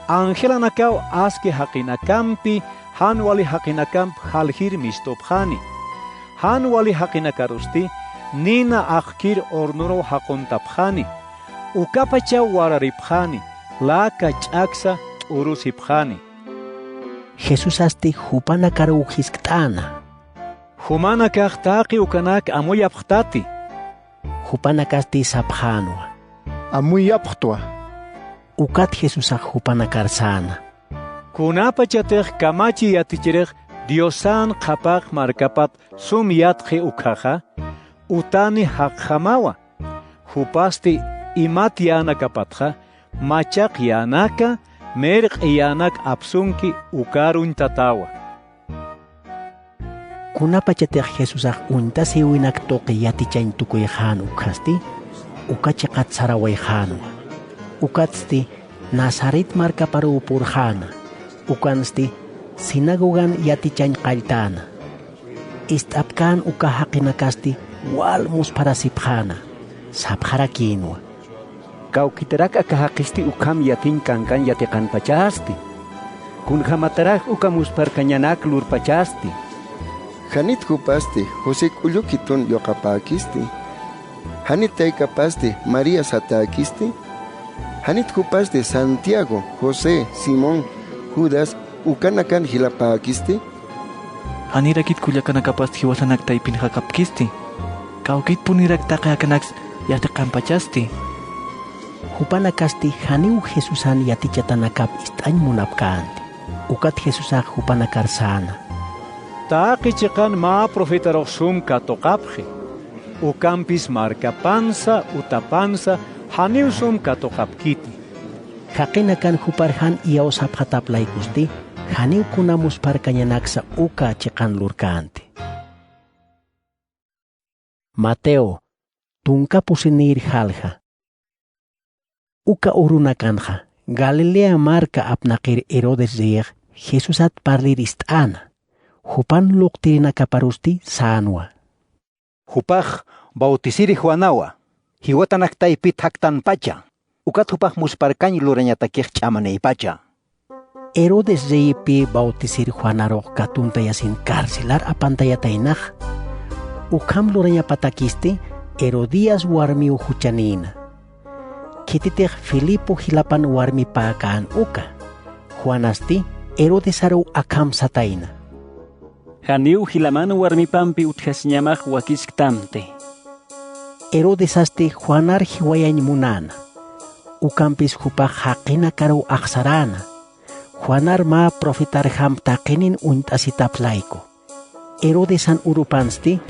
Angelanakaw aski jaqinakampi jan wali jaqinakamp jaljir mistupxani. Jan wali jaqinakarusti nina axkir hornoruw jaquntapxani. Ukapachaw wararipxani, laka ch'aksa t'urusipxani. Jesusasti jupanakaruw jiskt'äna. Jumanakax taqi ukanak amuyapxtati. Jupanakasti sapxänwa. Amuyapxtwa. Ukat Jesusax jupanakar säna. Kunapachatix kamachi yatichirix Diosan qhapaq markapat sum yatxi ukkhaxa, utani jaqjamawa. Jupasti imat yänakapatxa, machaq yänaka, mirq'i yänak apsunki ukaruñ tatawa. Kunapachatix Jesusax uñtasïwinak tuqi yatichañ tukuyxän ukkhasti, uka chiqat sarawayxänwa. Ukatsti Nazaret markaparuw purxäna, ukansti sinagogan yatichañ qalltäna. Ist'apkän uka jaqinakasti wal muspharasipxäna, sapxarakïnwa. Kawkitarak aka jaqisti ukham yatiñ kankan yatiqanpachasti. Kunjämatarak uka muspharkañanak lurpachasti. ¿Janit jupasti José k'ullu khitun yuqapäkisti? ¿Janit taykapasti María satäkisti? ¿Janit jupasti Santiago, José, Simón, Judas ukanakan jilapäkisti? ¿Janirakit kullakanakapasti jiwasanak taypinxakapkisti? ¿Kawkitpunirak taqi akanaks yatiqanpachasti? Jupanakasti janiw Jesusan yatichatanakap ist'añ munapkänti. Ukat Jesusax jupanakar säna. Taqi chiqan mä profetarux sum katuqapxi. Ukampis markapansa, utapansa, janiw sum katuqapkiti. Jaqinakan jupar jan iyawsapxatap laykusti, janiw kuna muspharkañanaksa uka chiqan lurkänti. Mateo, tunka pusinïr jalja. Uka urunakanxa, Galilea marka apnaqir Herodes reyix Jesusat parlir ist'äna. Jupan luqtirinakaparusti sänwa. Jupax bautisiri Juanawa, jiwatanak taypit jaktanpacha, ukat jupax muspharkañ lurañatakix ch'amanïpacha. Herodes reyipï bautisir Juanarux katuntayasin carcelar apantayataynax. Ukham lurañapatakisti Herodías warmiw juchanïna. Khititix Filipo jilapan warmipäkän uka. Juanasti Herodesaruw akham satayna. Janiw jilaman warmipampi utjasiñamax wakisktamti. Herodesasti Juanar jiwayañ munäna. Ukampis jupax jaqinakaruw axsaräna. Juanar mä profetarjamp taqinin uñt'asitap layku. Herodesan urupansti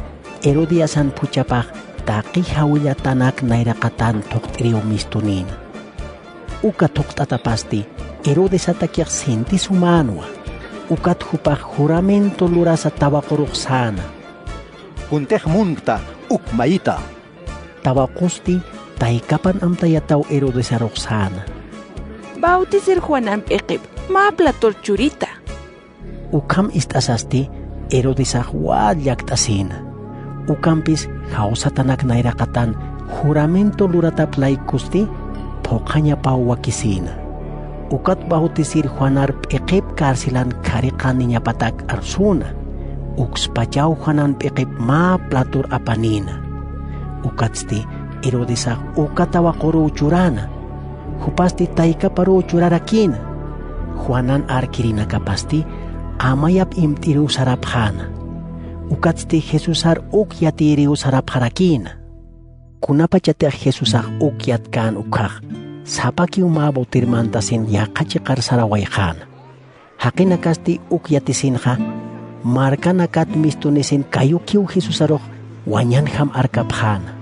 Herodiasan phuchhapax taqi jawillatanak nayraqatan thuqt'iriw mistunïna. Uka thuqt'atapasti Herodesatakix sinti sumänwa. Ukat jupax juramento lurasa tawaqurux säna. Kuntix munkta uk mayita. Tawaqusti taykapan amtayataw Herodesarux säna. Bautisir Juanan p'iqip mä platur churita. Ukham ist'asasti Herodesax wal llakt'asïna. Ukampis jawsatanak nayraqatan juramento luratap laykusti phuqhañapaw wakisïna. Ukat bautisir Juanar p'iqip carcelan khariqaniñapatak arsüna. Ukspachaw Juanan p'iqip mä platur apanïna. Ukatsti Herodesax uka tawaquruw churäna. Jupasti taykaparuw churarakïna. Juanan arkirinakapasti amayap imt'iriw sarapxäna. Ukatsti Jesusar uk yatiyiriw sarapxarakïna. Kunapachatix Jesusax uk yatkän ukkhax, sapakiw mä botir mantasin yaqha chiqar sarawayxäna. Jaqinakasti uk yatisinxa, markanakat mistunisin kayukiw Jesusarux wañanjam arkapxäna.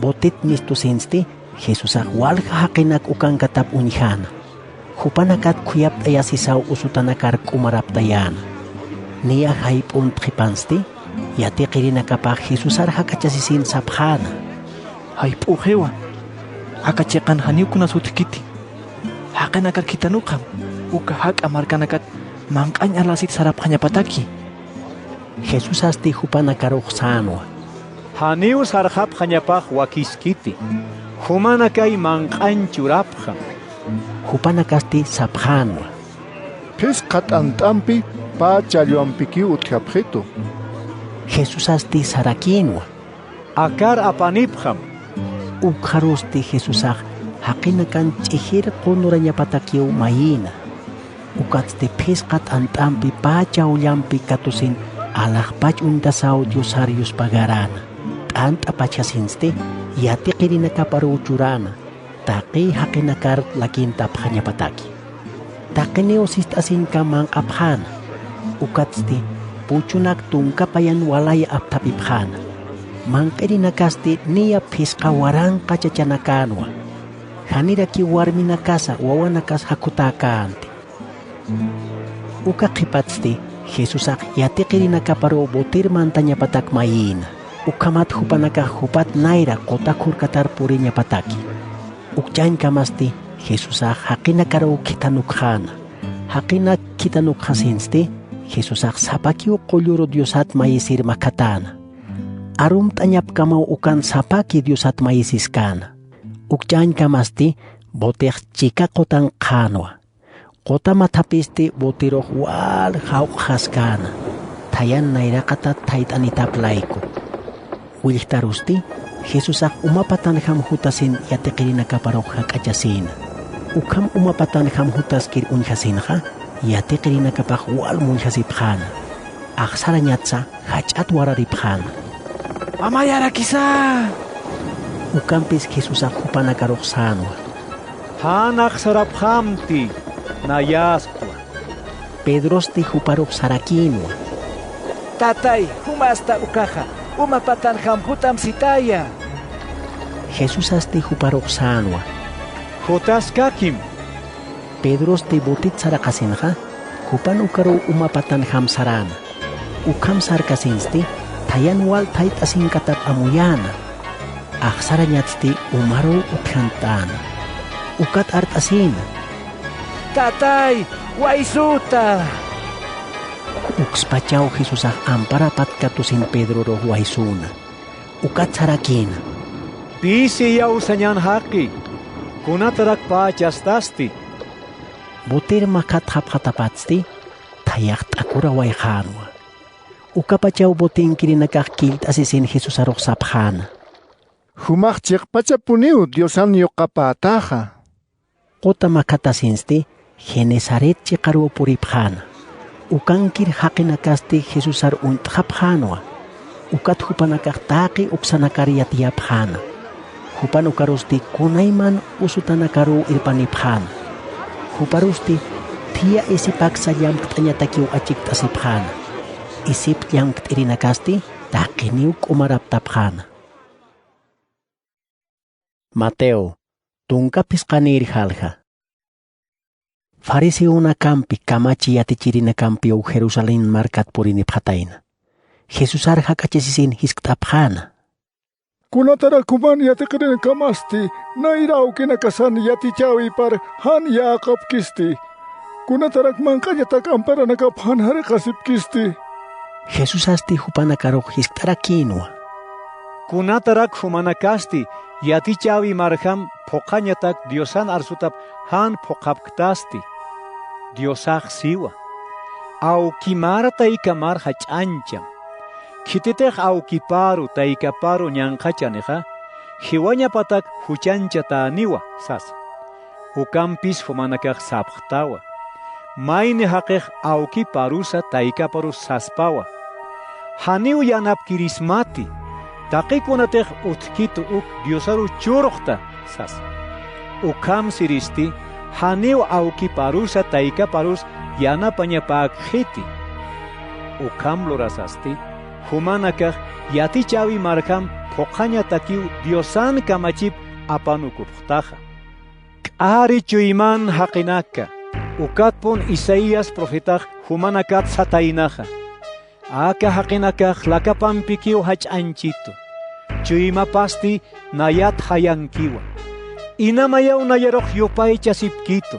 Botit mistusinsti Jesusax walja jaqinak ukankatap uñjäna. Jupanakat khuyapt'ayasisaw usutanakar k'umaraptayäna. Niya jayp'unt qhipansti, yatiqirinakapax Jesusar jak'achasisin sapxäna: —Jayp'üxiwa, aka chiqan janiw kunas utjkiti. Jaqinakar khithanukxam, uka jak'a markanakat manq'añ alasit sarapxañapataki. Jesusasti jupanakarux sänwa: —Janiw sarxapxañapax wakiskiti. Jumanakay manq'añ churapxam. Jupanakasti sapxänwa: —Phisqa t'ant'ampi pä challwampikiw utjapxitu. Jesusasti sarakïnwa: —Akar apanipxam. Ukxarusti Jesusax jaqinakan ch'ijir qunurañapatakiw mayïna. Ukatsti phisqa t'ant'ampi pä challwampi katusin alaxpach uñtasaw Diosar yuspagaräna. T'ant'apachjasinsti yatiqirinakaparuw churäna, taqi jaqinakar lakintapxañapataki. Taqiniw sist'asinkam manq'apxäna. Ukatsti puchunak tunka payan walay apthapipxäna. Manq'irinakasti niya phisqa waranqa chachanakänwa. Janirakiw warminakasa wawanakas jakhutäkänti. Uka qhipatsti Jesusax yatiqirinakaparuw botir mantañapatak mayïna. Ukhamat jupanakax jupat nayra quta khurkatar puriñapataki. Ukchañkamasti Jesusax jaqinakaruw khithanukxäna. Jaqinak khithanukxasinsti Jesusax sapakiw qulluru Diosat mayisir makhatäna. Arumt'añapkamaw ukan sapaki Diosat mayisiskäna. Ukchañkamasti botix chika qutan qhänwa. Quta mathapisti botirux wal jawq'xaskäna, thayan nayraqatat thayt'anitap layku. Willjtarusti Jesusax uma patanjam jutasin yatiqirinakaparux jak'achasïna. Ukham uma patanjam jutaskir uñjasinxa, yatiqirinakapax wal mullhasipxäna. Axsarañatsa jach'at wararipxäna: —¡Amayarakisa! Ukampis Jesusax jupanakarux sänwa: —Jan axsarapxamti, nayäskwa. Pedrosti juparux sarakïnwa: —Tatay, jumasta ukaxa, uma patanjam jutam sitaya. Jesusasti juparux sänwa: —Jutaskakim. Pedrosti botit saraqasinxa, jupan ukaruw uma patanjam saräna. Ukham sarkasinsti, thayan wal thayt'asinkatap amuyäna. Axsarañatsti umaruw utjant'äna. Ukat art'asïna: —Tatay, waysüta. Ukspachaw Jesusax amparapat katusin Pedrorux waysüna. Ukat sarakïna: —Pisi iyawsañän jaqi, kunatarak pä chastasti. Botir makhatxapxatapatsti, thayax t'akurawayxänwa. Ukapachaw botinkirinakax killt'asisin Jesusarux sapxäna: —Jumax chiqpachapuniw Diosan yuqapätaxa. Quta makhatasinsti Genesaret chiqaruw puripxäna. Ukankir jaqinakasti Jesusar uñt'xapxänwa. Ukat jupanakax taqi uksanakar yatiyapxäna. Jupan ukarusti kunayman usutanakaruw irpanipxäna. Juparusti thiyä isip aksa llamkt'añatakiw achikt'asipxäna. Isip llamkt'irinakasti taqiniw k'umaraptapxäna. Mateo, tunka phisqanïr jalja. Fariseonakampi kamachi yatichirinakampiw Jerusalén markat purinipxatayna. Jesusar jak'achasisin jiskt'apxäna. Kunatarak juman yatiqirinakamasti nayra awkinakasan yatichäwipar jan yäqapkisti? Kunatarak manq'añatak amparanakap jan jariqasipkisti? Jesusasti jupanakarux jiskt'arakïnwa. Kunatarak jumanakasti yatichäwimarjam phuqhañatak Diosan arsutap jan phuqhapktasti? Diosax siwa: Awkimar taykamar jach'añcham. Khititix awkiparu taykaparu ñanqhachanixa, jiwañapatak juchañchatäniwa sasa. Ukampis jumanakax sapxtawa. Mayni jaqix awkiparusa taykaparus saspawa: Janiw yanapkirismati, taqikunatix utjkitu uk Diosaru churxta sasa. Ukham siristi, janiw awkiparusa taykaparus yanapañapäkxiti. Ukham lurasasti, jumanakax yatichäwimarjam phuqhañatakiw Diosan kamachip apanukupxtaxa. K'ari chuyman jaqinaka, ukatpun Isaías profetax jumanakat sataynaxa: Aka jaqinakax lakapampikiw jach'añchitu, chuymapasti nayat jayankiwa. Inamayaw nayarux yupaychasipkitu,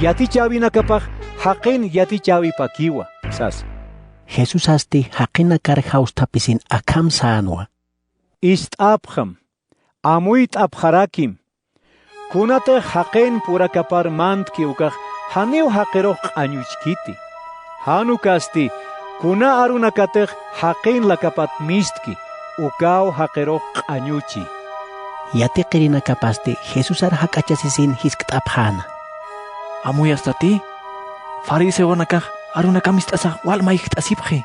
yatichäwinakapax jaqin yatichäwipakiwa sasa. Jesusasti jaqinakar jawsthapisin akham sänwa: Ist'apxam, amuyt'apxarakim. Kunatix jaqin purakapar mantki ukax janiw jaqirux q'añuchkiti. Jan ukasti, kuna arunakatix jaqin lakapat mistki, ukaw jaqirux q'añuchi. Yatiqirinakapasti Jesusar jak'achasisin jiskt'apxäna: Amuyastati, fariseonakax arunaka mist'asax wal mayjt'asipxi.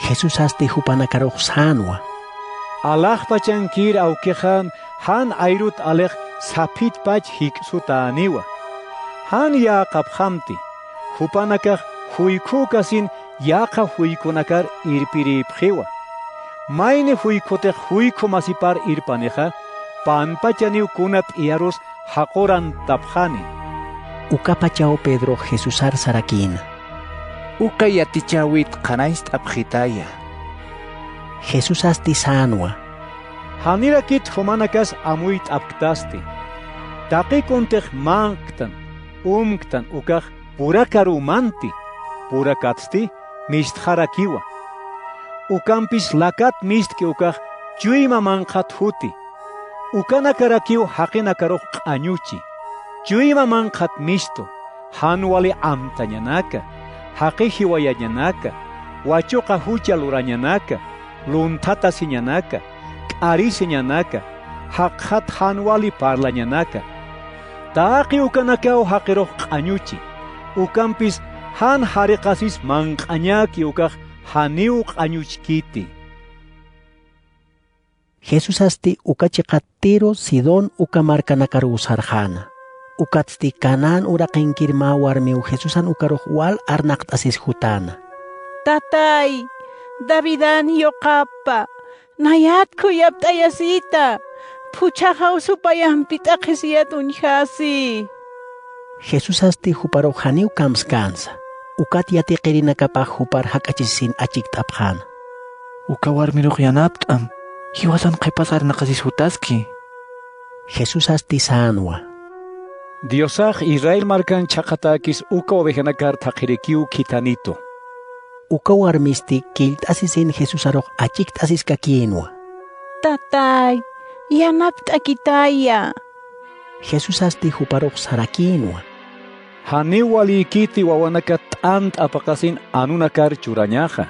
Jesusasti jupanakarux sänwa: Alaxpachankir awkixan jan ayrut alix saphitpach jik'sutäniwa. Jan yäqapxamti, jupanakax juykhukasin yäqa juykkunakar irpirïpxiwa. Mayni juykhutix juykhu masipar irpanixa, panpachaniw kuna p'iyarus jaqurantapxani. Ukapachaw Pedrox Jesusar sarakïna: Uka yatichäwit qhanañcht'apxitaya. Jesusasti sänwa: Janirakit jumanakas amuyt'apktasti. Taqi kuntix manq'ktan, umktan ukax purakarumanti, purakatsti mistxarakiwa. Ukampis lakat mistki ukax chuyma manqhat juti. Ukanakarakiw jaqinakarux q'añuchi. Chuyma manqhat mistu, jan wali amtañanaka, jaqi jiwayañanaka, wachuqa jucha lurañanaka, lunthatasiñanaka, k'arisiñanaka, jaqxat jan wali parlañanaka. Taqi ukanakaw jaqirux q'añuchi, ukampis jan jariqasis manq'añäki ukax janiw q'añuchkiti. Jesusasti uka chiqat Tiro, Sidón uka markanakaruw sarxäna. Ukatsti Canaán uraqinkir mä warmiw Jesusan ukarux wal arnaqt'asis jutäna: Tatay, Davidani yuqapa, nayat khuyapt'ayasita, phuchhaxaw supayampi t'aqhisiyat uñjasi. Jesusasti juparux janiw kamskänsa, ukat yatiqirinakapax jupar jak'achasisin achikt'apxäna: Uka warmirux yanapt'am, jiwasan qhipas arnaqasis jutaski. Jesusasti sänwa: Diosax Israel markan chhaqhatäkis uka ovejanakar thaqhirikiw khithanitu. Uka warmisti killt'asisin Jesusarux achikt'asiskakïnwa: Tatay, yanapt'akitaya. Jesusasti juparux sarakïnwa: Janiw walïkiti wawanakat t'ant apaqasin anunakar churañaxa.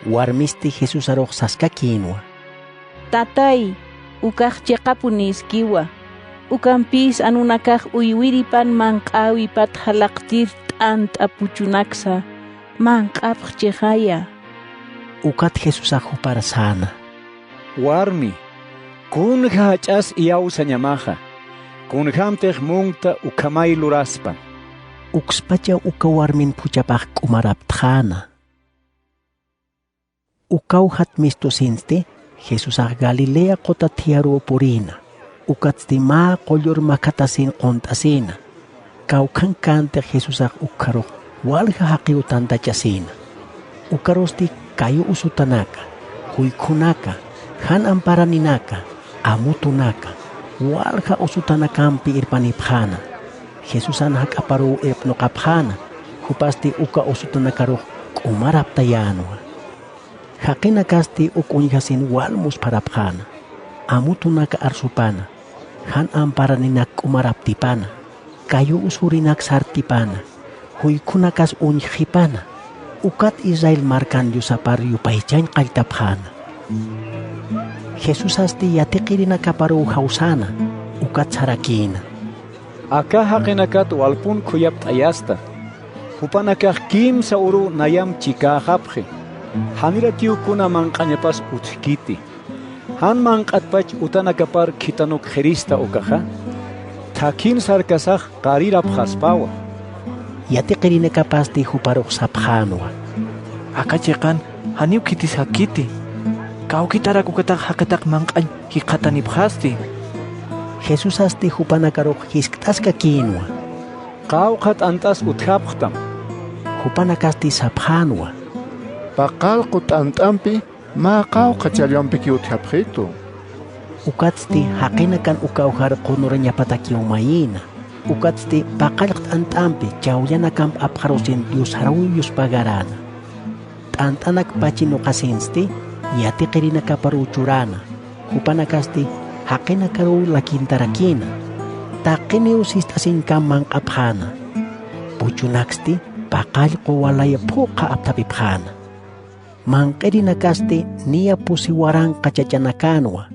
Warmisti Jesusarux saskakïnwa: Tatay, ukax chiqapunïskiwa. Ukampis anunakax uywiripan manq'äwipat jalaqtir t'ant apuchunaksa, manq'apxchixaya. Ukat Jesusax jupar säna: Warmi, kunja jach'as iyawsañamaxa, kunjämtix munkta ukhamay luraspan. Ukspacha uka warmin phuchhapax k'umaraptxäna. Uka awjat mistusinsti Jesusax Galilea quta thiyaruw purïna, ukatsti mä qullur makhatasin qunt'asïna. kawkhankänti Jesusax ukkharux walja jaqiw tantachasïna. Ukarusti kayu usutanaka, juykhunaka, jan amparaninaka, amutunaka, walja usutanakampi irpanipxäna. Jesusan jak'aparuw irpnuqapxäna, jupasti uka usutanakarux k'umaraptayänwa. Jaqinakasti uk uñjasin wal muspharapxäna, amutunaka arsupana, jan amparaninak k'umaraptipana, kayu usurinak sartipana, juykhunakas uñjxipana, ukat Israel markan Diosapar yupaychañ qalltapxäna. Jesusasti yatiqirinakaparuw jawsäna, ukat sarakïna: Aka jaqinakat walpun khuyapt'ayasta. Jupanakax kimsa uruw nayamp chikäxapxi. Janirakiw kuna manq'añapas utjkiti. Jan manq'atpach utanakapar khitanukxirista ukaxa, thakhin sarkasax qarirapxaspawa. Yatiqirinakapasti juparux sapxänwa: Aka chiqan janiw khitis jakkiti. Kawkitarak ukatax jaqitaq manq'añ jikxatanipxasti. Jesusasti jupanakarux jiskt'askakïnwa: Qawqha t'ant'as utjapxtam. Jupanakasti sapxänwa: Paqallqu t'ant'ampi mä qawqha challwampikiw utjapxitu. Ukatsti jaqinakan ukawjar qunurañapatakiw mayïna. Ukatsti paqallq t'ant'ampi chawllanakamp apxarusin Dios jaruw yuspagaräna. T'ant'anak pachinuqasinsti yatiqirinakaparuw churäna, jupanakasti jaqinakaruw lakintarakïna. Taqiniw sist'asiñkam manq'apxäna. Puchunaksti paqallqu walaya phuqha apthapipxäna. Manq'irinakasti niya pusi waranqa chachanakänwa,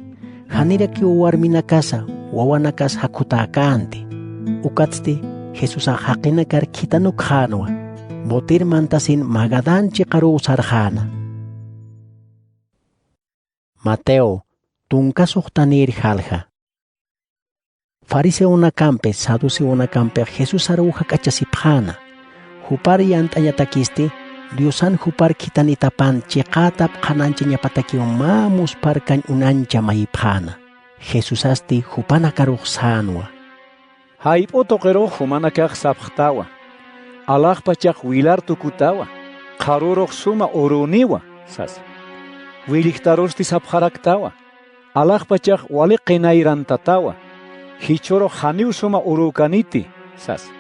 janirakiw warminakasa wawanakas jakhutäkänti. Ukatsti Jesusax jaqinakar khitanukxänwa, botir mantasin Magadán chiqaruw sarxäna. Mateo, tunka suxtanïr jalja. Fariseonakampix saduceonakampix Jesusaruw jak'achasipxäna. Jupar yant'añatakisti Diosan jupar khitanitapan chiqätap qhanañchañapatakiw mä muspharkañ unañcha mayipxäna. Jesusasti jupanakarux sänwa: Jayp'u tuqirux jumanakax sapxtawa: Alaxpachax wilar tukutawa, qharürux suma urüniwa, sasa. Willjtarusti sapxaraktawa: Alaxpachax wali qinayran tatawa, jichhürux janiw suma urükaniti, sasa.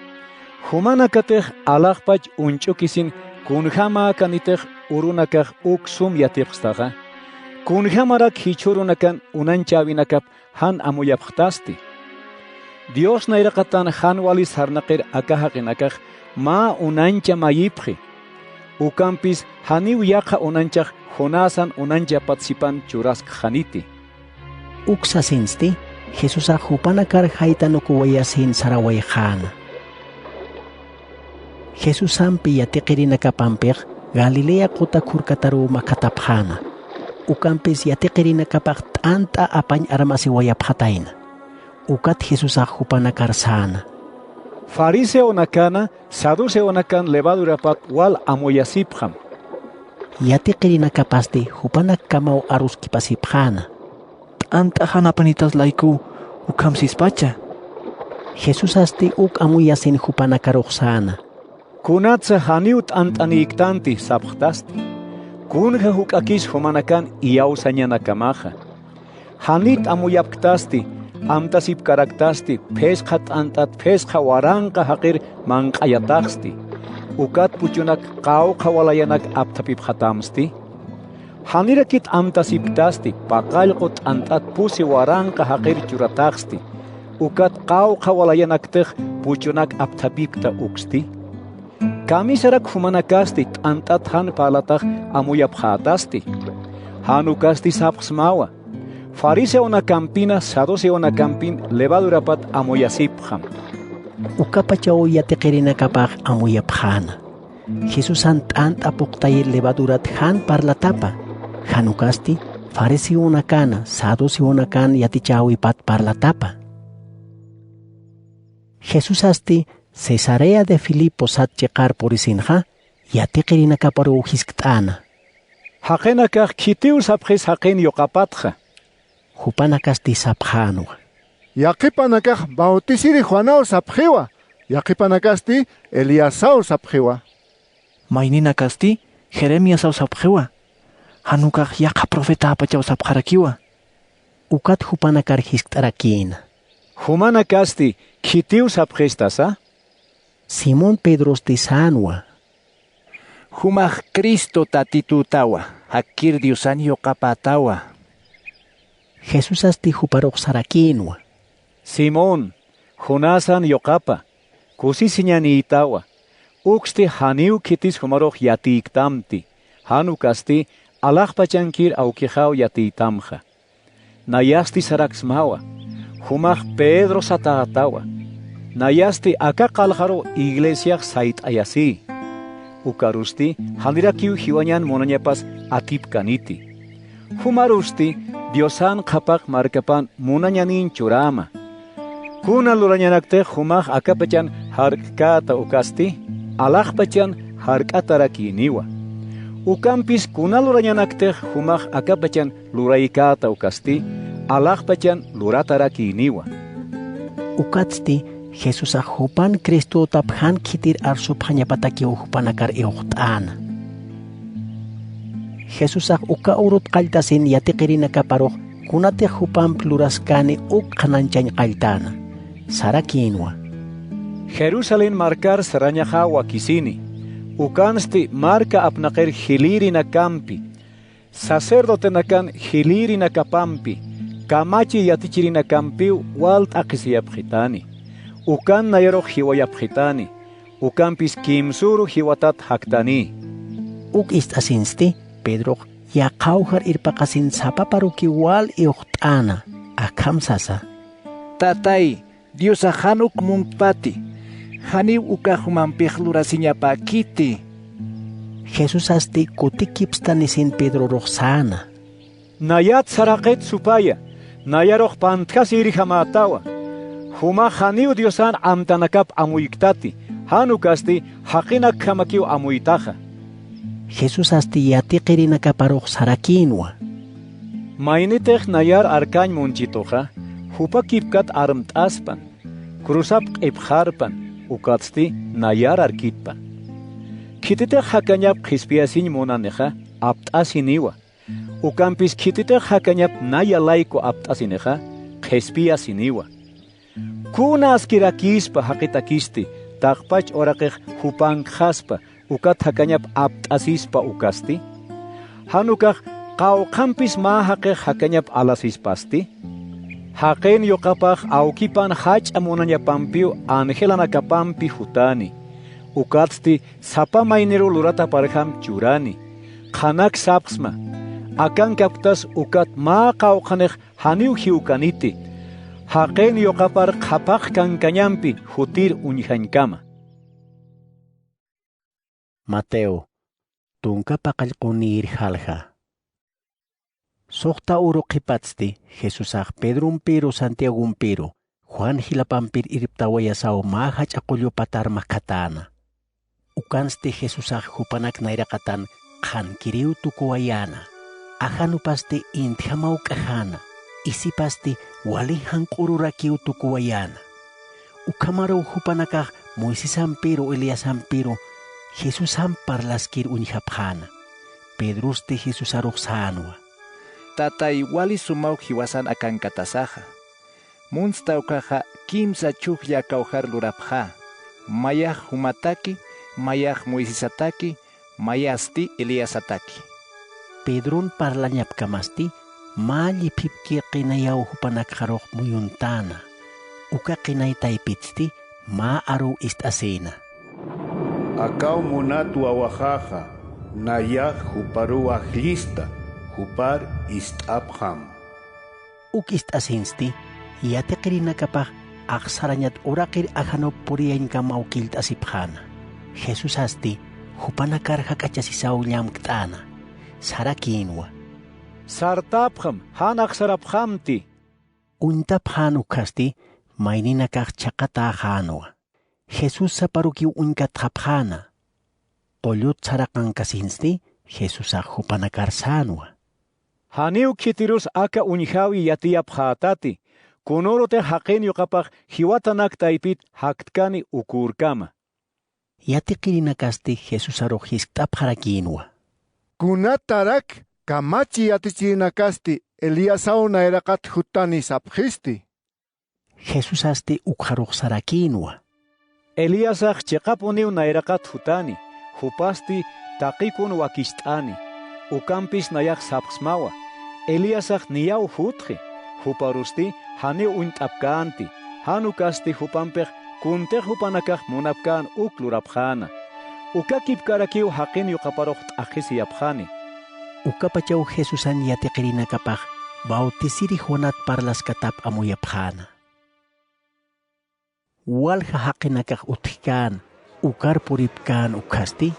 Jumanakatix alaxpach uñch'ukisin kunjamäkanitix urunakax uk sum yatipxstaxa, kunjamarak jichhürunakan unañchäwinakap jan amuyapxtasti. Dios nayraqatan jan wali sarnaqir aka jaqinakax mä unañcha mayipxi. Ukampis janiw yaqha unañchax Jonasan unañchapat sipan churaskxaniti. Uk sasinsti Jesusax jupanakar jaytanukuwayasin sarawayxäna. Jesusampi yatiqirinakapampix Galilea quta khurkataruw makhatapxäna. Ukampis yatiqirinakapax t'ant'a apañ armasiwayapxatayna. Ukat Jesusax jupanakar säna: Fariseonakana saduceonakan levadurapat wal amuyasipxam. Yatiqirinakapasti jupanakkamaw aruskipasipxäna: T'ant'a jan apanitas laykuw, ukham sispacha. Jesusasti uk amuyasin jupanakarux säna: Kunatsa janiw t'ant'anïktanti sapxtasti. Kunja juk'akis jumanakan iyawsañanakamaxa. Janit amuyapktasti, amtasipkaraktasti phisqa t'ant'at phisqa waranqa jaqir manq'ayataxsti. Ukat puchunak qawqha walayanak apthapipxatamsti. Janirakit amtasipktasti paqallqu t'ant'at pusi waranqa jaqir churataxsti. Ukat qawqha walayanaktix puchunak apthapipkta uksti. Kamisarak jumanakasti t'ant'at jan parlatax amuyapxätasti. Jan ukasti sapxsmawa: Fariseonakampina saduceonakampin levadurapat amuyasipxam. Ukapachaw yatiqirinakapax amuyapxäna. Jesusan t'ant'a puqtayir levadurat jan parlatapa, jan ukasti fariseonakana saduceonakan yatichäwipat parlatapa. Jesusasti Cesarea de Filipo sat chiqar purisinxa, yatiqirinakaparuw jiskt'äna: Jaqinakax khitiw sapxis jaqin yuqapatxa. Jupanakasti sapxänwa: Yaqhipanakax bautisiri Juanaw sapxiwa, Yaqhipanakasti Eliasaw sapxiwa. Mayninakasti Jeremiasaw sapxiwa. Jan ukax yaqha profetäpachaw sapxarakiwa. Ukat jupanakar jiskt'arakïna. Jumanakasti khitiw sapxistasa? Simón Pedrosti sänwa. Jumax Cristo Tatitütawa, jakkir Diosan yuqapätawa. Jesusasti juparux sarakïnwa. Simón, Jonasan yuqapa, kusisiñanïtawa, uksti janiw khitis jumarux yatïktamti, jan ukasti alaxpachankir awkixaw yatïtamxa. Nayasti saraksmawa, jumax Pedro satätawa. Nayasti aka qallqaru iglesiax sayt'ayasï. Ukarusti janirakiw jiwañan munañapas atipkaniti. Jumarusti Diosan qhapaq markapan munañanïñ churäma. Kuna lurañanaktix jumax akapachan jark'käta ukasti, alaxpachan jark'atarakïniwa. Ukampis kuna lurañanaktix jumax akapachan luraykäta ukasti, alaxpachan luratarakïniwa. Ukatsti Jesusax jupan Cristotap jan khitir arsupxañapatakiw jupanakar iwxt'äna. Jesusax uka urut qalltasin yatiqirinakaparux kunatix jupamp luraskäni uk qhanañchañ qalltäna. Sarakïnwa. Jerusalén markar sarañaxa wakisini. Ukansti marka apnaqir jilïrinakampi, sacerdotenakan jilïrinakapampi, kamachi yatichirinakampiw wal t'aqhisiyapxitani. Ukan nayarux jiwayapxitani. Ukampis kimsüru jiwatat jaktanï. Uk ist'asinsti Pedrox yaqha awjar irpaqasin sapaparukiw wal iwxt'äna, akham sasa: Tatay, Diosax jan uk muntpati, janiw ukax jumampix lurasiñapäkiti. Jesusasti kutikipstanisin Pedrorux säna. Nayat saraqit supaya, nayarux pantjasïrijamätawa. Jumax janiw Diosan amtanakap amuyktati, jan ukasti jaqinakjamakiw amuytaxa. Jesusasti yatiqirinakaparux sarakïnwa. Maynitix nayar arkañ munchituxa, jupakipkat armt'aspan, cruzap q'ipxarpan, ukatsti nayar arkitpan. Khititix jakañap qhispiyasiñ munanixa, apt'asiniwa. Ukampis khititix jakañap naya layku apt'asinixa, qhispiyasiniwa. Kuna askirakispa jaqitakisti, taqpach uraqix jupankxaspa, ukat jakañap apt'asispa ukasti? Jan ukax qawqhampis mä jaqix jakañap alasispasti? Jaqin yuqapax awkipan jach'a munañapampiw angelanakapampi jutani. Ukatsti sapa mayniru lurataparjam churani. Qhanak sapxsma, akankapktas ukat mä qawqhanix janiw jiwkaniti, jaqin yuqapar qhapaq kankañampi jutir uñjañkama. Mateo, tunka paqallqunïr jalja. Suxta uru qhipatsti Jesusax Pedrompiru Santiagompiru Juan jilapampir irptawayasaw mä jach'a qullu patar makhatäna. Ukansti Jesusax jupanak nayraqatan qhankiriw tukuwayäna, ajanupasti intjamaw k'ajäna, isipasti wali janq'ururakiw tukuwayäna. Ukhamaruw jupanakax Moisesampiru Eliasampiru Jesusamp parlaskir uñjapxäna. Pedrosti Jesusarux sänwa: Tatay, wali sumaw jiwasan akankatasaxa. Muntsta ukaxa kimsa chujlla kawjar lurapxä, mayax jumataki, mayax Moisesataki, mayasti Eliasataki. Pedron parlañapkamasti mä lliphipki qinayaw jupanakxarux muyuntäna. Uka qinay taypitsti mä aruw ist'asïna: Akaw munat wawaxaxa, nayax juparuw ajllista, jupar ist'apxam. Uk ist'asinsti yatiqirinakapax axsarañat uraqir ajanup puriyañkamaw killt'asipxäna. Jesusasti jupanakar jak'achasisaw llamkt'äna, sarakïnwa: Sartapxam, jan axsarapxamti. Uñtapxän ukhasti mayninakax chhaqatäxänwa. Jesús saparukiw uñkatxapxäna. Qullut saraqankasinsti Jesusax jupanakar sänwa: Janiw khitirus aka uñjäwi yatiyapxätati, Kunürutix jaqin yuqapax jiwatanak taypit jaktkani ukürkama. Yatiqirinakasti Jesusarux jiskt'apxarakïnwa: —¿Kunatarak kamachi yatichirinakasti Eliasaw nayraqat jutani sapxisti? Jesusasti ukxarux sarakïnwa: —Eliasax chiqapuniw nayraqat jutani, jupasti taqikun wakicht'ani. Ukampis nayax sapxsmawa: Eliasax niyaw jutxi, juparusti janiw uñt'apkänti, jan ukasti jupampix kuntix jupanakax munapkän uk lurapxäna. Uka kipkarakiw jaqin yuqaparux t'aqhisiyapxani. Ukapachaw Jesusan yatiqirinakapax Bautisiri Juanat parlaskatap amuyapxäna. Walja jaqinakax utjkän, ukar puripkän ukhasti,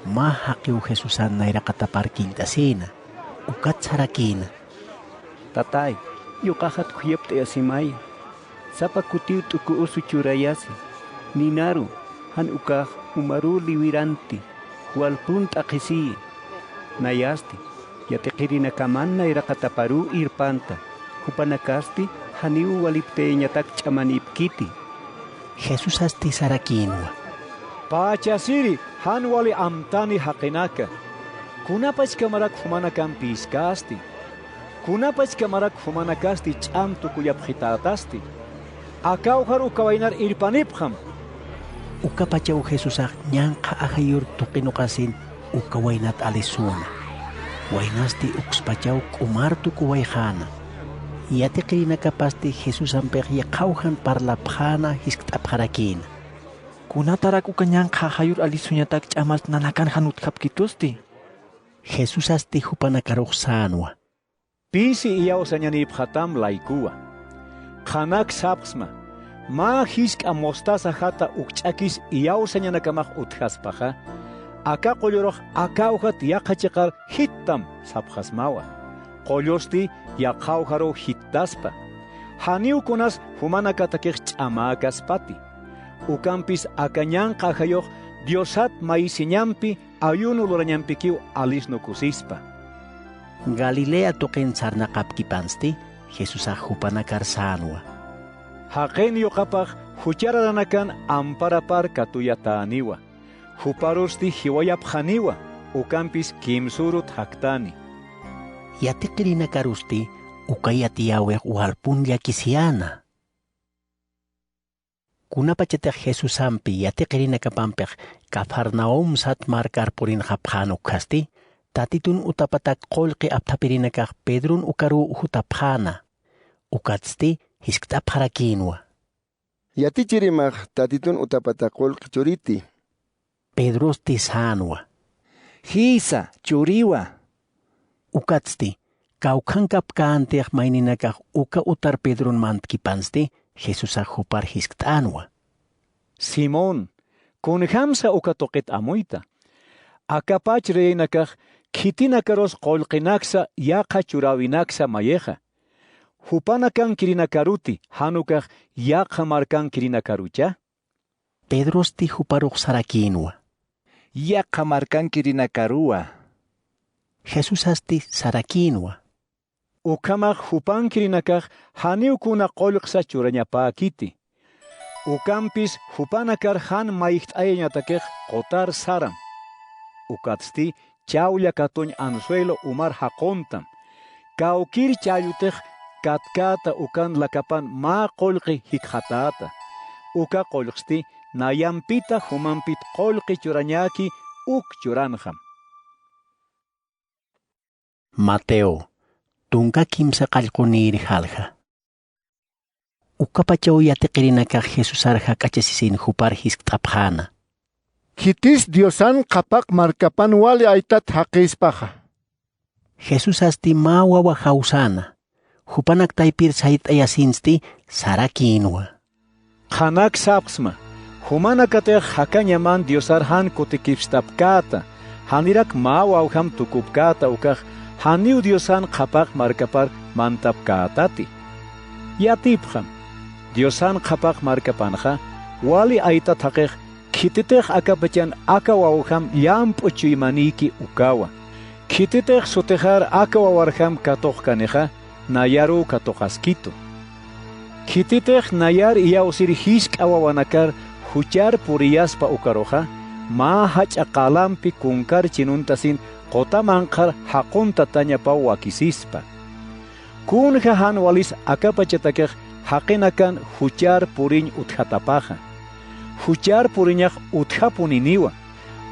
mä jaqiw Jesusan nayraqatapar killt'asïna, ukat sarakïna: —Tatay, yuqaxat khuyapt'ayasimaya. Sapa kutiw t'uku usu churayasi, ninaru, jan ukax umaruw liwiranti, walpun t'aqhisiyi. Nayasti, yatiqirinakaman nayraqataparuw irpanta, jupanakasti janiw waliptayañatak ch'amanïpkiti. Jesusasti sarakïnwa: —Pächasiri jan wali amtani jaqinaka. ¿Kunapachkamarak jumanakampiskasti? ¿Kunapachkamarak jumanakasti ch'am tukuyapxitätasti? Akawjar uka waynar irpanipxam. Ukapachaw Jesusax ñanqha ajayur tuqinuqasin uka waynat alisüna. Waynasti ukspachaw k'umar tukuwayxäna. Yatiqirinakapasti Jesusampix yaqhawjan parlapxäna jiskt'apxarakïna: —¿Kunatarak uka ñanqha ajayur alisuñatak ch'amas nanakan jan utjapkitusti? Jesusasti jupanakarux sänwa: —Pisi iyawsañanïpxatam laykuwa. Qhanak sapxsma: Mä jisk'a mostaza jata ukch'akis iyawsañanakamax utjaspaxa, aka qullurux akawjat yaqha chiqar jittam sapxasmawa. Qullusti yaqhawjaruw jittaspa. Janiw kunas jumanakatakix ch'amäkaspati. Ukampis aka ñanqha ajayux Diosat maysiñampi ayuno lurañampikiw alisnukusispa. Galilea tuqin sarnaqapkipansti Jesusax jupanakar sänwa: —Jaqin yuqapax juchararanakan amparapar katuyatäniwa, juparusti jiwayapxaniwa, ukampis kimsürut jaktani. Yatiqirinakarusti uka yatiyäwix walpun llakisiyäna. Kunapachatix Jesusampi yatiqirinakapampix Cafarnaum sat markar purinxapxän ukhasti, Tatitun utapatak qullqi apthapirinakax Pedron ukaruw jutapxäna. Ukatsti jiskt'apxarakïnwa: —Yatichirimax Tatitun utapatak qullqi churiti. Pedrosti sänwa: —Jïsa, churiwa. Ukatsti, kawkhankapkäntix mayninakax uka utar Pedron mantkipansti, Jesusax jupar jiskt'änwa: —Simón, ¿kunjamsa uka tuqit amuyta? Akapach reyinakax khitinakarus qullqinaksa yaqha churäwinaksa mayixa. ¿Jupanakankirinakarutï jan ukax yaqha markankirinakarucha? Pedrosti juparux sarakïnwa: —Yaqha markankirinakaruwa. Jesusasti sarakïnwa: —Ukhamax jupankirinakax janiw kuna qullqsa churañapäkiti. Ukampis jupanakar jan mayjt'ayañatakix qutar saram. Ukatsti chawlla katuñ anzuelo umar jaquntam. Kawkir challwtix katkäta ukan lakapan mä qullqi jikxatäta. Uka qullqsti nayampita jumampit qullqi churañäki uk churanxam. Mateo, tunka kimsa qallqunïr jalja. Ukapachaw yatiqirinakax Jesusar jak'achasisin jupar jiskt'apxäna: —Khitis Diosan qhapaq markapan wali aytat jaqïspaxa. Jesusasti mä wawa jawsäna. Jupanak taypir sayt'ayasinsti sarakïnwa: —Qhanak sapxsma, jumanakatix jakañaman Diosar jan kutikipstapkäta, janirak mä wawjam tukupkäta ukax janiw Diosan qhapaq markapar mantapkätati. Yatipxam, Diosan qhapaq markapanxa wali aytat jaqix khititix akapachan aka wawjam llamp'u chuymanïki ukawa. Khititix sutixar aka wawarjam katuqkanixa, nayaruw katuqaskitu. Khititix nayar iyawsir jisk'a wawanakar juchar puriyaspa ukaruxa, mä jach'a qalampi kunkar chinuntasin quta manqhar jaqun tatañapaw wakisispa. Kunja jan walis akapachatakix jaqinakan juchar puriñ utjatapaxa. Juchar puriñax utjapuniniwa,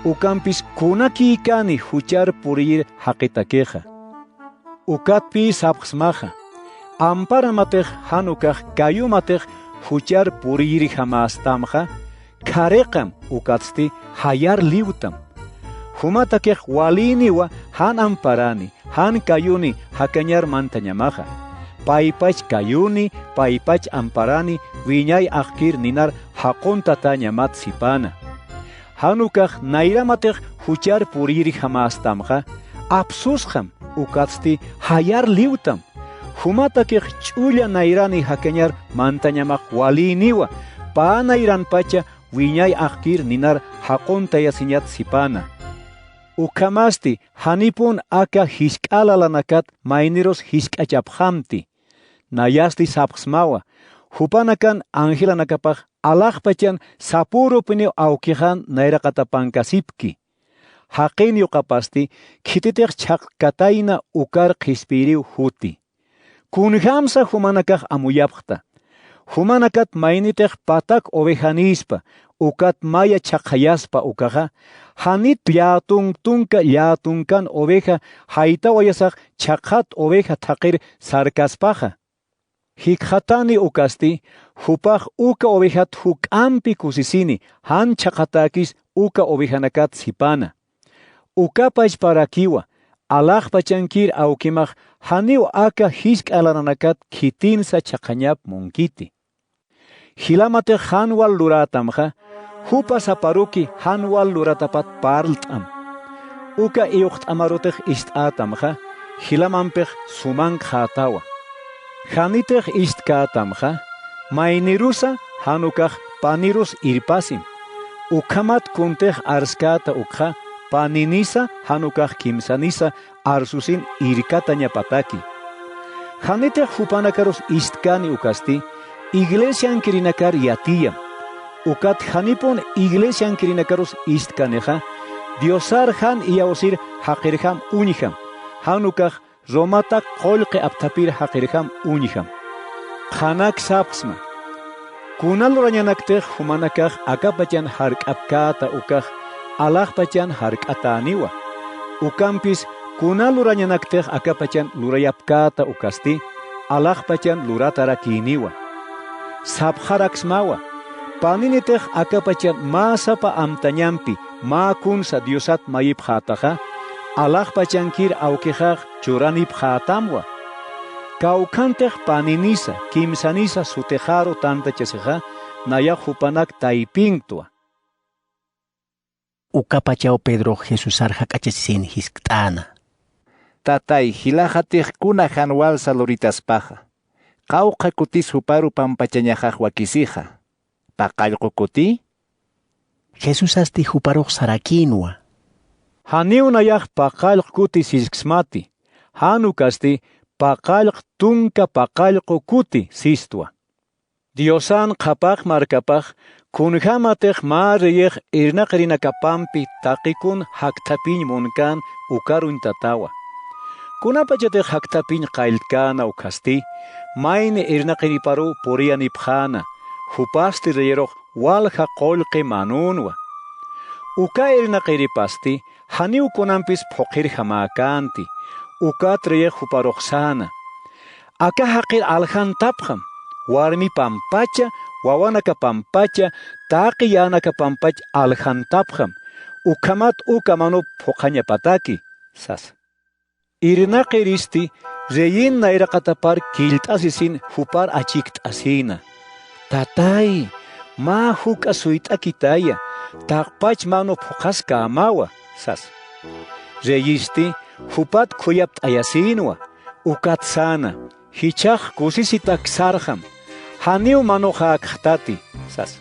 ukampis kunakïkani juchar puriyir jaqitakixa. Ukatpï sapxsmaxa, amparamatix jan ukax kayumatix juchar puriyirjamästamxa, khariqam ukatsti jayar liwtam. Jumatakix walïniwa jan amparani, jan kayuni jakañar mantañamaxa. Paypach kayuni, paypach amparani, wiñay axkir ninar jaqun tatañamat sipana. Jan ukax nayramatix juchar puriyirjamästamxa, apsusxam, ukatsti jayar liwtam. Jumatakix ch'ulla nayrani jakañar mantañamax walïniwa, pä nayranpacha wiñay axkir ninar jaquntayasiñat sipana. Ukhamasti janipun aka jisk'a lalanakat maynirus jisk'achapxamti. Nayasti sapxsmawa, jupanakan angelanakapax alaxpachan sapürupiniw awkixan nayraqatapankasipki. Jaqin yuqapasti khititix chhaqkatayna ukar qhispiyiriw juti. Kunjämsa jumanakax amuyapxta. Jumanakat maynitix patak ovejanïspa, ukat maya chhaqayaspa ukaxa, janit llätunk tunka llätunkan oveja jaytawayasax chhaqat oveja thaqhir sarkaspaxa. Jikxatani ukasti, jupax uka ovejat juk'ampi kusisini, jan chhaqatäkis uka ovejanakat sipana. Uka pachparakiwa, alaxpachankir awkimax janiw aka jisk'a lalanakat khitinsa chhaqañap munkiti. Jilamatix jan wal lurätamxa, jupa saparuki jan wal luratapat parlt'am. Uka iwxt'amarutix ist'ätamxa, jilamampix sumankxätawa. Janitix ist'kätamxa, maynirusa jan ukax panirus irpasim. Ukhamat kuntix arskäta ukxa, paninisa jan ukax kimsanisa arsusin irkatañapataki. Janitix jupanakarus ist'käni ukasti, iglesiankirinakar yatiyam. Ukat janipun iglesiankirinakarus ist'kanixa, Diosar jan iyawsir jaqirjam uñjam, jan ukax Romatak qullqi apthapir jaqirjam uñjam. Qhanak sapxsma. Kuna lurañanaktix jumanakax akapachan jark'apkäta ukax alaxpachan jark'atäniwa. Ukampis kuna lurañanaktix akapachan lurayapkäta ukasti alaxpachan luratarakïniwa. Sapxaraksmawa, paninitix akapachan mä sapa amtañampi mä kunsa Diosat mayipxätaxa, alaxpachankir awkixax churanipxätamwa. Kawkhantix paninisa, kimsanisa sutixaru tantachasixa, nayax jupanak taypinktwa. Ukapachaw Pedrox Jesusar jak'achasisin jiskt'äna. Tatay, jilaxatix kuna jan walsa luritaspaxa. Qawqha kutis juparu pampachañaxax wakisixa. Paqallqu kuti? Jesusasti juparux sarakïnwa. Janiw nayax paqallq kuti sisksmati, jan ukasti paqallq tunka paqallqu kuti sistwa. Diosan qhapaq markapax kunjämatix mä reyix irnaqirinakapampi taqikun jakthapiñ munkän ukaruñ tatawa. Kunapachatix jakthapiñ qalltkäna ukhasti, mayni irnaqiriparuw puriyanipxäna, jupasti reyirux walja qullqi manünwa. Uka irnaqiripasti janiw kunampis phuqhirjamäkänti, ukat reyix juparux säna. Aka jaqir aljantapxam, warmi pampacha, wawanaka pampacha, taqi yänaka pampach aljantapxam, ukhamat uka manup phuqhañapataki, sasa. Irnaqiristi reyin nayraqatapar killt'asisin jupar achikt'asïna. Tatay, mä juk'a suyt'akitaya, taqpach manu phuqhaskämawa, sasa. Reyisti jupat khuyapt'ayasïnwa, ukat säna, jichhax kusisitak sarxam, janiw manuxäkxtati, sasa.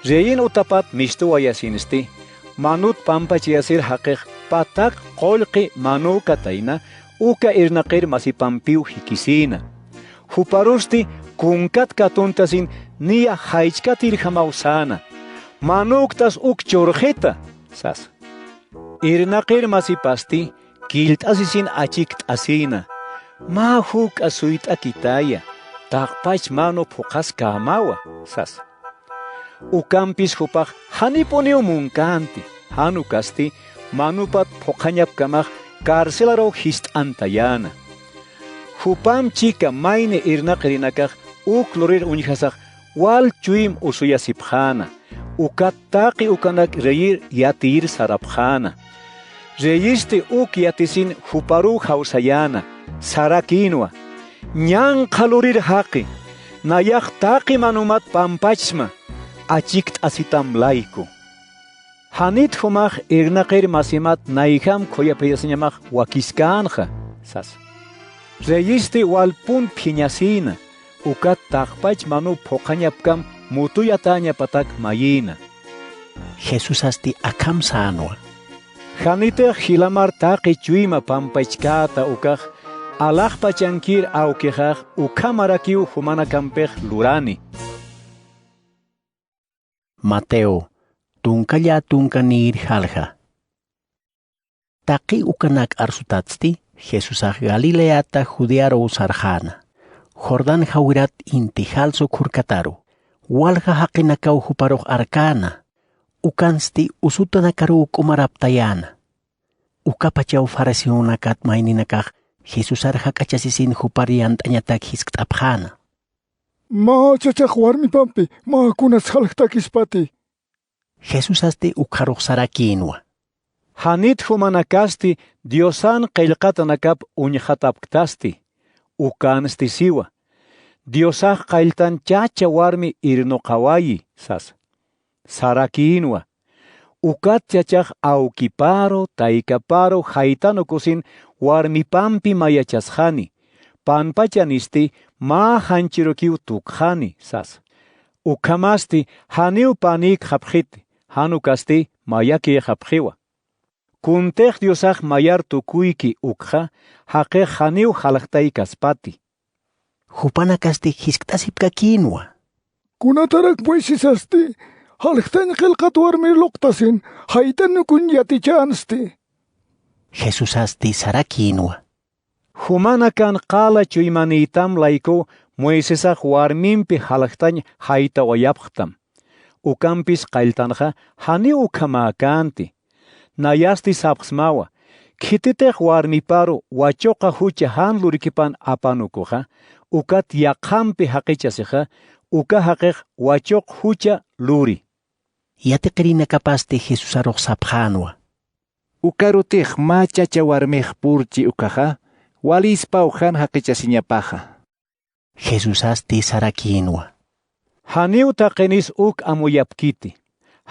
Reyin utapat mistuwayasinsti, manut pampachayasir jaqix patak qullqi manükatayna, uka irnaqir masipampiw jikisïna. Juparusti kunkat katuntasin niya jaychkatirjamaw säna. Manüktas uk churxita sasa. Irnaqir masipasti killt'asisin achikt'asïna. Mä juk'a suyt'akitaya, taqpach manu phuqhaskämawa sasa. Ukampis jupax janipuniw munkänti, jan ukasti manupat phuqhañapkamax carcelaruw jist'antayäna. Jupam chika mayni irnaqirinakax uk lurir uñjasax wal chuym usuyasipxäna, ukat taqi ukanak reyir yatiyir sarapxäna. Reyisti uk yatisin juparuw jawsayäna, sarakïnwa: Ñanqha lurir jaqi, nayax taqi manumat pampachsma, achikt'asitam layku. Janit jumax irnaqir masimat nayjam khuyapxirasiñamax wakiskänxa sasa. Reyisti walpun phiñasïna, ukat taqpach manuw phuqhañapkam mutuyatäñapatak mayïna. Jesusasti akham sänwa: Janitix jilamar taqi chuyma pampachkäta ukax alaxpachankir awkixax ukhamarakiw jumanakampix lurani. Mateo tunka llätunka niyir jalja. Taqi ukanak arsutatsti Jesusax Galileata Judearuw sarxäna. Jordán jawirat inti jalsu khurkataru walja jaqinakaw juparux arkäna. Ukansti usutanakaruw k'umaraptayäna. Ukapachaw fariseonakat mayninakax Jesusar jak'achasisin jupar yant'añatak jiskt'apxäna: Mä chachax warmipampi mä kunas jaljtakispati. Jesusasti ukxarux sarakïnwa: Janit jumanakasti Diosan qillqatanakap uñxatapktasti. Ukansti siwa: Diosax qalltan chacha warmi irnuqawayi sasa. Sarakïnwa: Ukat chachax awkiparu taykaparu jaytanukusin warmipampi mayachasxani, panpachanisti mä janchirukiw tukxani sasa. Ukhamasti janiw panïkxapxiti, jan ukasti mayakïxapxiwa. Kuntix Diosax mayar tukuyki ukxa, jaqix janiw jaljtaykaspati. Jupanakasti jiskt'asipkakïnwa: ¿Kunatarak Moisesasti jaljtañ qillqat warmir luqtasin jaytanukun yatichänsti? Jesusasti sarakïnwa: Jumanakan qala chuymanïtam laykuw Moisesax warmimpi jaljtañ jaytawayapxtam. Ukampis qalltanxa janiw ukhamäkänti. Nayasti sapxsmawa: Khititix warmiparu wachuqa jucha jan lurikipan apanukuxa, ukat yaqhampi jaqichasixa, uka jaqix wachuq jucha luri. Yatiqirinakapasti Jesusarux sapxänwa: Ukarutix mä chacha warmix purchi ukhaxa, walispaw jan jaqichasiñapaxa. Jesusasti sarakïnwa: Janiw taqinis uk amuyapkiti.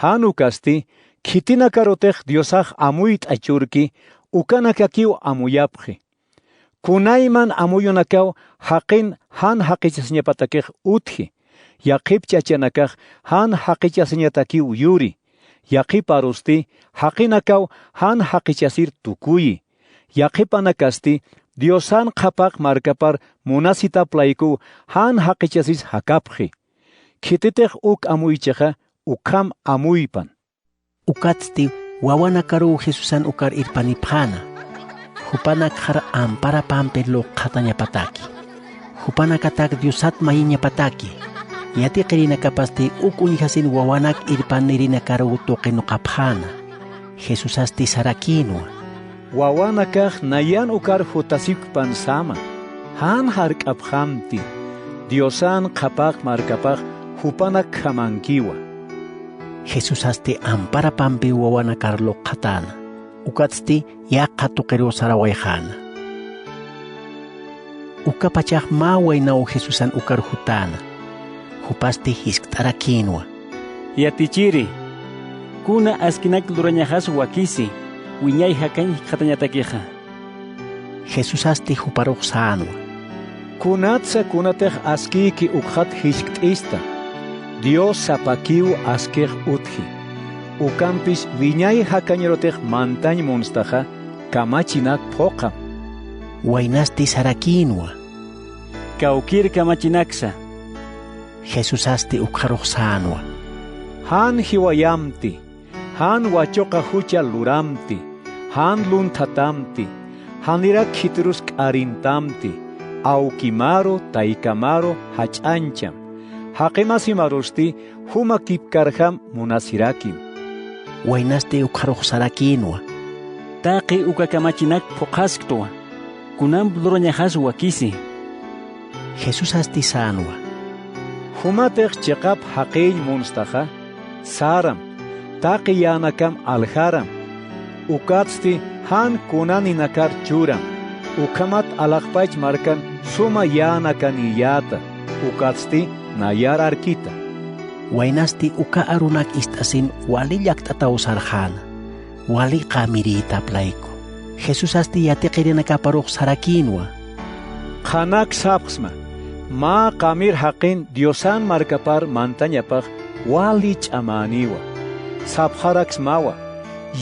Jan ukasti, khitinakarutix Diosax amuyt'a churki, ukanakakiw amuyapxi. Kunayman amuyunakaw jaqin jan jaqichasiñapatakix utji, yaqhip chachanakax jan jaqichasiñatakiw yuri, yaqhiparusti jaqinakaw jan jaqichasir tukuyi, yaqhipanakasti Diosan qhapaq markapar munasitap laykuw jan jaqichasis jakapxi. Khititix uk amuychixa ukham amuypan. Ukatsti wawanakaruw Jesusan ukar irpanipxäna. Jupanakxar amparapampi luqxatañapataki. Jupanakatak Diosat mayiñapataki. Yatiqirinakapasti uk uñjasin wawanak irpanirinakaruw tuqinuqapxäna. Jesusasti sarakïnwa: Wawanakax nayan ukar jutasipkpan sama, jan jark'apxamti, Diosan qhapaq markapax jupanakjamankiwa. Jesusasti amparapampi wawanakar luqxatäna. Ukatsti yaqha tuqiruw sarawayxäna. Ukapachax mä waynaw Jesusan ukar jutäna. Jupasti jiskt'arakïnwa: Yatichiri, kuna askinak lurañaxas wakisi, wiñay jakañ jikxatañatakixa. Jesusasti juparux sänwa: Kunatsa kunatix askïki ukxat jiskt'ista, Dios sapakiw askix utji. Ukampis wiñay jakañarutix mantañ munstaxa, kamachinak phuqham. Waynasti sarakïnwa: Kawkïr kamachinaksa, Jesusasti ukxarux sänwa: Jan jiwayamti, jan wachuqa jucha luramti, jan lunthatamti, janirak khitirus k'arintamti, awkimaru, taykamaru jach'añcham, jaqimasimarusti juma kipkarjam munasirakim. Waynasti ukxarux sarakïnwa: Taqi uka kamachinak phuqhasktwa, kunamp lurañaxas wakisi. Jesusasti sänwa: Jumatix chiqap jaqiñ munstaxa, saram, taqi yänakam aljaram, ukatsti jan kunaninakar churam, ukhamat alaxpach markan suma yänakaniyäta, ukatsti nayar arkita. Waynasti uka arunak ist'asin wali llakt'ataw sarxäna, wali qamirïtap layku. Jesusasti yatiqirinakaparux sarakïnwa: Qhanak sapxsma, mä qamir jaqin Diosan markapar mantañapax wali ch'amäniwa. Sapxaraksmawa,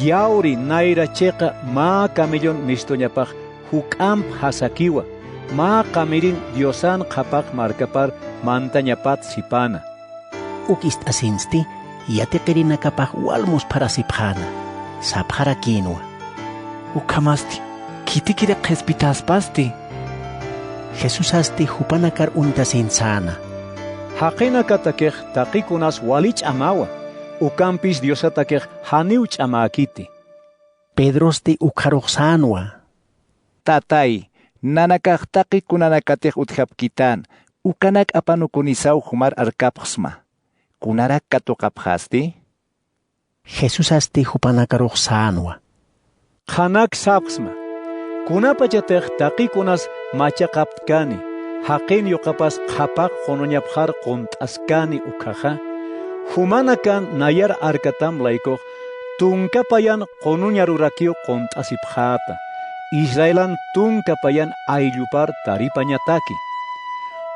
yawri nayra chiqa mä camellon mistuñapax juk'amp jasakiwa, mä qamirin Diosan qhapaq markapar mantañapat sipana. Uk ist'asinsti yatiqirinakapax wal muspharasipxäna, sapxarakïnwa: Ukhamasti, khitikirak qhispitäspasti. Jesusasti jupanakar uñtasin säna: Jaqinakatakix taqikunas wali ch'amawa, ukampis Diosatakix janiw ch'amäkiti. Pedrosti ukxarux sänwa: Tatay, nanakax taqi kunanakatix utjapkitän, ukanak apanukunisaw jumar arkapxsma. ¿Kunarak katuqapxästi? Jesusasti jupanakarux sänwa: Qhanak sapxsma, kunapachatix taqikunas machaqaptkani, jaqin yuqapas qhapaq qunuñapxar qunt'askani ukhaxa, jumanakan nayar arkatam laykux tunka payan qunuñarurakiw qunt'asipxäta, Israelan tunka payan ayllupar taripañataki.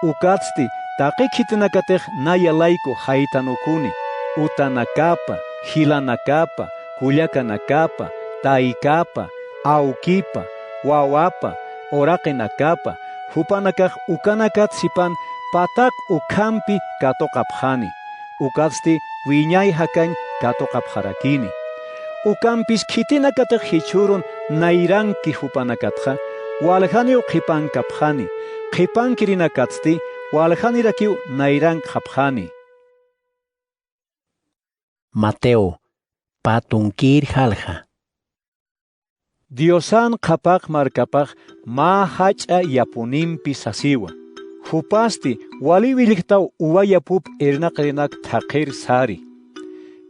Ukatsti taqi khitinakatix naya layku jaytanukuni, utanakapa, jilanakapa, kullakanakapa, taykapa, awkipa, wawapa, uraqinakapa, jupanakax ukanakat sipan patak ukhampi katuqapxani, ukatsti wiñay jakañ katuqapxarakini. Ukampis khitinakatix jichhürun nayranki jupanakatxa, waljaniw qhipankapxani, qhipankirinakatsti waljanirakiw nayrankxapxani. Mateo, pä tunkir jalja. Diosan qhapaq markapax mä jach'a yapunimpi sasiwa. Jupasti wali willjtaw uva yapup irnaqirinak thaqhir sari.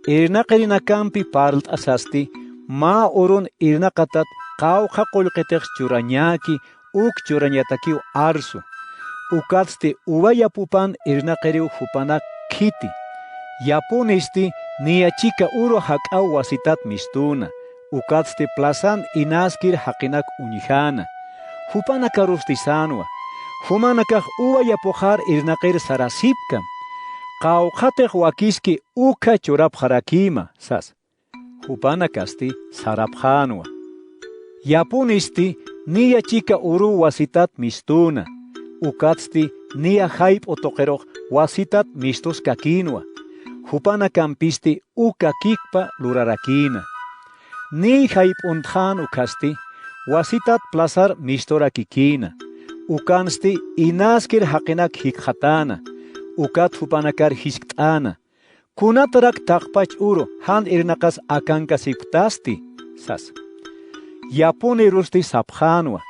Irnaqirinakampi parlt'asasti mä urun irnaqatat qawqha qullqitix churañäki, uk churañatakiw arsu. Ukatsti uva yapupan irnaqiriw jupanak khiti. Yapunisti niya chika uru jak'aw wasitat mistüna, ukatsti plazan inaskir jaqinak uñjäna. Jupanakarusti sänwa: Jumanakax uva yapuxar irnaqir sarasipkam. Qawqhatix wakiski ukha churapxarakïma, sas. Jupanakasti sarapxänwa: Yapunisti niya chika uruw wasitat mistüna, ukatsti niya jayp'u tuqirux wasitat mistuskakïnwa. Jupanakampisti uka kikpa lurarakïna. Niy jayp'untxän ukhasti wasitat plazar misturakikïna, ukansti inaskir jaqinak jikxatäna, ukat jupanakar jiskt'äna: ¿Kunatarak taqpach uru jan irnaqas akankasipktasti? sasa. Yapunirusti sapxänwa: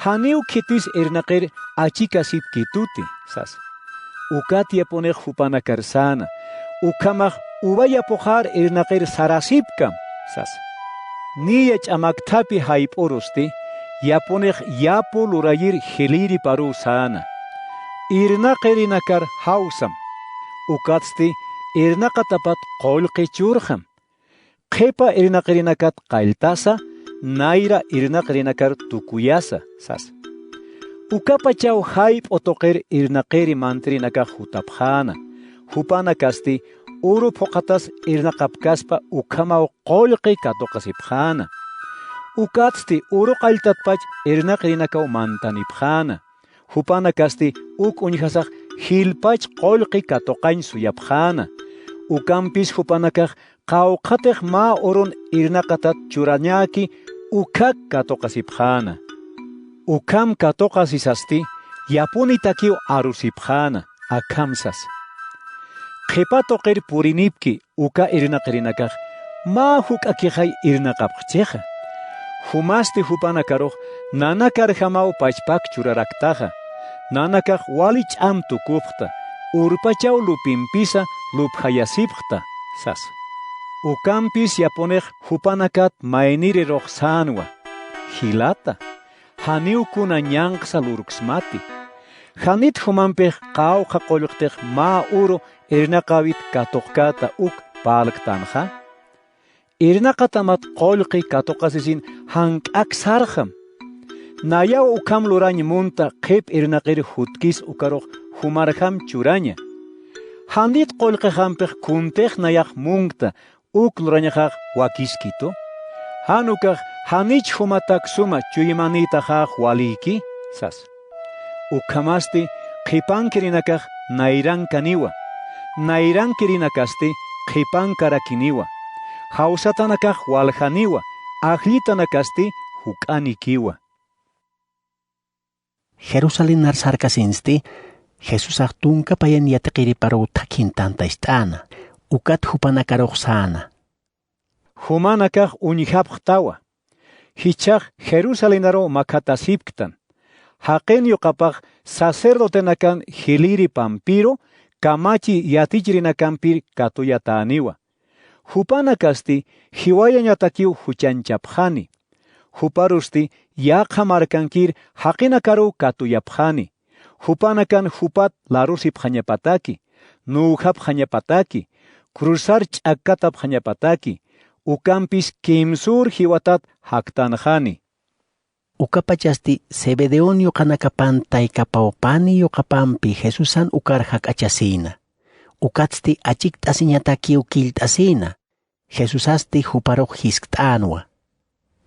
Janiw khitis irnaqir achikasipkituti, sasa. Ukat yapunix jupanakar säna: Ukhamax uva yapuxar irnaqir sarasipkam, sasa. Niya ch'amakthapi jayp'urusti yapunix yapu lurayir jilïriparuw säna: Irnaqirinakar jawsam, ukatsti irnaqatapat qullqi churxam. Qhipa irnaqirinakat qalltasa, nayra irnaqirinakar tukuyasa, sasa. Ukapachaw jayp'u tuqir irnaqiri mantirinakax jutapxäna, jupanakasti uru phuqhatas irnaqapkaspa ukhamaw qullqi katuqasipxäna. Ukatsti uru qalltatpach irnaqirinakaw mantanipxäna, jupanakasti uk uñjasax jilpach qullqi katuqañ suyapxäna. Ukampis jupanakax qawqhatix mä urun irnaqatat churañäki ukhak katuqasipxäna. Ukham katuqasisasti yapunitakiw arusipxäna, akham sas: Qhipa tuqir purinipki uka irnaqirinakax mä juk'akixay irnaqapxchixa. Jumasti jupanakarux nanakarjamaw pachpak churaraktaxa, nanakax wali ch'am tukupxta, urpachaw lupimpisa lupjayasipxta sasa. Ukampis yapunix jupanakat maynirirux sänwa: Jilata, janiw kuna ñanqsa lurksmati. ¿Janit jumampix qawqha qullqtix mä uru irnaqäwit katuqkäta uk parlktanxa? Irnaqatamat qullqi katuqasisin jank'ak sarxam. Nayaw ukham lurañ munta qhip irnaqir jutkis ukarux jumarjam churaña. ¿Janit qullqixampix kuntix nayax munkta uk lurañaxax wakiskitu? ¿Jan ukax janich jumatak suma chuymanïtaxax walïki? sasa. Ukhamasti qhipankirinakax nayrankaniwa, nayrankirinakasti qhipankarakiniwa, jawsatanakax waljaniwa, ajllitanakasti juk'anikiwa. Jerusalén sarkasinsti, Jesusax tunka payan yatiqiriparuw thakhin tanta ist'äna, ukat jupanakarux säna: Jumanakax uñjapxtawa, jichhax Jerusalénaruw makhatasipktan. Jaqin yuqapax sacerdotenakan jiliri pampiru kamachi yatichirinakampir katuyatäniwa. Jupanakasti jiwayañatakiw juchanchapxani. Juparusti yaqha markankir jaqinakaruw katuyapxani. Jupanakan jupat larusipxañapataki, nuwjapxañapataki, cruzar ch'akkatapxañapataki, ukampis kimsür jiwatat jaktanxani. Ukapachasti Zebedeon yuqanakapan taykapaw pani yuqapampi Jesusan ukar jak'achasïna. Ukatsti achikt'asiñatakiw killt'asïna. Jesusasti juparux jiskt'änwa: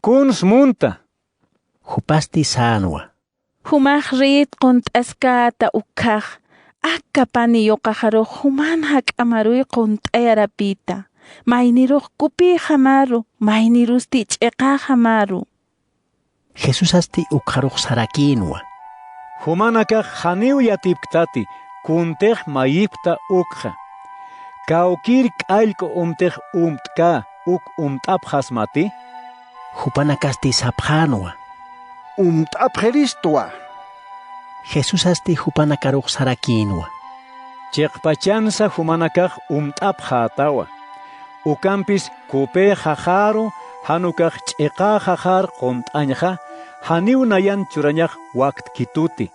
¿Kuns munta? Jupasti sänwa: Jumax rït qunt'askäta ukkhax, aka pani yuqaxarux juman jak'amaruy qunt'ayarapïta, maynirux kupïxamaru, maynirusti ch'iqäxamaru. Jesusasti ukxarux sarakïnwa: Jumanakax janiw yatipktati kuntix mayipkta ukxa. ¿Kawkïr k'allk'u umtix umt'kä uk umt'apxasmati? Jupanakasti sapxänwa: Umt'apxiristwa. Jesusasti jupanakarux sarakïnwa: Chiqpachansa jumanakax umt'apxätawa. Ukampis kupïxaxaru, jan ukax ch'iqäxaxar qunt'añxa, janiw nayan churañax waktkituti.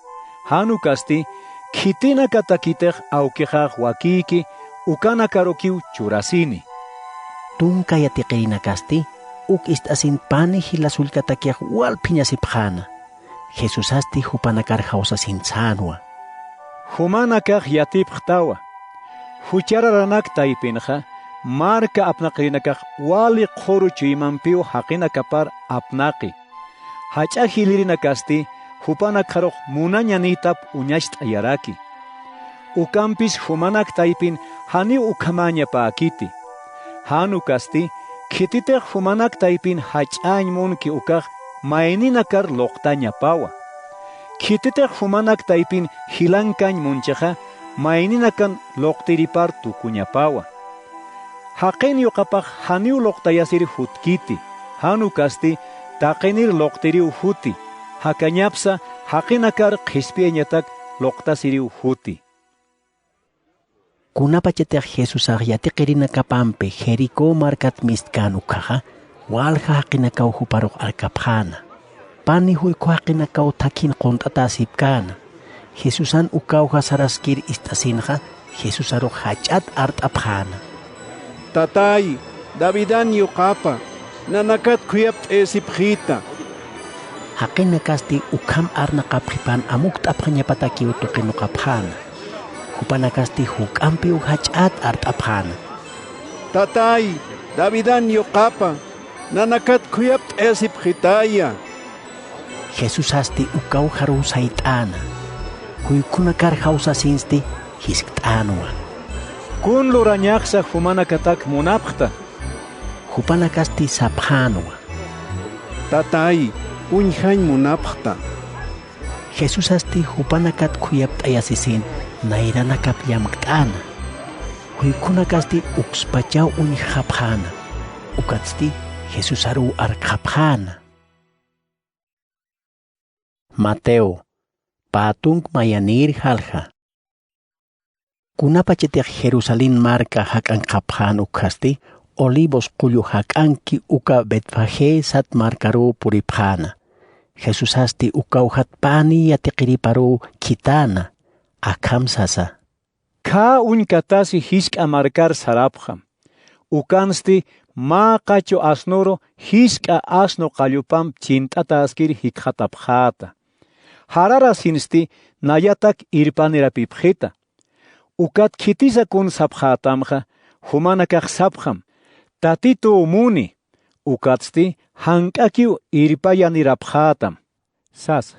Jan ukasti khitinakatakitix awkixax wakïki, ukanakarukiw churasini. Tunka yatiqirinakasti uk ist'asin pani jila sullkatakix walphiñasipxäna. Jesusasti jupanakar jawsasin sänwa: Jumanakax yatipxtawa. Juchararanak taypinxa marka apnaqirinakax wali qhuru chuymampiw jaqinakapar apnaqi. Jach'a jilirinakasti jupanakxarux munañanïtap uñacht'ayaraki. Ukampis jumanak taypin janiw ukhamäñapäkiti. Jan ukasti, khititix jumanak taypin jach'äñ munki ukax mayninakar luqtañapawa. Khititix jumanak taypin jilankañ munchixa, mayninakan luqtiripar tukuñapawa. Jaqin yuqapax janiw luqtayasir jutkiti, jan ukasti taqinir luqtiriw juti, jakañapsa jaqinakar qhispiyañatak luqtasiriw juti. Kunapachatix Jesusax yatiqirinakapampi Jericó markat mistkän ukkhaxa, walja jaqinakaw juparux arkapxäna. Pani juykhu jaqinakaw thakhin qunt'atäsipkäna. Jesusan ukawja saraskir ist'asinxa, Jesusarux jach'at art'apxäna: Tatay, Davidan yuqapa, nanakat khuyapt'ayasipxita. Jaqinakasti ukham arnaqapxipan amukt'apxañapatakiw tuqinuqapxäna. Jupanakasti juk'ampiw jach'at art'apxäna: Tatay, Davidan yuqapa, nanakat khuyapt'ayasipxitaya. Jesusasti ukawjaruw sayt'äna: Juykhunakar jawsasinsti jiskt'änwa: —¿Kun lurañaxsa jumanakatak munapxta? Jupanakasti sapxänwa: —Tatäy, uñjañ munapxta. Jesusasti jupanakat khuyapt'ayasisin nayranakap llamkt'äna. Juykhunakasti ukspachaw uñjxapxäna. Ukatsti Jesusaruw arkxapxäna. Mateo, pä tunk mayanïr jalja. Kunapachatix Jerusalén marka jak'ankxapxän ukkhasti, Olivos qullu jak'anki uka Betfagé sat markaruw puripxäna. Jesusasti ukawjatpäni yatiqiriparuw khitana, akham sasa: —Khä uñkatasi jisk'a markar sarapxam. Ukansti mä qachu asnuru jisk'a asnu qallupamp chint'ataskir jikxatapxäta. Jararasinsti nayatak irpanirapipxita. Ukat khitisa kun sapxätamxa, jumanakax sapxam: Tatituw muni, ukatsti jank'akiw irpayanirapxätam, sasa.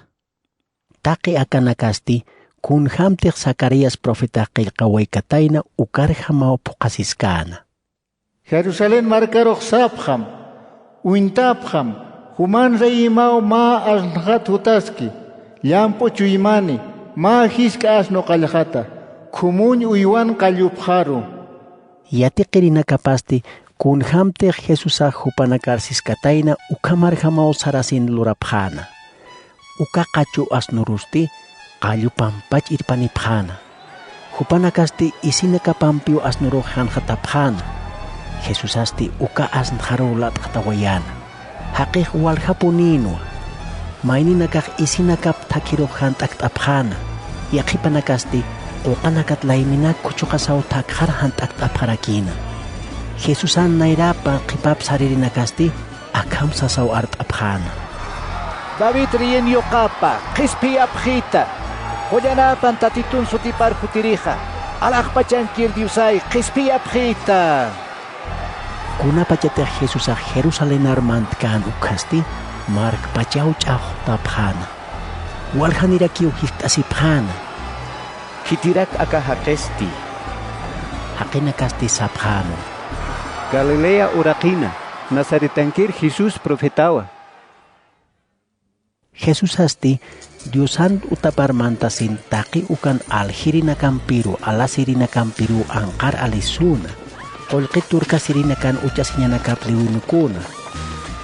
Taqi akanakasti kunjämtix Zacarías profetax qillqawaykatayna ukarjamaw phuqhasiskäna: —Jerusalén markarux sapxam, uñtapxam, juman reyimaw mä asnxat jutaski, llamp'u chuymani, mä jisk'a asnu qallxata, khumuñ uywan qallupxaru. Yatiqirinakapasti kunjämtix Jesusax jupanakar siskatayna ukhamarjamaw sarasin lurapxäna. Uka qachu asnurusti qallupampach irpanipxäna. Jupanakasti isinakapampiw asnurux janxatapxäna. Jesusasti uka asnxaruw lat'xatawayäna. Jaqix waljapunïnwa. Mayninakax isinakap thakhirux jant'akt'apxäna. Yaqhipanakasti quqanakat layminak khuchuqasaw thakxar jant'akt'apxarakïna. Jesusan nayrapa qhipap saririnakasti akham sasaw art'apxäna: —David riyin yuqapa, qhispiyapxita. Qullanäpan Tatitun sutipar jutirixa, alaxpachankir Diosay, qhispiyapxita. Kunapachatix Jesusax Jerusalenar mantkän ukkhasti, markpachaw ch'axwtapxäna. Waljanirakiw jiskt'asipxäna: —¿Khitirak aka jaqisti? Jaqinakasti sapxänwa: —Galilea uraqina, Nazaretankir Jesús profetawa. Jesusasti Diosan utapar mantasin taqi ukan aljirinakampiru alasirinakampiruw anqar alisuna, qullqi turkasirinakan uchasiñanakap liwinukuna,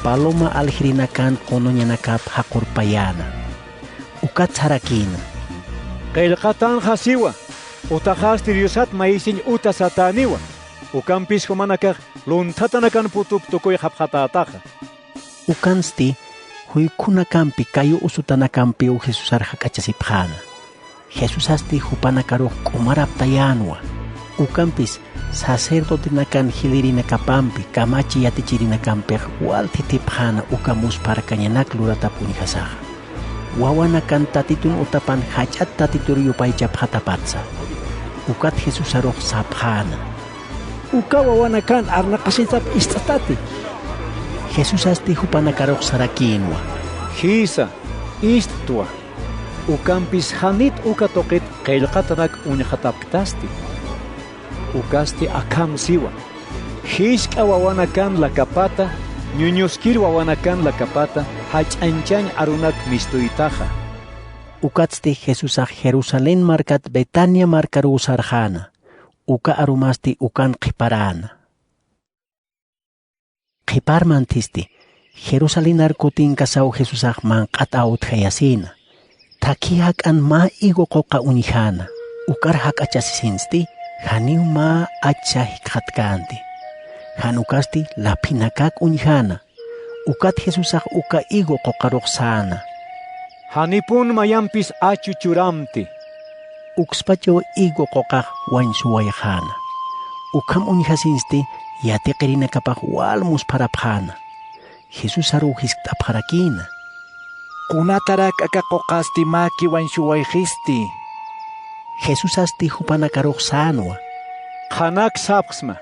paloma aljirinakan qunuñanakap jaqurpayäna. Ukat sarakïna: —Qillqatanxa siwa, utjaxasti Diosat mayisiñ uta satäniwa, ukampis jumanakax lunthatanakan putup tukuyxapxatätaxa. Ukansti juykhunakampi kayu usutanakampiw Jesusar jak'achasipxäna. Jesusasti jupanakarux k'umaraptayänwa. Ukampis sacerdotenakan jilïrinakapampi kamachi yatichirinakampix wal thithipxäna uka muspharkañanak luratap uñjasaxa. Wawanakan Tatitun utapan jach'at Tatitur yupaychapxatapatsa. Ukat Jesusarux sapxäna: —Uka wawanakan arnaqasitap ist'tati. Jesusasti jupanakarux sarakïnwa: —Jïsa, ist'twa. Ukampis janit uka tuqit qillqatanak uñxatapktasti. Ukasti akham siwa: Jisk'a wawanakan lakapata, ñuñuskir wawanakan lakapata jach'añchañ arunak mistuytaxa. Ukatsti Jesusax Jerusalén markat Betania markaruw sarxäna. Uka arumasti ukan qhiparäna. Qhipar manthisti, Jerusalénar kutinkasaw Jesusax manq'at utjayasïna. Thakhi jak'an mä higo quqa uñjäna, ukar jak'achasisinsti, janiw mä achsa jikxatkänti. Jan ukasti laphinakak uñjäna. Ukat Jesusax uka higo quqarux säna: —Janipun mayampis achu churamti. Ukspachaw higo quqax wañsuwayxäna. Ukham uñjasinsti yatiqirinakapax wal muspharapxäna. Jesusaruw jiskt'apxarakïna: —¿Kunatarak aka quqasti mäki wañsuwayxisti? Jesusasti jupanakarux sänwa: —Qhanak sapxsma.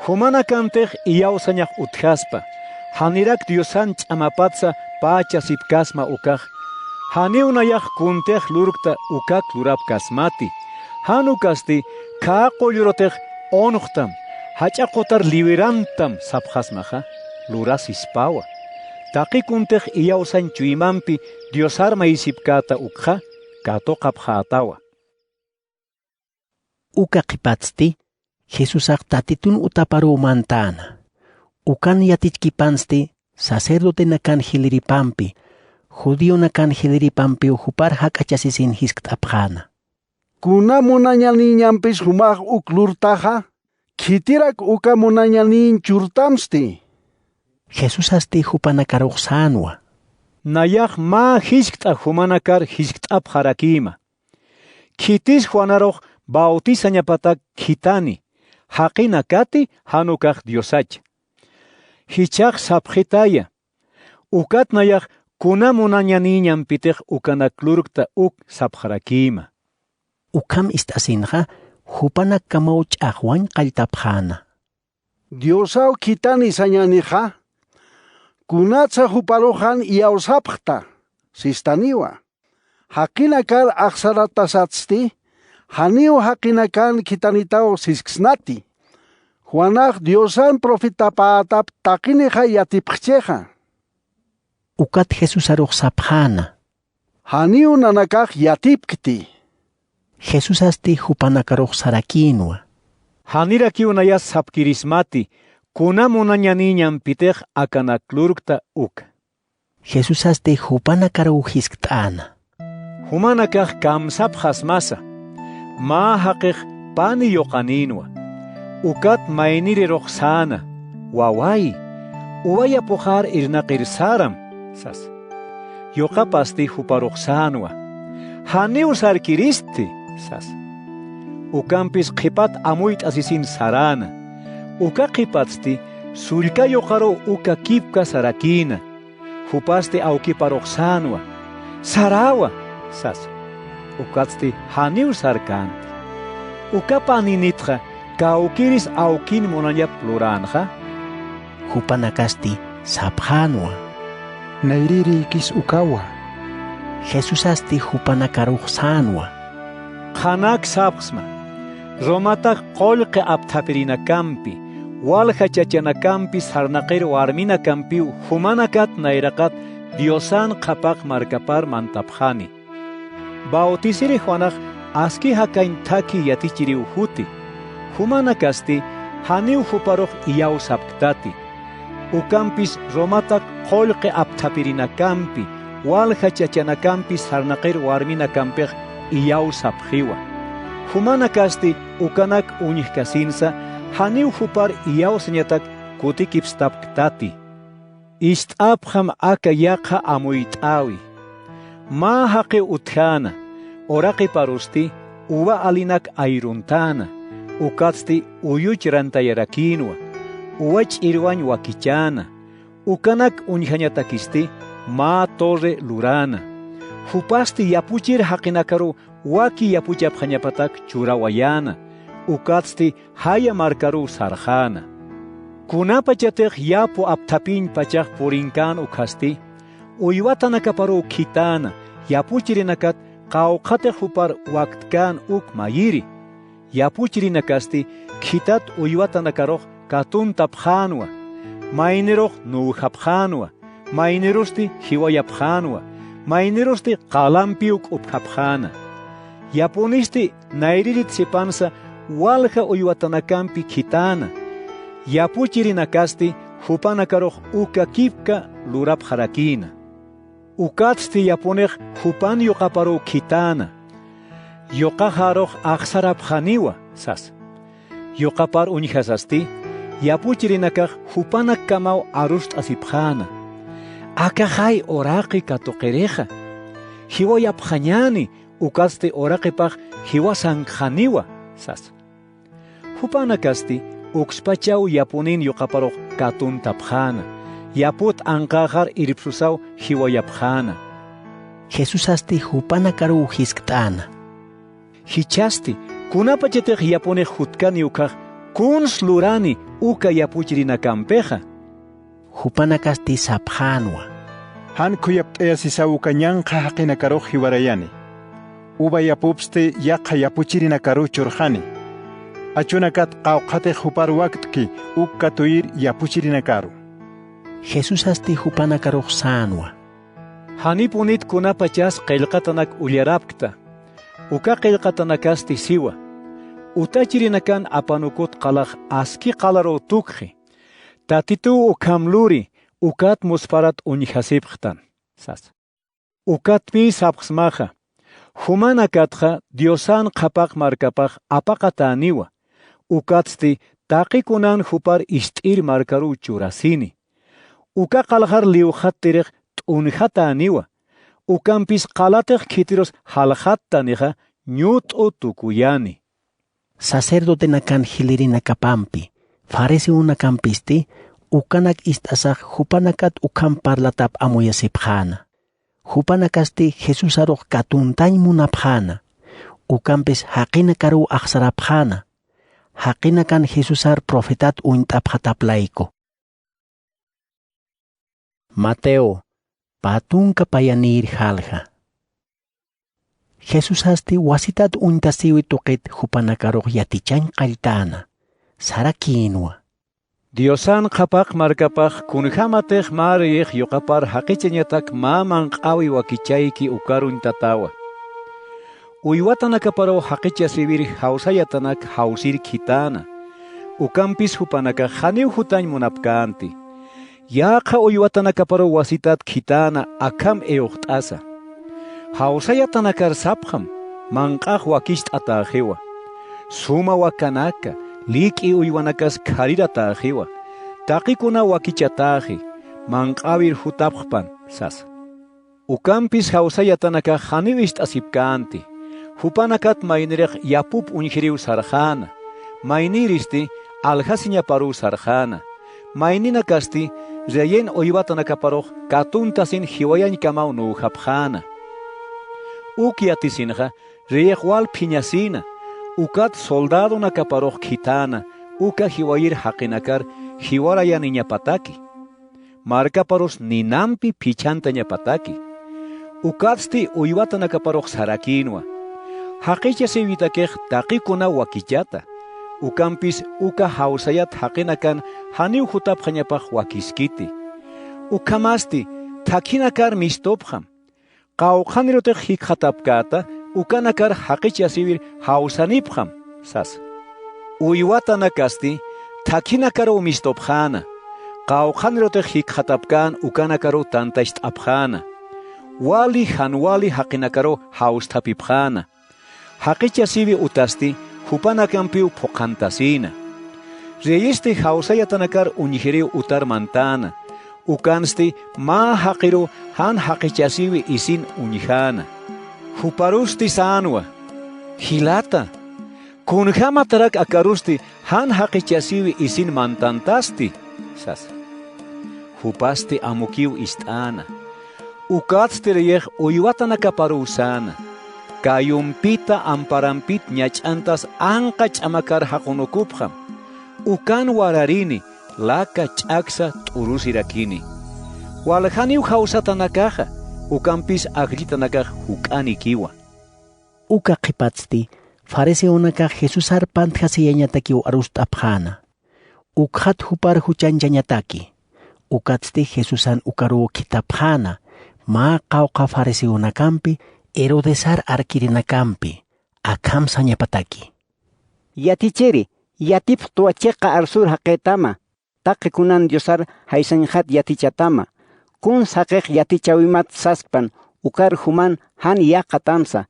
Jumanakantix iyawsañax utjaspa, janirak Diosan ch'amapatsa pä chasipkasma ukax, Janiw nayax kuntix lurkta ukak lurapkasmati. Jan ukasti khä qullurutix unxtam, jach'a qutar liwirantam sapxasmaxa, lurasispawa. Taqi kuntix iyawsañ chuymampi Diosar mayisipkäta ukxa katuqapxätawa. Uka qhipatsti Jesusax Tatitun utaparuw mantäna. Ukan yatichkipansti sacerdotenakan jiliripampi, judionakan jiliripampiw jupar jak'achasisin jiskt'apxäna. Kuna munañanïñampis jumax uk lurtaxa, khitirak uka munañanïñ churtamsti. Jesusasti jupanakarux sänwa. Nayax mä jiskt'a jumanakar jiskt'apxarakïma. Khitis Juanarux bautizañapatak khithani, jaqinakati jan ukax Diosacha. Jichhax sapxitaya, ukat nayax kuna munañanïñampitix ukanak lurkta uk sapxarakïma. Ukham ist'asinxa, jupanakkamaw ch'axwañ qalltapxäna. Diosaw khithani sañänixa, kunatsa juparuxan iyawsapxta, sistaniwa. Jaqinakar axsaratasatsti, janiw jaqinakan khithanitaw sisksnati. Juanax Diosan profetapätap taqinixa yatipxchixa. Ukat Jesusarux sapxäna. Janiw nanakax yatipkti. Jesusasti jupanakarux sarakïnwa. Janirakiw nayas sapkirismati, kuna munañanïñampitix akanak lurkta uka. Jesusasti jupanakaruw jiskt'äna. Jumanakax kamsapxasmasa, mä jaqix pani yuqanïnwa. Ukat maynirirux säna, waway, uwa yapuxar irnaqir saram, sasa. Yuqapasti juparux sänwa, janiw sarkiristi, sasa. Ukampis qhipat amuyt'asisin saräna. Uka qhipatsti sullka yuqaruw uka kipka sarakïna. Jupasti awkiparux sänwa, saräwa, sasa. Ukatsti janiw sarkänti. Uka paninitxa kawkiris awkin munañap luränxa. Jupanakasti sapxänwa. Nayrirïkis ukawa. Jesusasti jupanakarux sänwa. Qhanak sapxsma, Romatak qullqi apthapirinakampi, walja chachanakampi sarnaqir warminakampiw jumanakat nayraqat Diosan qhapaq markapar mantapxani. Bautisiri Juanax aski jakañ thakhi yatichiriw juti, jumanakasti janiw juparux iyawsapktati. Ukampis Romatak qullqi apthapirinakampi, walja chachanakampi sarnaqir warminakampix iyawsapxiwa. Jumanakasti ukanak uñjkasinsa janiw jupar iyawsañatak kutikipstapktati. Ist'apxam aka yaqha amuyt'äwi. Mä jaqiw utjäna, uraqiparusti uva alinak ayruntäna, ukatsti uyuch rantayarakïnwa, uwa ch'irwañ wakichäna, ukanak uñjañatakisti mä torre luräna. Jupasti yapuchir jaqinakaruw waki yapuchapxañapatak churawayäna, ukatsti jaya markaruw sarxäna. Kunapachatix yapu apthapïñ pachax purinkän ukhasti, uywatanakaparuw khithatäna, yapuchirinakat qawqhatix jupar waktkäna uk mayiri. Yapuchirinakasti khithat uywatanakarux katuntapxänwa, maynirux nuwjapxänwa, maynirusti jiwayapxänwa, maynirusti qalampiw k'upjapxäna. Yapunisti nayririt sipansa walja uywatanakampi khithatäna. Yapuchirinakasti jupanakarux uka kipka lurapxarakïna. Ukatsti yapunix jupan yuqaparuw khithatäna. Yuqaxarux axsarapxaniwa, sasa. Yuqapar uñjasasti, yapuchirinakax jupanakkamaw arust'asipxäna. Akaxay uraqi katuqirixa. Jiwayapxañäni, ukatsti uraqipax jiwasankxaniwa, sasa. Jupanakasti ukspachaw yapunin yuqaparux katuntapxäna, yaput anqäxar irpsusaw jiwayapxäna. Jesusasti jupanakaruw jiskt'äna. Jichhasti, kunapachatix yapunix jutkani ukkhax, kuns lurani uka yapuchirinakampixa. Jupanakasti sapxänwa. Jan khuyapt'ayasisaw uka ñanqha jaqinakarux jiwarayani. Uva yapupsti yaqha yapuchirinakaru churxani. Achunakat qawqhatix jupar wakt'ki uk katuyir yapuchirinakaru. Jesusasti jupanakarux sänwa. Janipunit kunapachas qillqatanak ullarapkta. Uka qillqatanakasti siwa. Utachirinakan apanukut qalax aski qalaruw tukxi. Tatituw ukham luri, ukat muspharat uñjasipxtan, sasa. Ukatpï sapxsmaxa, jumanakatxa Diosan qhapaq markapax apaqatäniwa, ukatsti taqi kunan jupar ist'ir markaruw churasini. Uka qalxar liwxattirix t'unjatäniwa, ukampis qalatix khitirus jalxattanixa ñut'u tukuyani. Sacerdotenakan jilirinakapampi, fariseonakampistï ukanak ist'asax jupanakat ukham parlatap amuyasipxäna. Jupanakasti Jesusarux katuntañ munapxäna, ukampis jaqinakaruw axsarapxäna, jaqinakan Jesusar profetat uñt'apxatap layku. Mateo, pä tunka payanïr jalja. Jesusasti wasitat uñtasiwi tuqit jupanakarux yatichañ qalltäna, sarakïnwa. Diosan qhapaq markapax kunjämatix mä reyix yuqapar jaqichañatak mä manq'äwi wakichayki ukar uñtatäwa. Uywatanakaparuw jaqichasïwir jawsayatanak jawsir khitäna, ukampis jupanakax janiw jutañ munapkänti. Yäqha uywatanakaparuw wasitat khitäna akham iwxt'asa. Jawsayatanakar sapxam, manq'ax wakicht'atäxiwa. Suma wakanaka, lik'i uywanakas khariratäxiwa. Taqi kuna wakichatäxi, manq'äwir jutapxpan, sasa. Ukampis jawsayatanakax janiw ist'asipkänti, jupanakat maynirix yapup uñjiriw sarxäna, maynïristi aljasiñaparuw sarxäna, mayninakasti reyin uywatanakaparux katuntasin jiwayañkamaw nuwjapxäna. Uk yatisinxa reyix wal phiñasïna, ukat soldadonakaparux khithaäna uka jiwayir jaqinakar jiwarayaniñapataki. Markaparus ninampi phichhantañapataki. Ukatsti uywatanakaparux sarakïnwa. Jaqichasïwitakix taqi kuna wakichata. Ukampis uka jawsayat jaqinakan janiw jutapxañapax wakiskiti. Ukhamasti thakhinakar mistupxam. Qawqhanirutix jikxatapkäta ukanakar jaqichasïwir jawsanipxam, sasa. Uywatanakasti thakhinakaruw mistupxäna, qawqhanirutix jikxatapkän ukanakaruw tantacht'apxäna, wali jan wali jaqinakaruw jawsthapipxäna. Jaqichasïwi utasti jupanakampiw phuqhantasïna. Reyisti jawsayatanakar uñjiriw utar mantäna, ukansti mä jaqiruw jan jaqichasïwi isin uñjäna. Juparusti sänwa: Jilata, ¿kunjämatarak akarusti jan jaqichasïwi isin mantantasti? sasa. Jupasti amukiw ist'äna. Ukatsti reyix uywatanakaparuw säna: Kayumpita amparampit ñach'antas anqa ch'amakar jaqunukupxam. Ukan wararini, laka ch'aksa t'urusirakini. Waljaniw jawsatanakaxa, ukampis ajllitanakax juk'anikiwa. Uka qhipatsti fariseonakax Jesusar pantjasiyañatakiw arust'apxäna. Ukxat jupar juchañchañataki. Ukatsti Jesusan ukaruw khithapxäna, mä qawqha fariseonakampi, Herodesar arkirinakampi, akham sañapataki: Yatichiri, yatipxtwa chiqa arsur jaqïtama, taqi kunan Diosar jaysañxat yatichatama, kuns jaqix yatichäwimat saskpan, ukar juman jan yäqatamsa,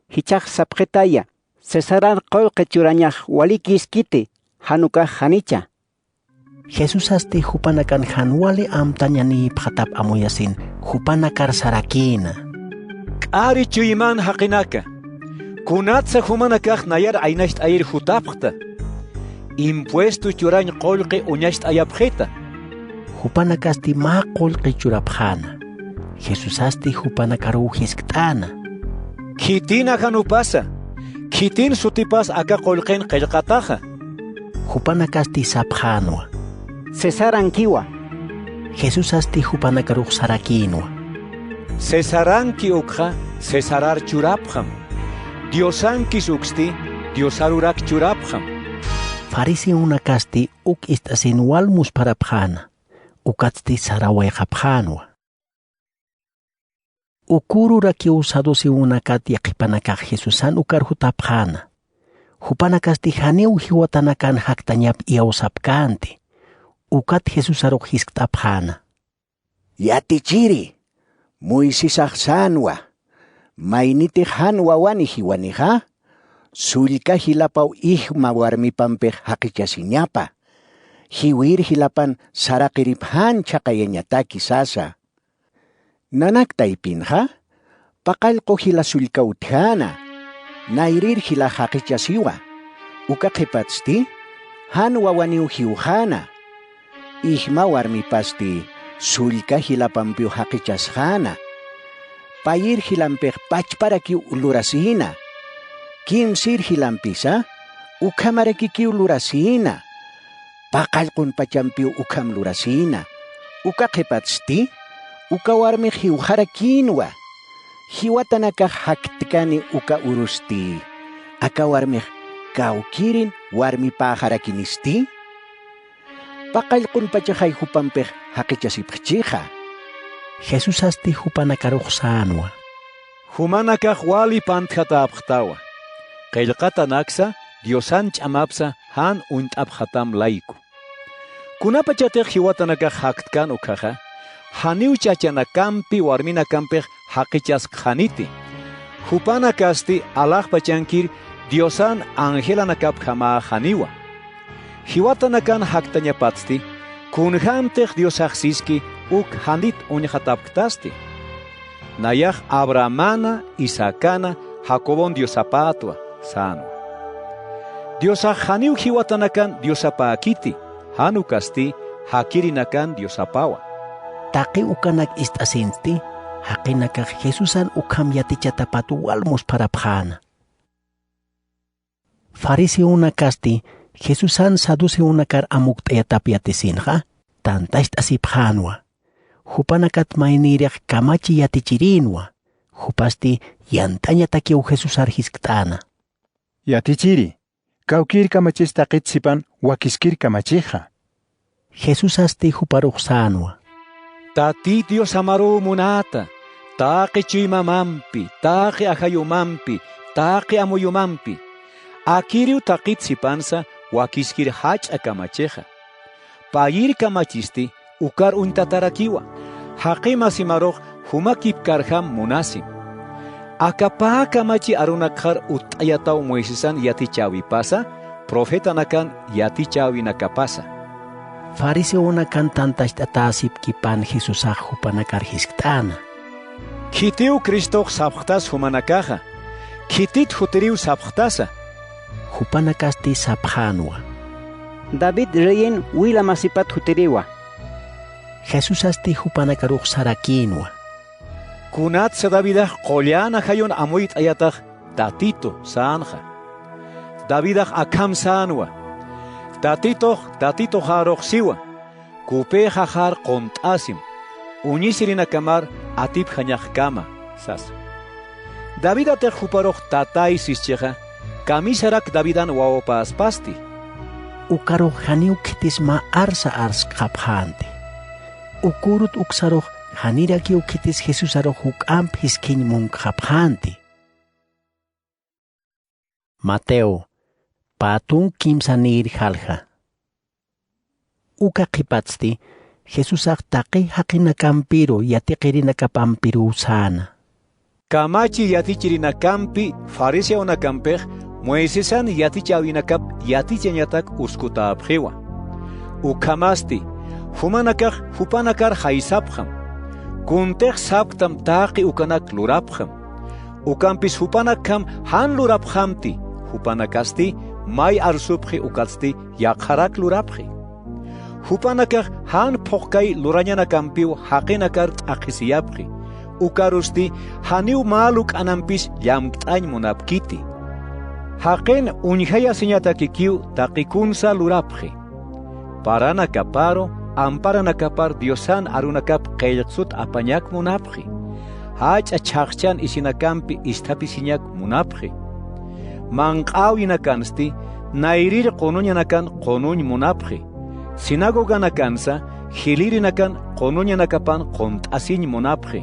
jichhax sapxitaya, Cesarar qullqi churañax walikïskiti, jan ukax janicha. Jesusasti jupanakan jan wali amtañanïpxatap amuyasin, jupanakar sarakïna: K'ari chuyman jaqinaka, ¿kunatsa jumanakax nayar aynacht'ayir jutapxta? Impuesto churañ qullqi uñacht'ayapxita. Jupanakasti mä qullqi churapxäna. Jesusasti jupanakaruw jiskt'äna: Khitina jan jupasa, khitin sutipas aka qullqin qillqataxa. Jupanakasti sapxänwa: Cesarankiwa. Jesusasti jupanakarux sarakïnwa: Cesaranki ukxa Cesarar churapxam. Diosankis uksti Diosarurak churapxam. Fariseonakasti uk ist'asin wal muspharapxäna, ukatsti sarawayxapxänwa. Ukürurakiw saduceonakat yaqhipanakax Jesusan ukar jutapxäna. Jupanakasti janiw jiwatanakan jaktañap iyawsapkänti. Ukat Jesusarux jiskt'apxäna: Yatichiri, Moisesax sänwa, maynitix jan wawani jiwanixa, sullka jilapaw ijma warmipampix jaqichasiñapa, jiwir jilapan saraqiripxän chhaqayañataki sasa. Nanak taypinxa, paqallqu jila sullka utjäna, nayrir jilax jaqichasiwa, uka qhipatsti jan wawaniw jiwxäna, ijma warmipasti sullka jilapampiw jaqichasxäna, payir jilampix pachparakiw lurasïna, kimsir jilampisa ukhamarakikiw lurasïna, paqallqun pachampiw ukham lurasïna. Uka qhipatsti uka warmix jiwxarakïnwa. Jiwatanakax jaktkani uka urusti, aka warmix kawkirin warmipäxarakinisti. Paqallqun pachaxay jupampix jaqichasipxchixa. Jesusasti jupanakarux sänwa: Jumanakax wali pantjatäpxtawa. Qillqatanaksa Diosan ch'amapsa jan uñt'apxatam layku. Kunapachatix jiwatanakax jaktkan ukhaxa, janiw chachanakampi warminakampix jaqichaskxaniti. Jupanakasti alaxpachankir Diosan angelanakapjamäxaniwa. Jiwatanakan jaktañapatsti, kunjämtix Diosax siski uk janit uñxatapktasti. Nayax Abrahamana, Isaacana, Jacobon Diosapätwa sänwa. Diosax janiw jiwatanakan Diosapäkiti, jan ukasti jakirinakan Diosapawa. Taqi ukanak ist'asinsti, jaqinakax Jesusan ukham yatichatapat wal muspharapxäna. Fariseonakasti Jesusan saduceonakar amukt'ayatap yatisinxa, tantacht'asipxänwa. Jupanakat maynïrix kamachi yatichirïnwa. Jupasti yant'añatakiw Jesusar jiskt'äna: Yatichiri, kawkïr kamachis taqit sipan wakiskir kamachixa. Jesusasti juparux sänwa: Tatit Diosamaruw munäta, taqi chuymamampi, taqi ajayumampi, taqi amuyumampi. Akiriw taqit sipansa wakiskir jach'a kamachixa. Payir kamachisti ukar uñtatarakiwa. Jaqi masimarux jumakipkarjam munasim. Aka pä kamachi arunakxar utt'ayataw Moisesan yatichäwipasa, profetanakan yatichäwinakapasa. Fariseonakan tantacht'atäsipkipan Jesusax jupanakar jiskt'äna: Khitiw Cristox sapxtas jumanakaxa, khitit jutiriw sapxtasa. Jupanakasti sapxänwa: David reyin wila masipat jutiriwa. Jesusasti jupanakarux sarakïnwa: Kunatsa Davidax qullan ajayun amuyt'ayatax Tatitu sänxa. Davidax akham sänwa: Tatitux Tatituxarux siwa, kupïxaxar qunt'asim, uñisirinakamar atipjañaxkama, sasa. Davidatix juparux Tatay sischixa, kamisarak Davidan wawapäspasti. Ukarux janiw khitis mä arsa arskxapxänti. Ukürut uksarux janirakiw khitis Jesusarux juk'amp jiskhiñ munkxapxänti. Mateo, pä tunk kimsanïr jalja. Uka qhipatsti, Jesusax taqi jaqinakampiru yatiqirinakapampiruw säna: Kamachi yatichirinakampi fariseonakampix Moisesan yatichäwinakap yatichañatak uskutäpxiwa. Ukhamasti, jumanakax jupanakar jaysapxam. Kuntix sapktam taqi ukanak lurapxam. Ukampis jupanakjam jan lurapxamti, jupanakasti may arsupxi ukatsti yaqharak lurapxi. Jupanakax jan phuqkay lurañanakampiw jaqinakar t'aqhisiyapxi, ukarusti janiw mä luk'anampis llamkt'añ munapkiti. Jaqin uñjayasiñatakikiw taqikunsa lurapxi. Paranakaparu amparanakapar Diosan arunakap qillqsut apañak munapxi. ach'a chhaqchan isinakampi isthapisiñak munapxi. Manq'äwinakansti nayrir qunuñanakan qunuñ munapxi. Sinagoganakansa jilïrinakan qunuñanakapan qunt'asiñ munapxi.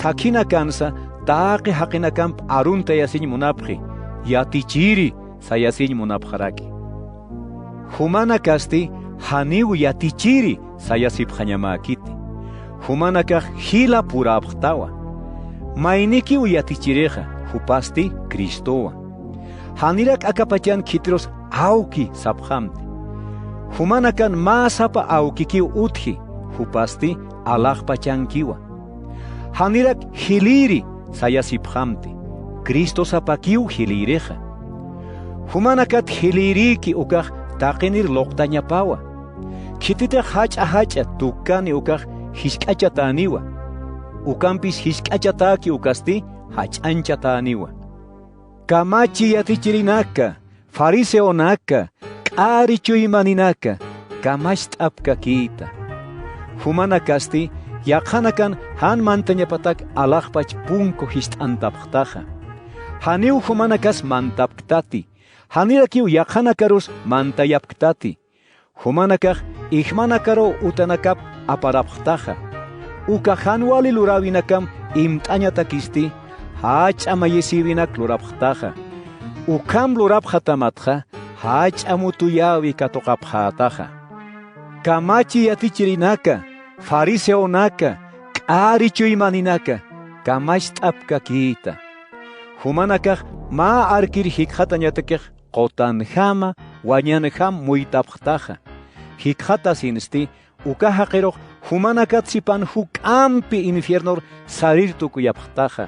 Thakhinakansa taqi jaqinakamp aruntayasiñ munapxi. Yatichiri sayasiñ munapxaraki. Jumanakasti janiw yatichiri sayasipxañamäkiti. Jumanakax jila puräpxtawa. Maynikiw yatichirixa, jupasti Cristowa. Janirak akapachan khitirus awki sapxamti. Jumanakan mä sapa awkikiw utji, jupasti alaxpachankiwa. Janirak jilïri sayasipxamti, Cristosapakiw jilïrixa. Jumanakat jilïrïki ukax taqinir luqtañapawa. Khititix jach'a jach'a tukkani ukax jisk'achatäniwa. Ukampis jisk'achatäki ukasti jach'añchatäniwa. Kamachi yatichirinaka, fariseonaka, k'ari chuymaninaka, kamacht'apkakïta. Jumanakasti yaqhanakan jan mantañapatak alaxpach punku jist'antapxtaxa. Janiw jumanakas mantapktati, janirakiw yaqhanakarus mantayapktati. Jumanakax ijmanakaruw utanakap aparapxtaxa. Uka jan wali luräwinakam imt'añatakisti, jach'a mayisïwinak lurapxtaxa. Ukham lurapxatamatxa, jach'a mutuyäwi katuqapxätaxa. Kamachi yatichirinaka, fariseonaka, k'ari chuymaninaka, kamacht'apkakïta. Jumanakax mä arkir jikxatañatakix qutanjama, wañanjam muytapxtaxa. Jikxatasinsti, uka jaqirux jumanakat sipan juk'ampi infiernur sarir tukuyapxtaxa.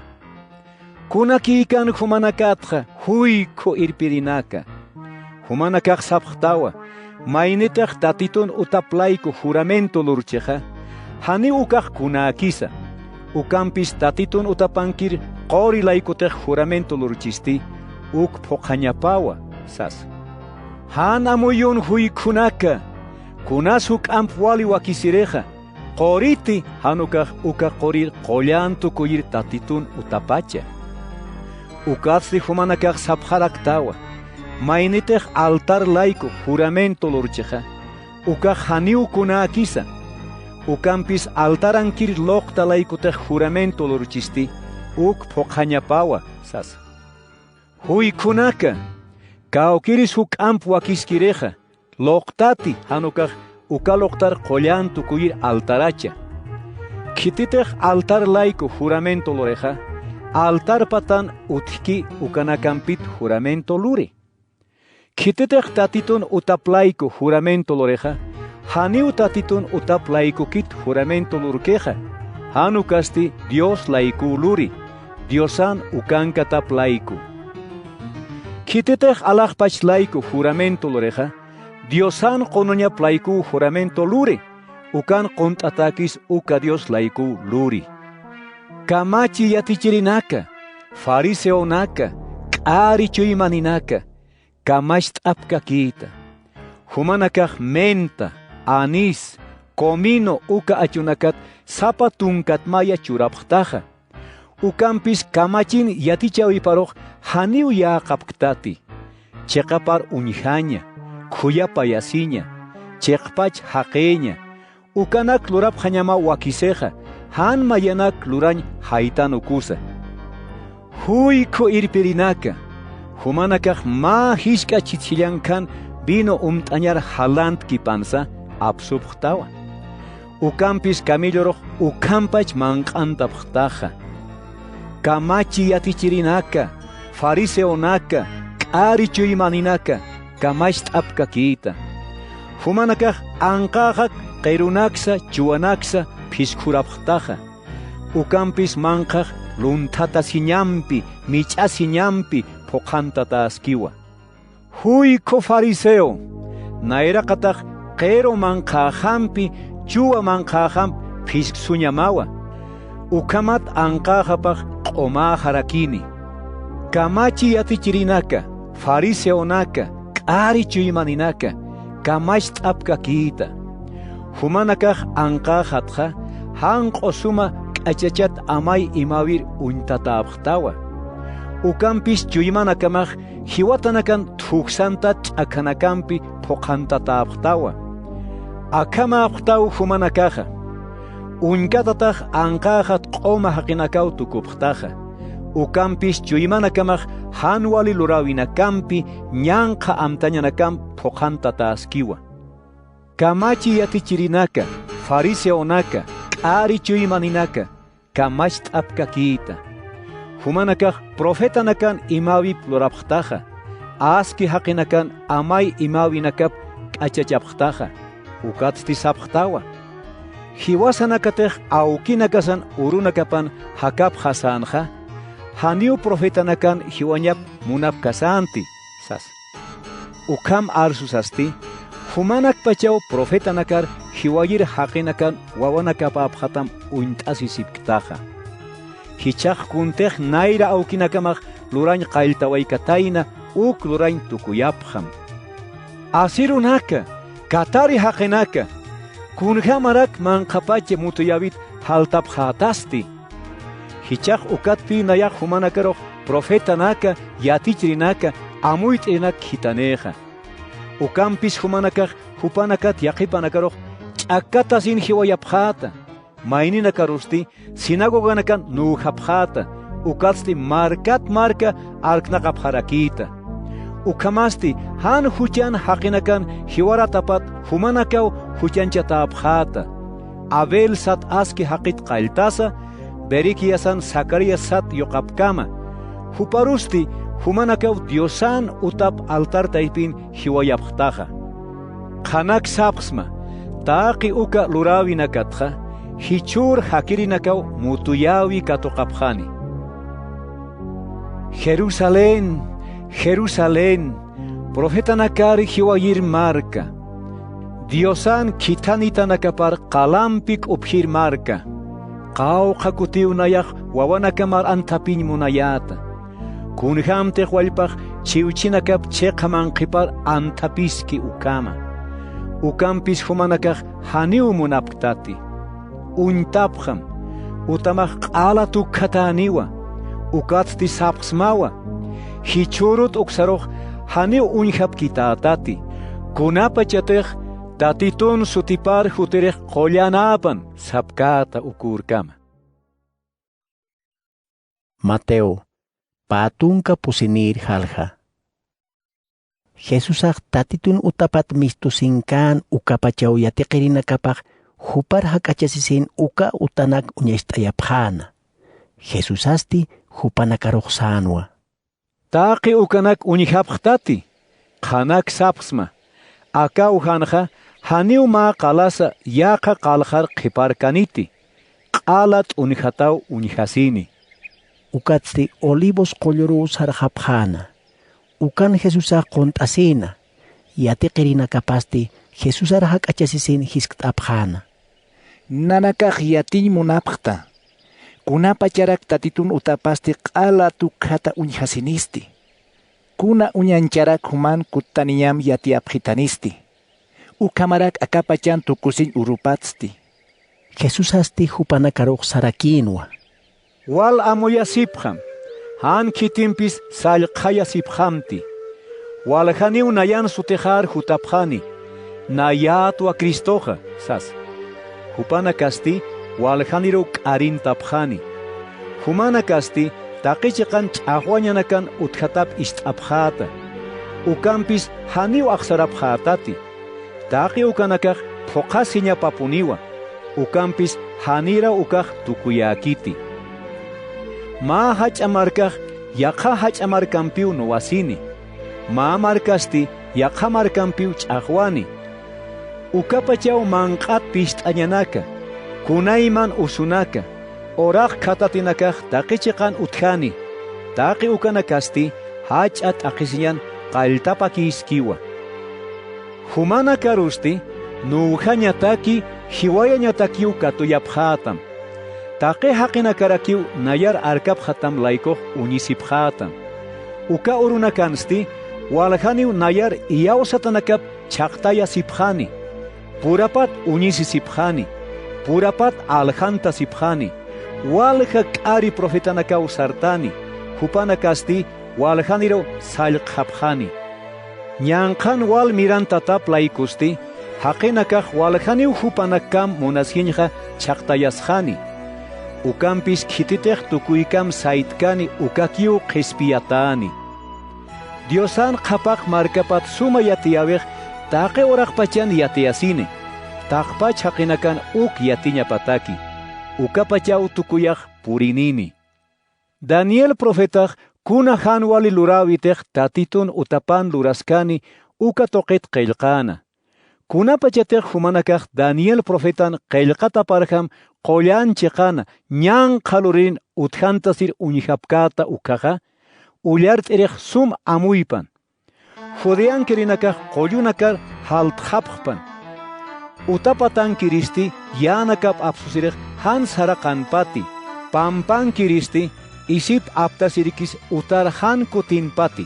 Kunakïkan jumanakatxa, juykhu irpirinaka. Jumanakax sapxtawa, maynitix Tatitun utap layku juramento lurchixa, janiw ukax kunäkisa. Ukampis Tatitun utapankir quri laykutix juramento lurchisti, uk phuqhañapawa, sasa. Jan amuyun juykhunaka, kunas juk'amp wali wakisirixa, quriti jan ukax uka qurir qullan tukuyir Tatitun utapacha. Ukatsti jumanakax sapxaraktawa, maynitix altar layku juramento lurchixa, ukax janiw kunäkisa. Ukampis altarankir luqta laykutix juramento lurchisti, uk phuqhañapawa, sasa. Juykhunaka, kawkiris juk'amp wakiskirixa, luqtati jan ukax uka luqtar qullan tukuyir altaracha. Khititix altar layku juramento lurixa, altar patan utjki ukanakampit juramento luri. Khititix Tatitun utap layku juramento lurixa, janiw Tatitun utap laykukit juramento lurkixa, jan ukasti Dios laykuw luri, Diosan ukankatap layku. Khititix alaxpach layku juramento lurixa, Diosan qunuñap laykuw juramento luri, ukan qunt'atäkis uka Dios laykuw luri. Kamachi yatichirinaka, fariseonaka, k'ari chuymaninaka, kamacht'apkakïta. Jumanakax menta, anís, comino uka achunakat sapa tunkatmaya churapxtaxa. Ukampis kamachin yatichäwiparux janiw yäqapktati. Chiqapar uñjaña, khuyapayasiña, chiqpach jaqiña, ukanak lurapxañamaw wakisixa, jan mayanak lurañ jaytan ukusa. Juykhu irpirinaka, jumanakax mä jisk'a chhitjillankhan vino umt'añar jalant kipansa apsupxtawa. Ukampis camellorux ukhampach manq'antapxtaxa. Kamachi yatichirinaka, fariseonaka, k'ari chuymaninaka, kamacht'apkakïta. Jumanakax anqäxak qirunaksa, chuwanaksa phiskhurapxtaxa. Ukampis manqhax lunthatasiñampi, mich'asiñampi phuqhantatäskiwa. Juykhu fariseo, nayraqatax qiru manqhäxampi chuwa manqhäxamp phisksuñamawa. Ukhamat anqäxapax q'umäxarakini. Kamachi yatichirinaka, fariseonaka, k'ari chuymaninaka, kamacht'apkakïta. Jumanakax anqäxatxa, janq'u suma k'achachat amay imäwir uñtatäpxtawa. Ukampis chuymanakamax jiwatanakan thujsantat ch'akhanakampi phuqhantatäpxtawa. Akhamäpxtaw jumanakaxa. Uñkatatax anqäxat q'uma jaqinakaw tukupxtaxa. Ukampis chuymanakamax jan wali luräwinakampi ñanqha amtañanakam phuqhantatäskiwa. Kamachi yatichirinaka, fariseonaka, k'ari chuymaninaka, kamacht'apkakïta. Jumanakax profetanakan imäwip lurapxtaxa, aski jaqinakan amay imäwinakap k'achachapxtaxa, ukatsti sapxtawa. Jiwasanakatix awkinakasan urunakapan jakapxasänxa, janiw profetanakan jiwañap munapkasänti, sasa. Ukham arsusasti, jumanakpachaw profetanakar jiwayir jaqinakan wawanakapäpxatam uñt'asisipktaxa. Jichhax kuntix nayra awkinakamax lurañ qalltawaykatayna uk lurañ tukuyapxam. Asirunaka, katari jaqinaka, kunjämarak manqhapacha mutuyäwit jaltapxätasti. Jichhax ukatpï nayax jumanakarux profetanaka, yatichirinaka, amuyt'irinak khithanïxa. Ukampis jumanakax jupanakat yaqhipanakarux ch'akkatasin jiwayapxäta. Mayninakarusti sinagoganakan nuwjapxäta, ukatsti markat marka arknaqapxarakïta. Ukhamasti jan juchan jaqinakan jiwaratapat jumanakaw juchanchatäpxäta. Abel sat aski jaqit qalltasa, Berequiasan Zacarías sat yuqapkama. Juparusti jumanakaw Diosan utap altar taypin jiwayapxtaxa. Qhanak sapxsma, taqi uka luräwinakatxa, jichhür jakirinakaw mutuyäwi katuqapxani. Jerusalén, Jerusalén, profetanakar jiwayir marka, Diosan khithanitanakapar qalampi k'upjir marka, qawqha kutiw nayax wawanakamar anthapiñ munayäta. Kunjämtix wallpax chiwchinakap chiqa manqhipar anthapiski ukhama. Ukampis jumanakax janiw munapktati. Uñtapxam, utamax q'ala tukjatäniwa, ukatsti sapxsmawa. Jichhürut uksarux janiw uñjapkitätati, kunapachatix Tatitun sutipar jutirix qullanäpan sapkäta ukürkama. Mateo, pä tunka pusinïr jalja. Jesusax Tatitun utapat mist'asinkän ukapachaw yatiqirinakapax jupar jak'achasisin uka utanak uñacht'ayapxäna. Jesusasti jupanakarux sänwa. Taqi ukanak uñjapxtati, qhanak sapxsma, aka ujanxa janiw mä qalasa yaqha qallqar qhiparkaniti, q'ala t'unjataw uñjasini. Ukatsti Olivos qulluruw sarxapxäna. Ukan Jesusax qunt'asïna, yatiqirinakapasti Jesusar jak'achasisin jiskt'apxäna. Nanakax yatiñ munapxta. Kunapacharak Tatitun utapasti q'ala tukjata uñjasinisti. Kuna uñancharak juman kuttaniñam yatiyapxitanisti. Ukhamarak akapachan tukusiñ urupatsti. Jesusasti jupanakarux sarakïnwa. Wal amuyasipxam, jan khitimpis sallqayasipxamti. Waljaniw nayan sutixar jutapxani, nayätwa Cristoxa, sasa. Jupanakasti waljaniruw k'arintapxani. Jumanakasti taqi chiqan ch'axwañanakan utjatap ist'apxäta. Ukampis janiw axsarapxätati. Taqi ukanakax phuqhasiñapapuniwa, ukampis janiraw ukax tukuyäkiti. Mä jach'a markax yaqha jach'a markampiw nuwasini, mä markasti yaqha markampiw ch'axwani. Ukapachaw manq'at pist'añanaka, kunayman usunaka, urax khatatinakax taqi chiqan utjani, taqi ukanakasti jach'a t'aqhisiñan qalltapakïskiwa. Jumanakarusti nuwjañataki jiwayañatakiw katuyapxätam. Taqi jaqinakarakiw nayar arkapxatam laykux uñisipxätam. Uka urunakansti waljaniw nayar iyawsatanakap chhaqtayasipxani, purapat uñisisipxani, purapat aljantasipxani, Walja k'ari profetanakaw sartani, jupanakasti waljaniru sallqxapxani. Ñanqhan wal mirantatap laykusti, jaqinakax waljaniw jupanakam munasjiñxa chhaqtayasxani. Ukampis khititix tukuykam saytkani ukakiw qhispiyatäni. Diosan qhapaq markapat suma yatiyäwix taqi uraqpachan yatiyasini, taqpach jaqinakan uk yatiñapataki, ukapachaw tukuyax purinini. Daniel profetax kuna jan wali luräwitix Tatitun utapan luraskani uka tuqit qillqäna. Kunapachatix jumanakax Daniel profetan qillqataparjam qullan chiqana ñanqha lurin utjantasir uñjapkäta ukhaxa, ullart'irix sum amuypan. Judeankirinakax qullunakar jaltxapxpan. Utapatankiristi yänakap apsusirix jan saraqanpati, pampankiristi isip aptasirikis utar jan kutinpati.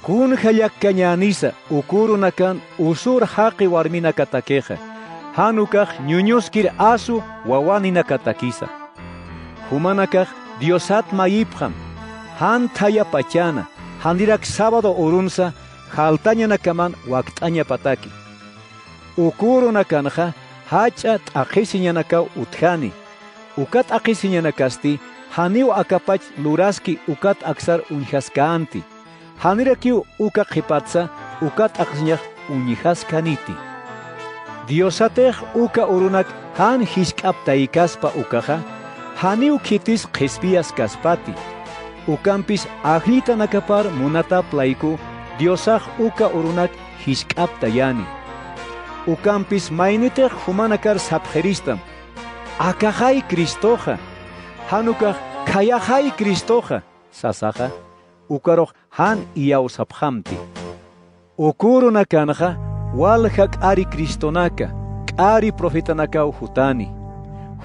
Kunja llakkañänisa uka urunakan usur jaqi warminakatakixa, jan ukax ñuñuskir asu wawaninakatakisa. Jumanakax Diosat mayipxam, jan thaya pachana, janirak sábado urunsa jaltañanakaman wakt'añapataki. Uka urunakanxa jach'a t'aqhisiñanakaw utjani. Uka t'aqhisiñanakasti janiw akapach luraski ukat aksar uñjaskänti. Janirakiw uka qhipatsa uka t'aqhisiñax uñjaskaniti. Diosatix uka urunak jan jisk'aptaykaspa ukaxa, janiw khitis qhispiyaskaspati. Ukampis ajllitanakapar munatap layku Diosax uka urunak jisk'aptayani. Ukampis maynitix jumanakar sapxiristam: "Akaxay Cristoxa", jan ukax: "Khayaxay Cristoxa", sasaxa, ukarux jan iyawsapxamti. Uka urunakanxa walja k'ari Cristonaka, k'ari profetanakaw jutani.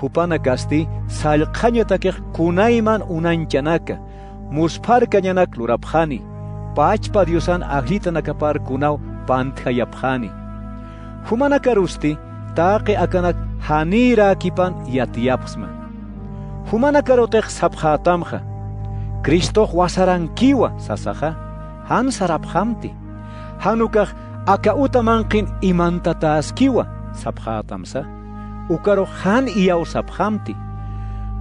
Jupanakasti sallqjañatakix kunayman unañchanaka, muspharkañanak lurapxani, pachpa Diosan ajllitanakapar kunaw pantjayapxani. Jumanakarusti taqi akanak janïräkipan yatiyapxsma. Jumanakarutix sapxätamxa: "Cristox wasarankiwa", sasaxa, jan sarapxamti. Jan ukax: "Aka uta manqhin imantatäskiwa", sapxätamsa, ukarux jan iyawsapxamti.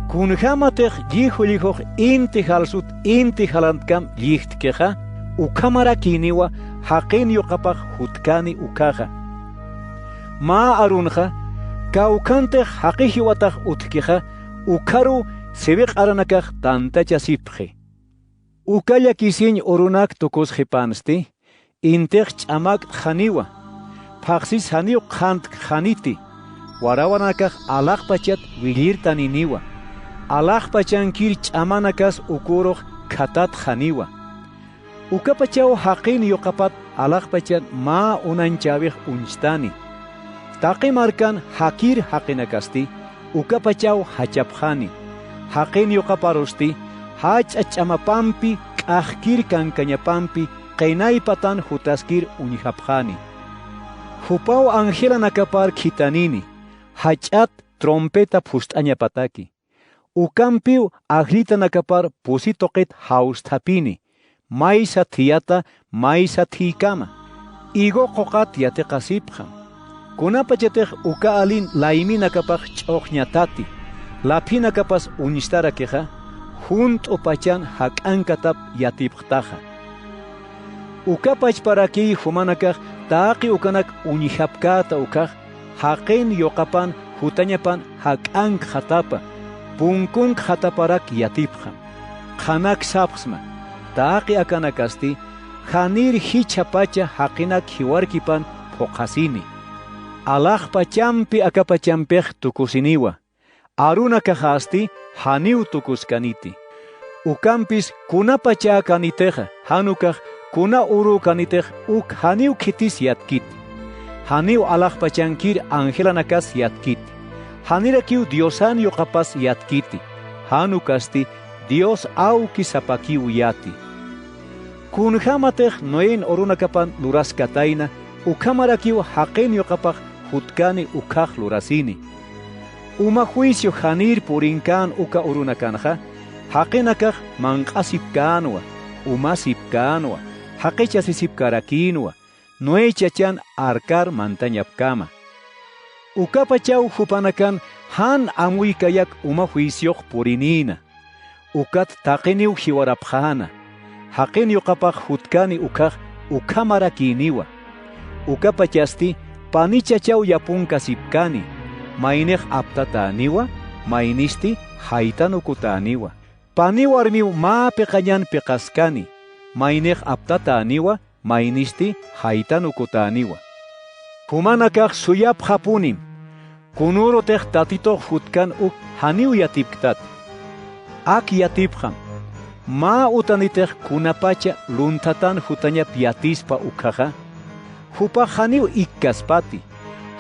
Kunjämatix lliju llijux inti jalsut inti jalantkam llijtkixa, ukhamarakïniwa jaqin yuqapax jutkani ukhaxa. Mä arunxa, kawkhantix jaqi jiwatax utjkixa, ukharuw siwi q'aranakax tantachasipxi. Uka llakisiñ urunak tukusxipansti, intix ch'amakt'xaniwa, phaxsis janiw qhantkxaniti, warawanakax alaxpachat willirtaniniwa, alaxpachankir ch'amanakas uka urux khatatxaniwa. Ukapachaw jaqin yuqapat alaxpachan mä unañchäwix uñstani. Taqi markan jakir jaqinakasti, ukapachaw jachapxani. Jaqin yuqaparusti, jach'a ch'amapampi, k'axkir kankañapampi, qinay patan jutaskir uñjapxani. Jupaw angelanakapar khitanini, jach'at trompeta phust'añapataki. Ukampiw ajllitanakapar pusi tuqit jawsthapini, maysa thiyata maysa thiykama. Higo quqat yatiqasipxam. Kunapachatix uka alin layminakapax ch'uxñatati, laphinakapas uñstarakixa, junt'u pachan jak'ankatap yatipxtaxa. Uka pachparakiy jumanakax taqi ukanak uñjapkäta ukhax, jaqin yuqapan jutañapan jak'ankxatapa, punkunkxataparak yatipxam. Qhanak sapxsma, taqi akanakasti, janir jichhapacha jaqinak jiwarkipan phuqhasini. Alaxpachampi akapachampix tukusiniwa. Arunakaxasti janiw tukuskaniti. Ukampis kunapachä kanitixa, jan ukax kuna urü kanitix uk janiw khitis yatkiti. Janiw alaxpachankir angelanakas yatkiti. Janirakiw Diosan yuqapas yatkiti. Jan ukasti Dios awki sapakiw yati. Kunjämatix Noen urunakapan luraskatayna, ukhamarakiw jaqin yuqapax jutkani ukhax lurasini. Uma juicio janir purinkän uka urunakanxa, jaqinakax manq'asipkänwa, umasipkänwa, jaqichasisipkarakïnwa, Noé chachan arkar mantañapkama. Ukapachaw jupanakan jan amuykayak uma juiciox purinïna. Ukat taqiniw jiwarapxäna, jaqin yuqapax jutkani ukkhax ukhamarakïniwa. Ukapachasti pani chachaw yapunkasipkani, maynix aptatäniwa, maynisti jaytan ukutäniwa. Pani warmiw mä piqañan piqaskani, maynix aptatäniwa, maynisti jaytan ukutäniwa. Jumanakax suyapxapunim, kunürutix Tatitux jutkan uk janiw yatipktat. Ak yatipxam, mä utanitix kunapacha lunthatan jutañap yatispa ukkhaxa, jupax janiw ikkaspati,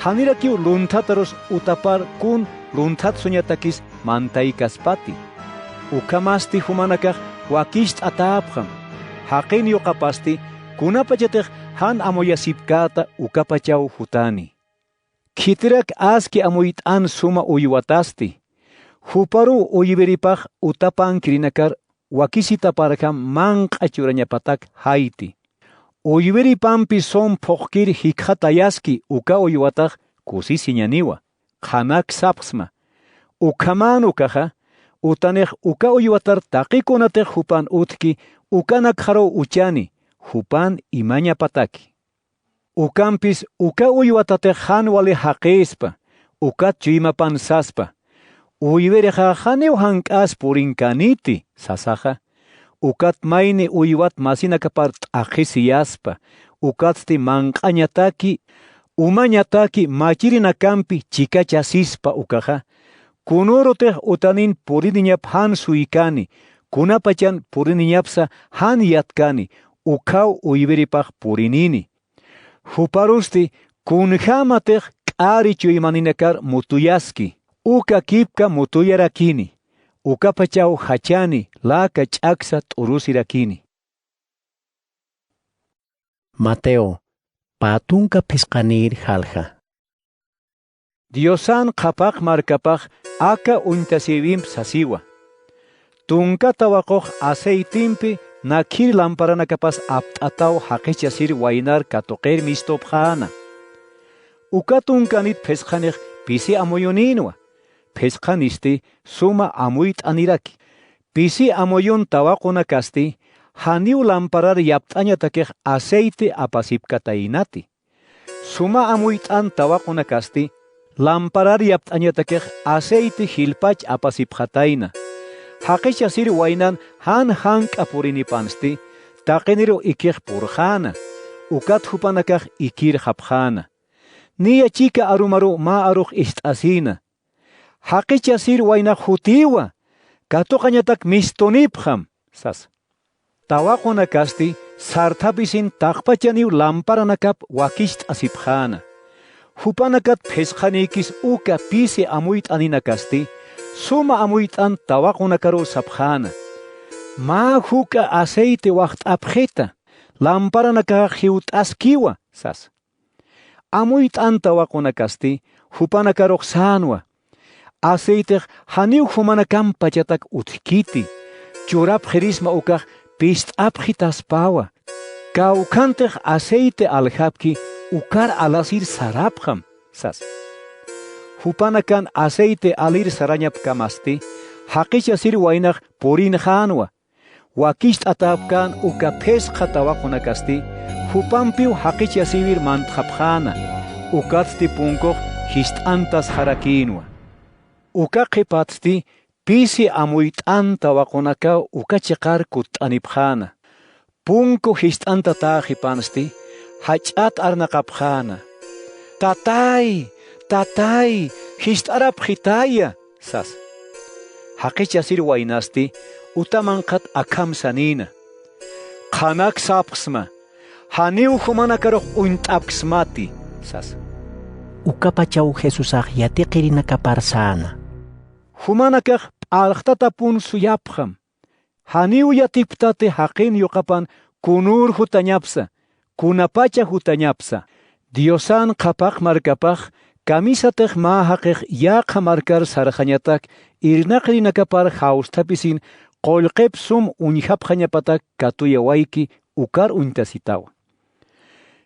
janirakiw lunthatarus utapar kun lunthatsuñatakis mantaykaspati. Ukhamasti jumanakax wakicht'atäpxam, jaqin yuqapasti kunapachatix jan amuyasipkäta ukapachaw jutani. Khitirak aski amuyt'an suma uywatasti, juparuw uywiripax utapankirinakar wakisitaparjam manq'a churañapatak jayti. Uywiripampi sum phuqkir jikxatayaski uka uywatax kusisiñaniwa, qhanak sapxsma. Ukhamän ukaxa, utanix uka uywatar taqi kunatix jupan utjki ukanakxaruw uchani, jupan imañapataki. Ukampis uka uywatatix jan wali jaqïspa, ukat chuymapan saspa: "Uywirixa janiw jank'as purinkäniti", sasaxa. Ukat mayni uywat masinakapar t'aqhisiyaspa, ukatsti manq'añataki, umañataki machirinakampi chikachasispa ukaxa, kunürutix utanin puriniñap jan suykani, kunapachan puriniñapsa jan yatkani, ukhaw uywiripax purinini. Juparusti kunjämatix k'ari chuymaninakar mutuyaski, uka kipka mutuyarakini, ukapachaw jachani läka ch'aksa t'urusirakini. Mateo, pä tunka phisqanïr jalja. Diosan qhapaq markapax aka uñtasïwimp sasiwa: Tunka tawaqux aceitempi nakhir lamparanakapas apt'ataw jaqichasir waynar katuqir mistupxäna. Uka tunkanit phisqanix pisi amuyunïnwa, phisqanisti suma amuyt'aniraki. Pisi amuyun tawaqunakasti janiw lamparar yapt'añatakix aceite apasipkataynati. Suma amuyt'an tawaqunakasti lamparar yapt'añatakix aceite jilpach apasipxatayna. Jaqichasir waynan jan jank'a purinipansti taqiniruw ikix purxäna, ukat jupanakax ikirxapxäna. Niya chika arumaruw mä arux ist'asïna: "Jaqichasir waynax jutïwa, katuqañatak mistunipxam", sasa. Tawaqunakasti sarthapisin taqpachaniw lamparanakap wakicht'asipxäna. Jupanakat phisqanïkis uka pisi amuyt'aninakasti suma amuyt'an tawaqunakaruw sapxäna: "Mä juk'a aceite waxt'apxita, lamparanakax jiwt'askiwa", sasa. Amuyt'an tawaqunakasti jupanakarux sänwa: "Aceitex janiw jumanakamp pachatak utjkiti, churapxirisma ukax pist'apxitaspawa. Kawkhantix aceite aljapki, ukar alasir sarapxam", sasa. Jupanakan aceite alir sarañapkamasti jaqichasir waynax purinxänwa. Wakicht'atäpkän uka phisqa tawaqunakasti jupampiw jaqichasïwir mantxapxäna, ukatsti punkux jist'antasxarakïnwa. Uka qhipatsti pisi amuyt'an tawaqunakaw uka chiqar kutt'anipxäna. Punku jist'antatäxipansti jach'at arnaqapxäna: "Tatay, tatay, jist'arapxitaya", sasa. Jaqichasir waynasti uta manqhat akham sanïna: "Qhanak sapxsma, janiw jumanakarux uñt'apksmati", sasa. Ukapachaw Jesusax yatiqirinakapar säna: Jumanakax p'alxtatapun suyapxam. Janiw yatipktati jaqin yuqapan kunür jutañapsa, kunapacha jutañapsa. Diosan qhapaq markapax Kamisatix mä jaqix yäqha markar sarxañatak irnaqirinakapar jawsthapisin qullqip sum uñjapxañapatak katuyawayki ukar uñtasitawa.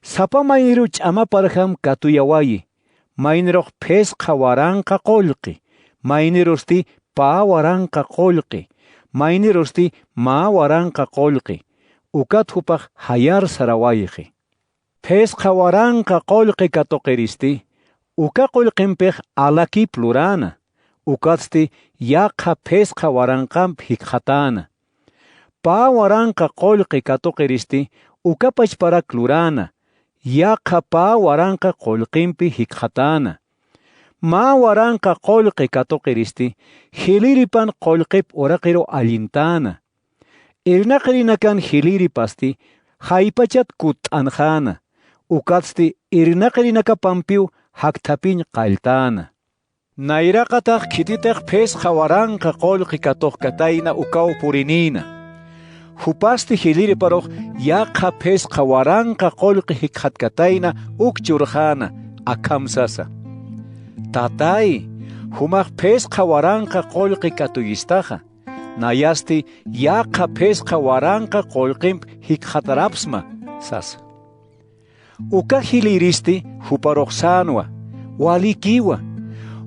Sapa mayniru ch'amaparjam katuyawayi, maynirux phisqa waranqa qullqi, maynirusti pä waranqa qullqi, maynirusti mä waranqa qullqi, ukat jupax jayar sarawayxi. Phisqa waranqa qullqi katuqiristi, uka qullqimpix alakip luräna, ukatsti yaqha phisqa waranqamp jikxatäna. Pä waranqa qullqi katuqiristi, uka pachparak luräna, yaqha pä waranqa qullqimpi jikxatäna. Mä waranqa qullqi katuqiristi, jilïripan qullqip uraqiru allintäna. Irnaqirinakan jilïripasti, jaypachat kutt'anxäna, ukatsti irnaqirinakapampiw jakthapiñ qalltäna. Nayraqatax khititix phisqa waranqa qullqi katuqkatayna ukaw purinïna. Jupasti jilïriparux yaqha phisqa waranqa qullqi jikxatkatayna uk churxäna, akham sasa: Tatay, jumax phisqa waranqa qullqi katuyistaxa, nayasti yaqha phisqa waranqa qullqimp jikxatarapxsma, sasa. Uka jilïristi juparux sänwa: Walikiwa,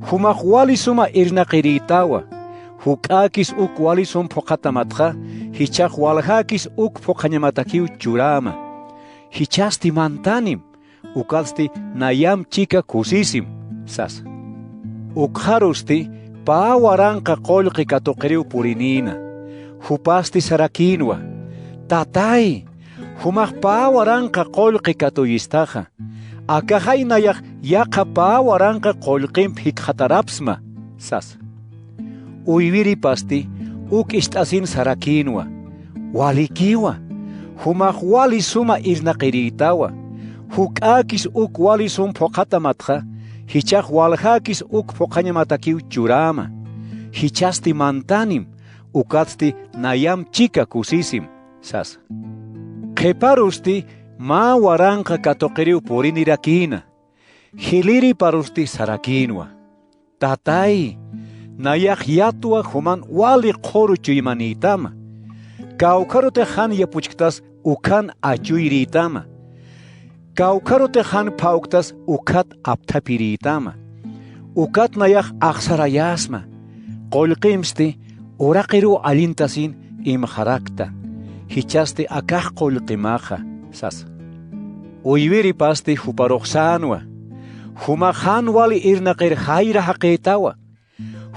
jumax wali suma irnaqirïtawa, juk'äkis uk wali sum phuqhatamatxa, jichhax waljäkis uk phuqhañamatakiw churäma. Jichhasti mantanim, ukatsti nayam chika kusisim, sasa. Ukxarusti pä waranqa qullqi katuqiriw purinïna. Jupasti sarakïnwa: Tatay, jumax pä waranqa qullqi katuyistaxa, akaxay nayax yaqha pä waranqa qullqimp jikxatarapxsma, sasa. Uywiripasti uk ist'asin sarakïnwa: Walikiwa, jumax wali suma irnaqirïtawa, juk'äkis uk wali sum phuqhatamatxa, jichhax waljäkis uk phuqhañamatakiw churäma. Jichhasti mantanim, ukatsti nayam chika kusisim, sasa. Qhiparusti mä waranqa katuqiriw purinirakïna. Jilïriparusti sarakïnwa: Tatay, nayax yatwa juman wali qhuru chuymanïtama. Kawkharutix jan yapuchktas ukhan achuyrïtama. Kawkharutix jan phawktas ukhat apthapirïtama. Ukat nayax axsarayäsma. Qullqimsti uraqiruw allintasin imxarakta. Jichhasti akax qullqimaxa, sasa. Uywiripasti juparux sänwa: Jumax jan wali irnaqir jayra jaqïtawa.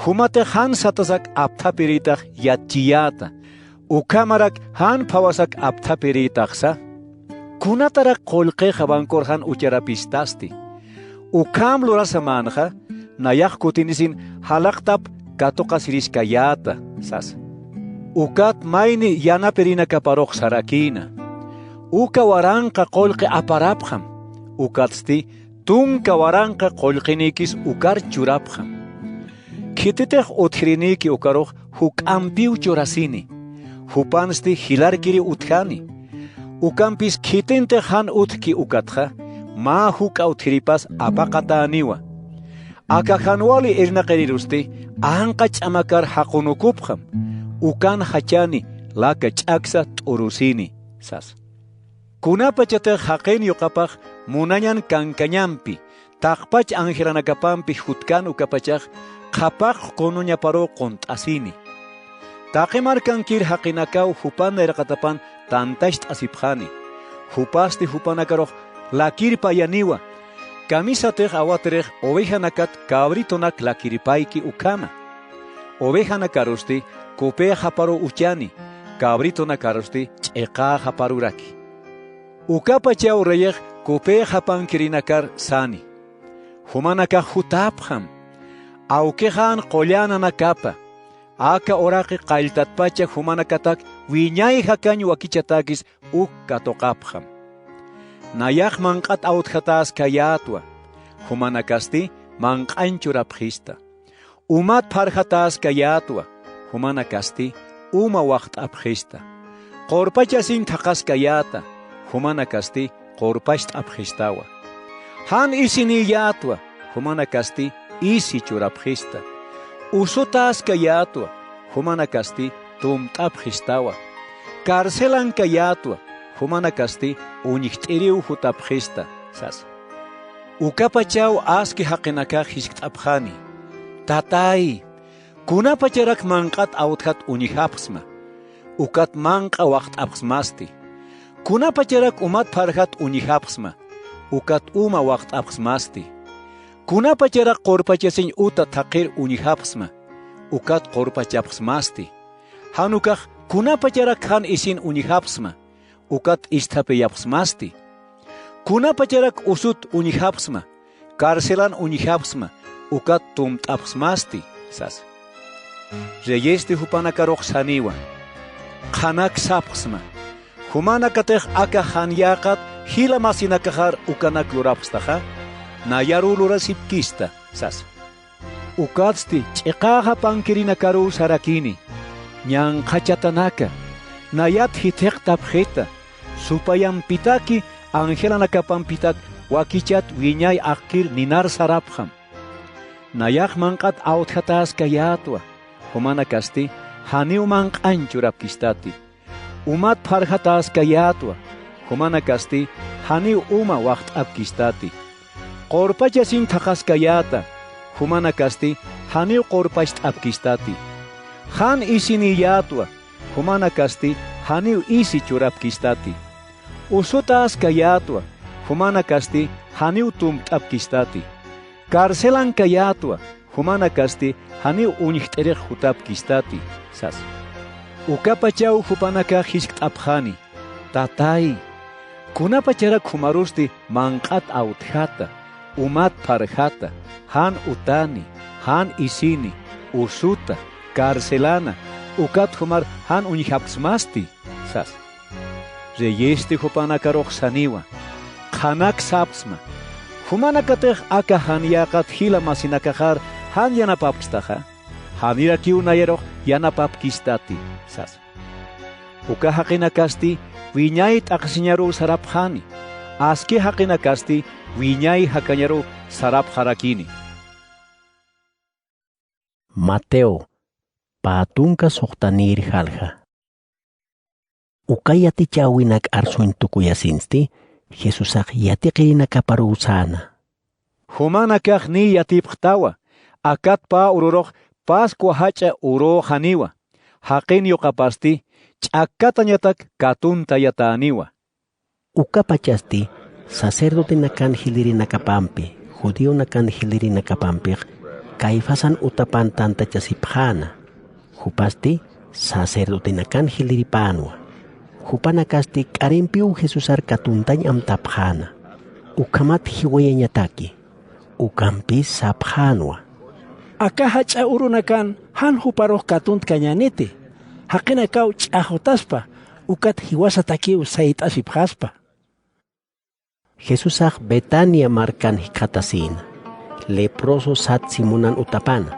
Jumatix jan satasak apthapirïtax yatchiyäta. Ukhamarak jan phawasak apthapirïtaxsa. ¿Kunatarak qullqixa bankur jan ucharapistasti? Ukham lurasamänxa, nayax kutinisin jalaqtap katuqasiriskayäta, sasa. Ukat mayni yanapirinakaparux sarakïna: Uka waranqa qullqi aparapxam, ukatsti tunka waranqa qullqinïkis ukar churapxam. Khititix utjirinïki ukarux juk'ampiw churasini, jupansti jilarkiriw utjani. Ukampis khitintix jan utjki ukatxa, mä juk'a utjiripas apaqatäniwa. Aka jan wali irnaqirirusti anqa ch'amakar jaqunukupxam, ukan jachani laka ch'aksa t'urusini, sasa. Kunapachatix jaqin yuqapax munañan kankañampi, taqpach angelanakapampi jutkan ukapachax qhapaq qunuñaparuw qunt'asini. Taqi markankir jaqinakaw jupan nayraqatapan tantacht'asipxani. Jupasti jupanakarux lakirpayaniwa. Kamisatix awatirix ovejanakat cabritonak lakirpayki ukhama. Ovejanakarusti kupïxaparuw uchani, cabritonakarusti ch'iqäxaparuraki. Ukapachaw reyix kupïxapankirinakar sani. Jumanakax jutäpxam, awkixan qullan nanakapa, aka uraqi qalltatpacha jumanakatak wiñay jakañ wakichatäkis uk katuqapxam. Nayax manq'at awtjatäskayätwa, jumanakasti manq'añ churapxista. Umat pharjatäskayätwa, jumanakasti uma waxt'apxista. Qurpachasiñ thaqhaskayäta, jumanakasti qurpacht'apxistawa. Jan isinïyätwa, jumanakasti isi churapxista. Usutaskayätwa, jumanakasti tumt'apxistawa. Carcelankayätwa, jumanakasti uñjt'iriw jutapxista, sasa. Ukapachaw aski jaqinakax jiskt'apxani: Tatay, kunapacharak manq'at awtjat uñjapxsma, ukat manq'a waqt'apxsmasti. Kunapacharak umat pharjat uñjapxsma, ukat uma waqt'apxsmasti. Kunapacharak qurpachasiñ uta thaqhir uñjapxsma, ukat qurpachapxsmasti. Jan ukax kunapacharak jan isin uñjapxsma, ukat isthapiyapxsmasti. Kunapacharak usut uñjapxsma, carcelan uñjapxsma, ukat tumt'apxsmasti, sasa. Reyisti jupanakarux saniwa: Qhanak sapxsma, jumanakatix aka jan yäqat jila masinakaxar ukanak lurapxstaxa, nayaruw lurasipkista, sasa. Ukatsti ch'iqaxapankirinakaruw sarakini: Ñanqhachatanaka, nayat jithiqtapxita, supayampitaki angelanakapampitak wakichat wiñay aqkir ninar sarapxam. Nayax manq'at awtjatäskayätwa, jumanakasti janiw manq'añ churapkistati. Umat pharjatäskayätwa, jumanakasti janiw uma waqt'apkistati. Qurpachasiñ thaqhaskayäta, jumanakasti janiw qurpacht'apkistati. Jan isiniyätwa, jumanakasti janiw isi churapkistati. Usutäskayätwa, jumanakasti janiw tumt'apkistati. Carcelankayätwa, jumanakasti janiw uñjt'irix jutapkistati, sasa. Ukapachaw jupanakax jiskt'apxani: Tatay, kunapacharak jumarusti manq'at awtjata, umat pharjata, jan utani, jan isini, usuta, carcelana, ukat jumar jan uñjapxsmasti, sasa. Reyisti jupanakarux saniwa: Qhanak sapxsma, jumanakatix aka jan yäqat jila masinakaxar jan yanapapkstaxa, janirakiw nayarux yanapapkistati, sasa. Uka jaqinakasti wiñay t'aqhisiñaruw sarapxani, aski jaqinakasti wiñay jakañaruw sarapxarakini. Mateo, pä tunka suxtanïr jalja. Uka yatichäwinak arsuñ tukuyasinsti, Jesusax yatiqirinakaparuw säna: Jumanakax niy yatipxtawa, akat pä ururux Pascua jach'a urüxaniwa, jaqin yuqapasti ch'akkatañatak katuntayatäniwa. Ukapachasti sacerdotenakan jilïrinakapampi, judionakan jilïrinakapampix Caifasan utapan tantachasipxäna. Jupasti sacerdotenakan jilïripänwa. Jupanakasti k'arimpiw Jesusar katuntañ amtapxäna. Ukhamat jiwayañataki. Ukampis sapxänwa: Aka jach'a urunakan jan juparux katuntkañäniti, jaqinakaw ch'axutaspa, ukat jiwasatakiw sayt'asipxaspa. Jesusax Betania markan jikxatasïna, leproso sat Simonan utapana.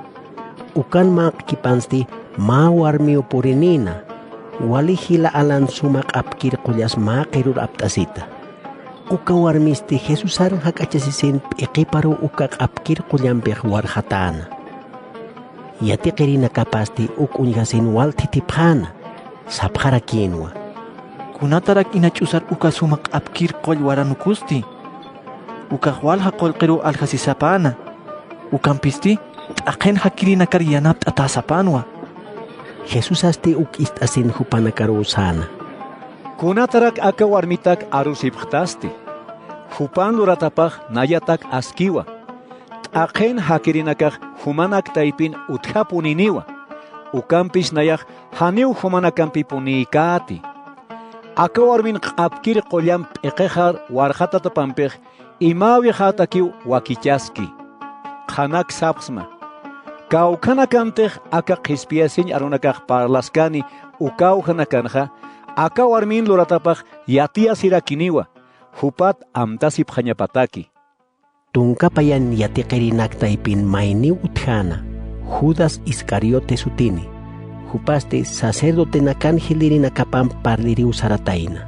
Ukan manq'kipansti mä warmiw purinïna, wali jila alan suma q'apkir qullas mä qirur apt'asita. Uka warmisti Jesusar jak'achasisin p'iqiparuw uka q'apkir qullampix warxatäna. Yatiqirinakapasti uk uñjasin wal thithipxäna, sapxarakïnwa: Kunatarak ina ch'usar uka suma q'apkir qull waranukusti, ukax walja qullqiruw aljasisapäna, ukampisti t'aqhin jakirinakar yanapt'atäsapänwa. Jesusasti uk ist'asin jupanakaruw säna: Kunatarak aka warmitak arusipxtasti, jupan luratapax nayatak askiwa. T'aqhin jakirinakax jumanak taypin utjapuniniwa, ukampis nayax janiw jumanakampipunikäti. Aka warmin q'apkir qullamp p'iqixar warxatatapampix imäwixätakiw wakichaski. Qhanak sapxsma: Kawkhanakantix aka qhispiyasiñ arunakax parlaskani ukawjanakanxa, aka warmin luratapax yatiyasirakiniwa, jupat amtasipxañapataki. Tunka payan yatiqirinak taypin mayniw utjäna, Judas Iscariote sutini, jupasti sacerdotenakan jilïrinakapamp parliriw saratayna.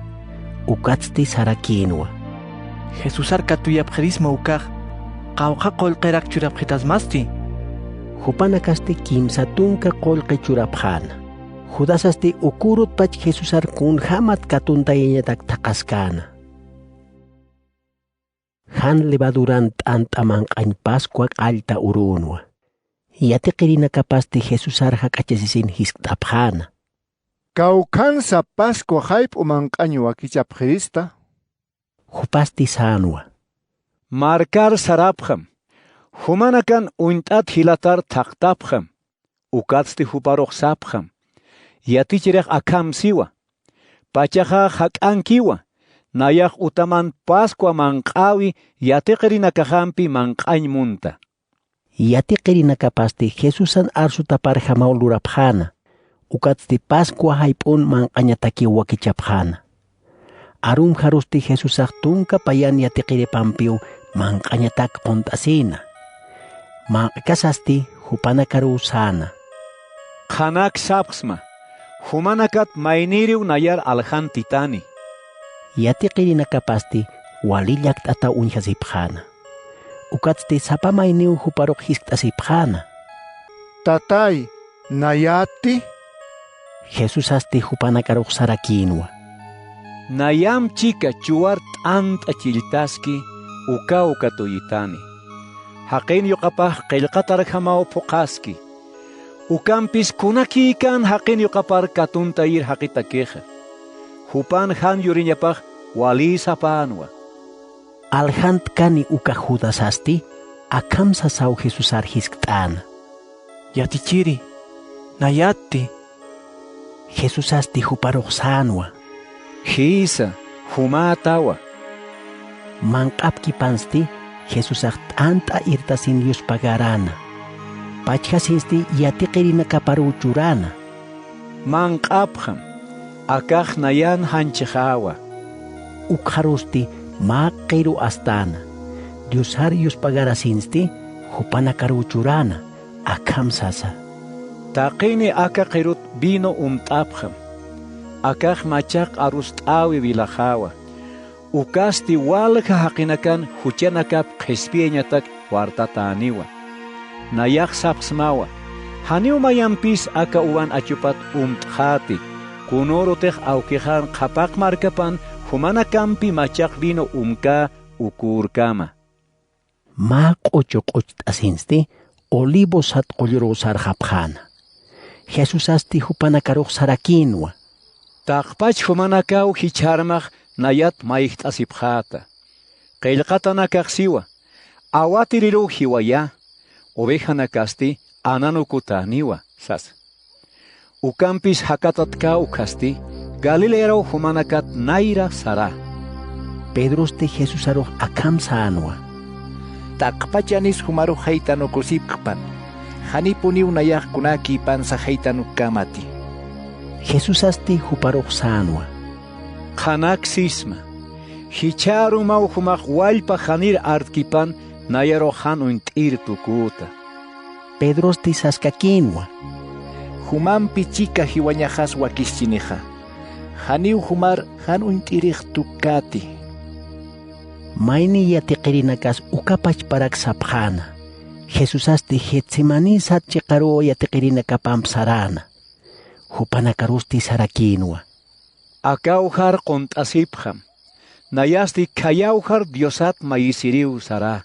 Ukatsti sarakïnwa: Jesusar katuyapxirisma ukax, qawqha qullqirak churapxitasmasti. Jupanakasti kimsa tunka qullqi churapxäna. Judasasti ukürutpach Jesusar kunjämat katuntayañatak thaqhaskäna. Jan levaduran t'ant'a manq'añ Pascua qallta urünwa. Yatiqirinakapasti Jesusar jak'achasisin jiskt'apxäna. ¿Kawkhansa Pascua jayp'u manq'añ wakichapxirista? Jupasti sänwa. Markar sarapxam. Jumanakan uñt'at jilatar thaqtapxam. Ukatsti juparux sapxam. Yatichirix akham siwa. Pachaxa jak'ankiwa. Nayax utaman Pascua manq'äwi yatiqirinakaxampi manq'añ munta. Yatiqirinakapasti Jesusan arsutaparjamaw lurapxäna, ukatsti Pascua jayp'un manq'añatakiw wakichapxäna. Arumxarusti Jesusax tunka payan yatiqiripampiw manq'añatak qunt'asïna. Manq'kasasti jupanakaruw säna. Qhanak sapxsma, jumanakat maynïriw nayar aljantitani. Yatiqirinakapasti wali llakt'ataw uñjasipxäna. Ukatsti sapa mayniw juparux jiskt'asipxäna. Tatay, ¿nayätti? Jesusasti jupanakarux sarakïnwa. Nayam chika chuwar t'ant'a chilltaski, ukaw katuyitani. Jaqin yuqapax qillqatarjamaw phuqhaski. Ukampis kunakïkan jaqin yuqapar katuntayir jaqitakixa. Jupan jan yuriñapax walï sapänwa. Aljant kani uka Judasasti akham sasaw Jesusar jiskt'äna. Yatichiri, ¿nayätti? Jesusasti juparux sänwa. Jïsa, jumätawa. Manq'apkipansti Jesusax t'ant'a irtasin yuspagaräna. Pachjasinsti yatiqirinakaparuw churäna. Manq'apxam, akax nayan janchixäwa. Ukxarusti mä qiru astäna. Diosar yuspagarasinsti jupanakaruw churäna, akham sasa. Taqini aka qirut vino umt'apxam. Akax machaq arust'äwi vilaxäwa. Ukasti walja jaqinakan juchanakap qhispiyañatak wartatäniwa. Nayax sapxsmawa, janiw mayampis aka uvan achupat umt'xäti, kunürutix awkixan qhapaq markapan jumanakampi machaq vino umkä ukürkama. Mä q'uchu q'ucht'asinsti Olivos sat qulluruw sarxapxäna. Jesusasti jupanakarux sarakïnwa. Taqpach jumanakaw jichharmax nayat mayjt'asipxäta. Qillqatanakax siwa, awatiriruw jiwayä, ovejanakasti ananukutäniwa, sasa. Ukampis jakatatkä ukkhasti, Galilearaw jumanakat nayra sarä. Pedrosti Jesusarux akham sänwa. Taqpachanis jumarux jaytanukusipkpan, janipuniw nayax kunäkïpansa jaytanukkämati. Jesusasti juparux sänwa. Qhanak sisma, jichhärumaw jumax wallpa janir artkipan nayarux jan uñt'ir tuküta. Pedrosti saskakïnwa. Jumampi chika jiwañaxas wakischinixa. Janiw jumar jan uñt'irix tukkäti. Mayni yatiqirinakas uka pachparak sapxäna. Jesusasti Getsemaní sat chiqaruw yatiqirinakapamp saräna. Jupanakarusti sarakïnwa. Akawjar qunt'asipxam. Nayasti khayawjar Diosat mayisiriw sarä.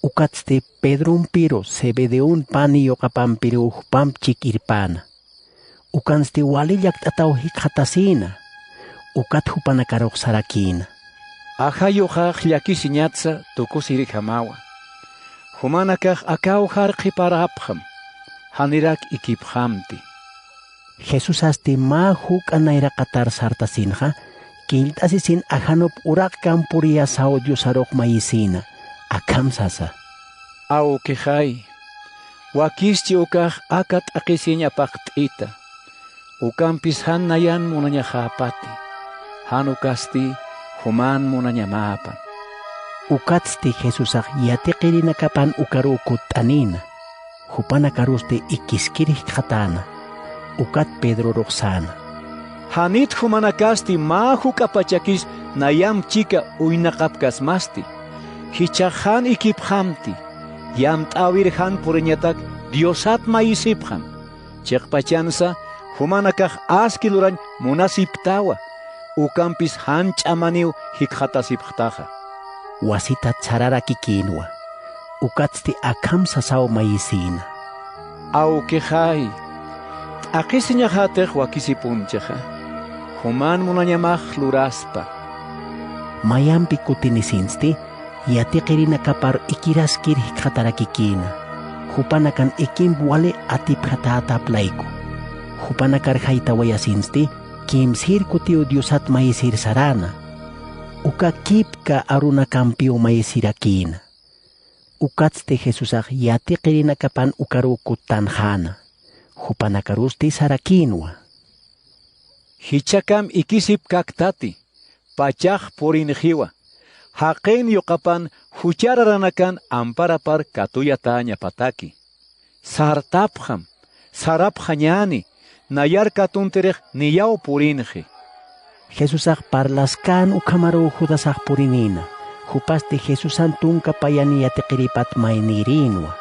Ukatsti Pedrompiru Zebedeon pani yuqapampiruw jupamp chik irpäna. Ukansti wali llakt'ataw jikxatasïna. Ukat jupanakarux sarakïna. Ajayuxax llakisiñatsa tukusirjamawa. Jumanakax akawjar qhiparapxam. Janirak ikipxamti. Jesusasti mä juk'a nayraqatar sartasinxa, killt'asisin ajanup uraqkamp puriyasaw Diosarux mayisïna, akham sasa. Awkixay, wakischi ukax aka t'aqhisiñ apaqt'ita, ukampis jan nayan munañaxäpati, jan ukasti juman munañamäpan. Ukatsti Jesusax yatiqirinakapan ukaruw kutt'anïna. Jupanakarusti ikiskir jikxatäna. Ukat Pedrorux säna. Janit jumanakasti mä juk'apachakis nayamp chika uynaqapkasmasti. Jichhax jan ikipxamti, yamt'äwir jan puriñatak Diosat mayisipxam. Chiqpachansa jumanakax aski lurañ munasipktawa, ukampis jan ch'amaniw jikxatasipxtaxa. Wasitat sararakikïnwa, ukatsti akham sasaw mayisïna: —Awkixay, t'aqhisiñaxätix wakisipunchixa. Juman munañamax luraspa. Mayampi kutinisinsti, yatiqirinakapar ikiraskir jikxatarakikïna, jupanakan ikimp wali atipjatätap layku. Jupanakar jaytawayasinsti, kimsïr kutiw Diosat mayisir saräna, uka kipka arunakampiw mayisirakïna. Ukatsti Jesusax yatiqirinakapan ukaruw kuttanxäna, jupanakarusti sarakïnwa: —Jichhakam ikisipkaktati, pachax purinxiwa, jaqin yuqapan juchararanakan amparapar katuyatäñapataki. Sartapxam, sarapxañäni, nayar katuntirix niyaw purinxi. Jesusax parlaskän ukhamaruw Judasax purinïna, jupasti Jesusan tunka payani yatiqiripat maynïrïnwa.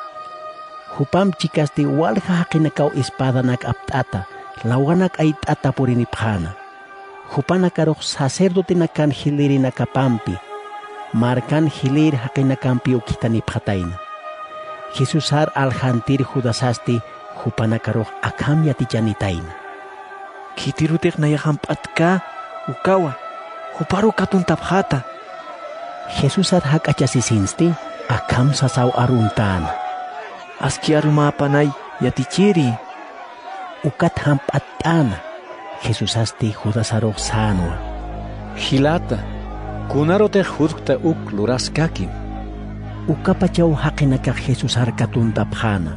Jupam chikasti walja jaqinakaw espädanak apt'ata, lawanak ayt'ata purinipxäna. Jupanakarux sacerdotenakan jilïrinakapampi, markan jilïr jaqinakampiw khitanipxatayna. Jesusar aljantir Judasasti jupanakarux akham yatichanitayna: —Khitirutix nayax jamp'atkä ukawa, juparuw katuntapxäta. Jesusar jak'achasisinsti, akham sasaw aruntäna: —Aski arumäpanay, yatichiri. Ukat jamp'attäna. Jesusasti Judasarux sänwa: —Jilata, kunarutix jutkta uk luraskakim. Ukapachaw jaqinakax Jesusar katuntapxäna.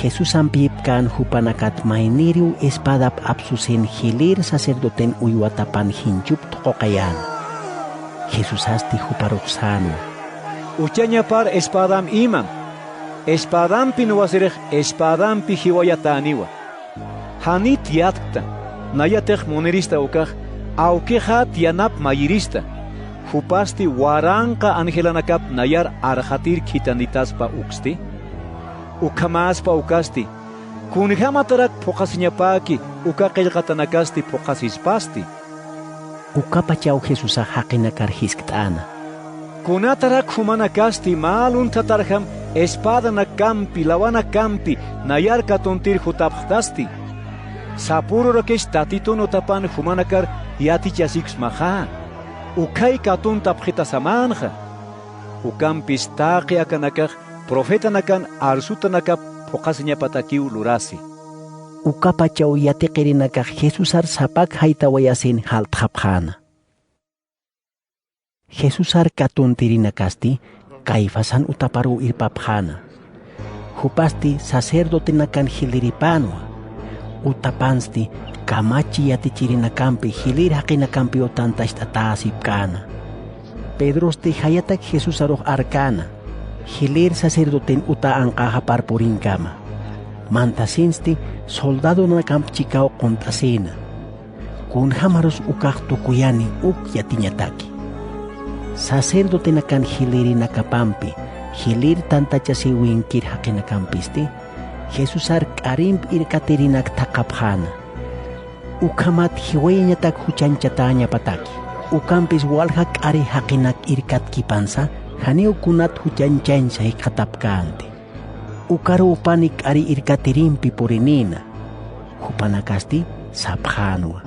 Jesusampïpkän jupanakat maynïriw espadap apsusin jilïr sacerdoten uywatapan jinchup thuquqayäna. Jesusasti juparux sänwa: —Uchañapar espadam imam. Espadampi nuwasirix espadampi jiwayatäniwa. Janit yatkta, nayatix munirista ukax, awkixat yanap mayirista. Jupasti waranqa angelanakap nayar arxatir khithanitaspa uksti. Ukhamäspa ukasti, kunjämatarak phuqhasiñapäki uka qillqatanakasti phuqhasispasti. Ukapachaw Jesusax jaqinakar jiskt'äna: —Kunatarak jumanakasti mä lunthatarjam espädanakampi, lawanakampi nayar katuntir jutapxtasti. Sapürurakis Tatitun utapan jumanakar yatichasiksmaxä, ukhay katuntapxitasamänxa. Ukampis taqi akanakax profetanakan arsutanakap phuqhasiñapatakiw lurasi. Ukapachaw yatiqirinakax Jesusar sapak jaytawayasin jaltxapxäna. Jesusar katuntirinakasti Caifasan utaparuw irpapxäna. Jupasti sacerdotenakan jilïripänwa. Utapansti kamachi yatichirinakampi jilïr jaqinakampiw tantacht'atäsipkäna. Pedrosti jayatak Jesusarux arkäna, jilïr sacerdoten uta anqäxapar purinkama. Mantasinsti soldadonakamp chikaw qunt'asïna, kunjämarus ukax tukuyani uk yatiñataki. Sacerdotenakan jilïrinakapampi, jilïr tantachasiwinkir jaqinakampisti, Jesusar k'arimp irkatirinak thaqhapxäna. Ukhamat jiwayañatak juchañchatäñapataki. Ukampis walja k'ari jaqinak irkatkipansa, janiw kunat juchañchañsa jikxatapkänti. Ukarupani k'ari irkatirimpi purinïna. Jupanakasti sapxänwa: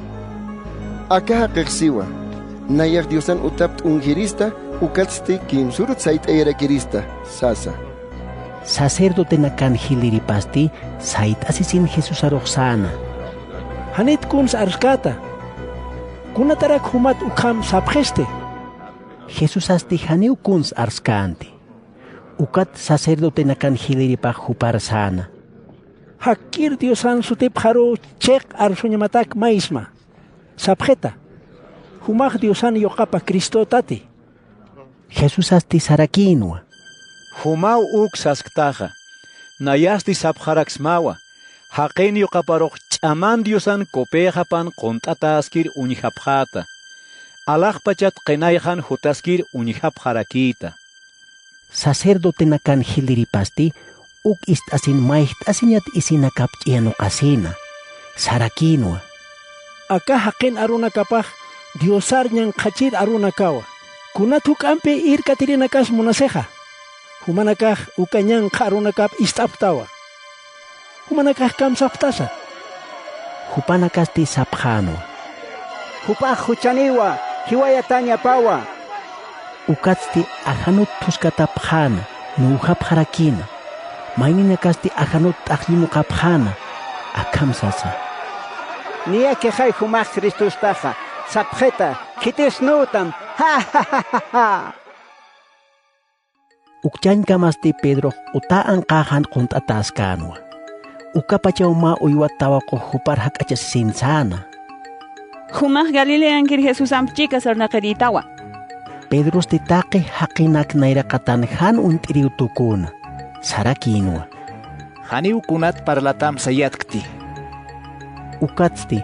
—Aka jaqix siwa, nayax Diosan utap t'unjirista, ukatsti kimsürut sayt'ayarakirista sasa. Sacerdotenakan jilïripasti sayt'asisin Jesusarux säna: —Janit kuns arskäta. ¿Kunatarak jumat ukham sapxisti? Jesusasti janiw kuns arskänti. Ukat sacerdotenakan jilïripax jupar säna: —Jakkir Diosan sutipxaruw chiq arsuñamatak mayisma. Sapxita: ¿Jumax Diosan yuqapa Cristotati? Jesusasti sarakïnwa: —Jumaw uk sasktaxa. Nayasti sapxaraksmawa, jaqin yuqaparux ch'aman Diosan kupïxapan qunt'atäskir uñjapxäta. Alaxpachat qinayxan jutaskir uñjapxarakïta. Sacerdotenakan jiliripasti uk ist'asin mayjt'asiñat isinakap ch'iyanuqasïna, sarakïnwa: —Aka jaqin arunakapax Diosar ñanqhachir arunakawa. Kunat juk'ampi irkatirinakas munasixa, jumanakax uka ñanqha arunakap ist'apxtawa. ¿Jumanakax kamsapxtasa? Jupanakasti sapxänwa: —Jupax juchaniwa, jiwayatañapawa. Ukatsti ajanut thuskatapxäna, nuwjapxarakïna. Mayninakasti ajanut t'aqllinuqapxäna, akham sasa: —Niyakixay jumax Cristostaxa, sapxita, khitisnütam. Ukchañkamasti Pedrox uta anqäxan qunt'atäskänwa. Ukapachaw mä uywat tawaqux jupar jak'achasisinsäna: —Jumax Galileankir Jesusamp chika sarnaqirïtawa. Pedrosti taqi jaqinak nayraqatan jan uñt'iriw tuküna, sarakïnwa: —Janiw kunat parlatam sayatkti. Ukatsti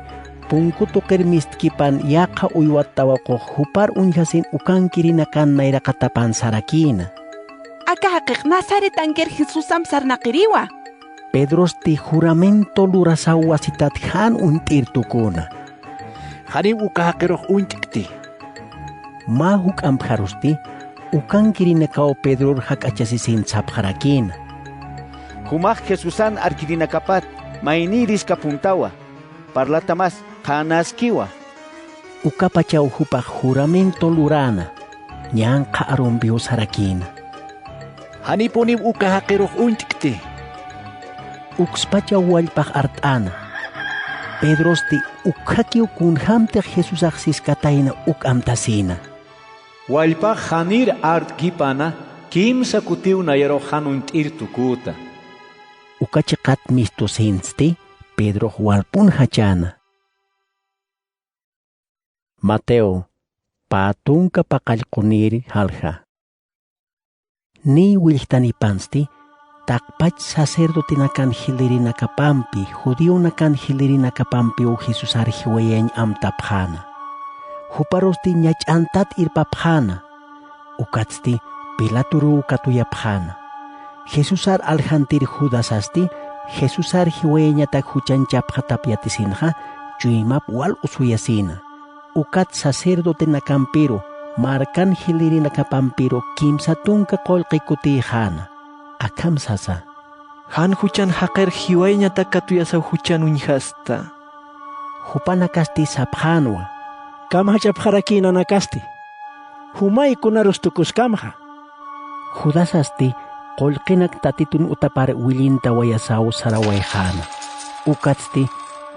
punku tuqir mistkipan yaqha uywat tawaqux jupar uñjasin ukankirinakan nayraqatapan sarakïna: —Aka jaqix Nazaretankir Jesusamp sarnaqiriwa. Pedrosti juramento lurasaw wasitat jan uñt'ir tuküna: —Janiw uka jaqirux uñt'kti. Mä juk'ampjarusti ukankirinakaw Pedror jak'achasisin sapxarakïna: —Jumax Jesusan arkirinakapat maynïriskapuntawa, parlatamas qhänäskiwa. Ukapachaw jupax juramento luräna, ñanqha arumpiw sarakïna: —Janipuniw uka jaqirux uñt'kti. Ukspachaw wallpax art'äna. Pedrosti ukjakiw kunjämtix Jesusax siskatayna uk amtasïna: —Wallpax janir art'kipana, kimsa kutiw nayarux jan uñt'ir tuküta. Uka chiqat mistusinsti Pedrox walpun jachäna. Mateo, pä tunka paqallqunïr jalja. Niy willjtanipansti, taqpach sacerdotenakan jilirinakapampi, judionakan jilirinakapampiw Jesusar jiwayañ amtapxäna. Juparusti ñach'antat irpapxäna, ukatsti Pilaturuw katuyapxäna. Jesusar aljantir Judasasti, Jesusar jiwayañatak juchañchapxatap yatisinxa, chuymap wal usuyasïna. Ukat sacerdotenakampiru, markan jilirinakapampiru kimsa tunka qullqi kutïxäna. Akham sasa: —Jan juchan jaqir jiwayañatak katuyasaw juchan uñjasta. Jupanakasti sapxänwa: —Kamachapxarakïnanakasti, jumay kunarus tukuskamxa. Judasasti qullqinak Tatitun utapar willintawayasaw sarawayxäna. Ukatsti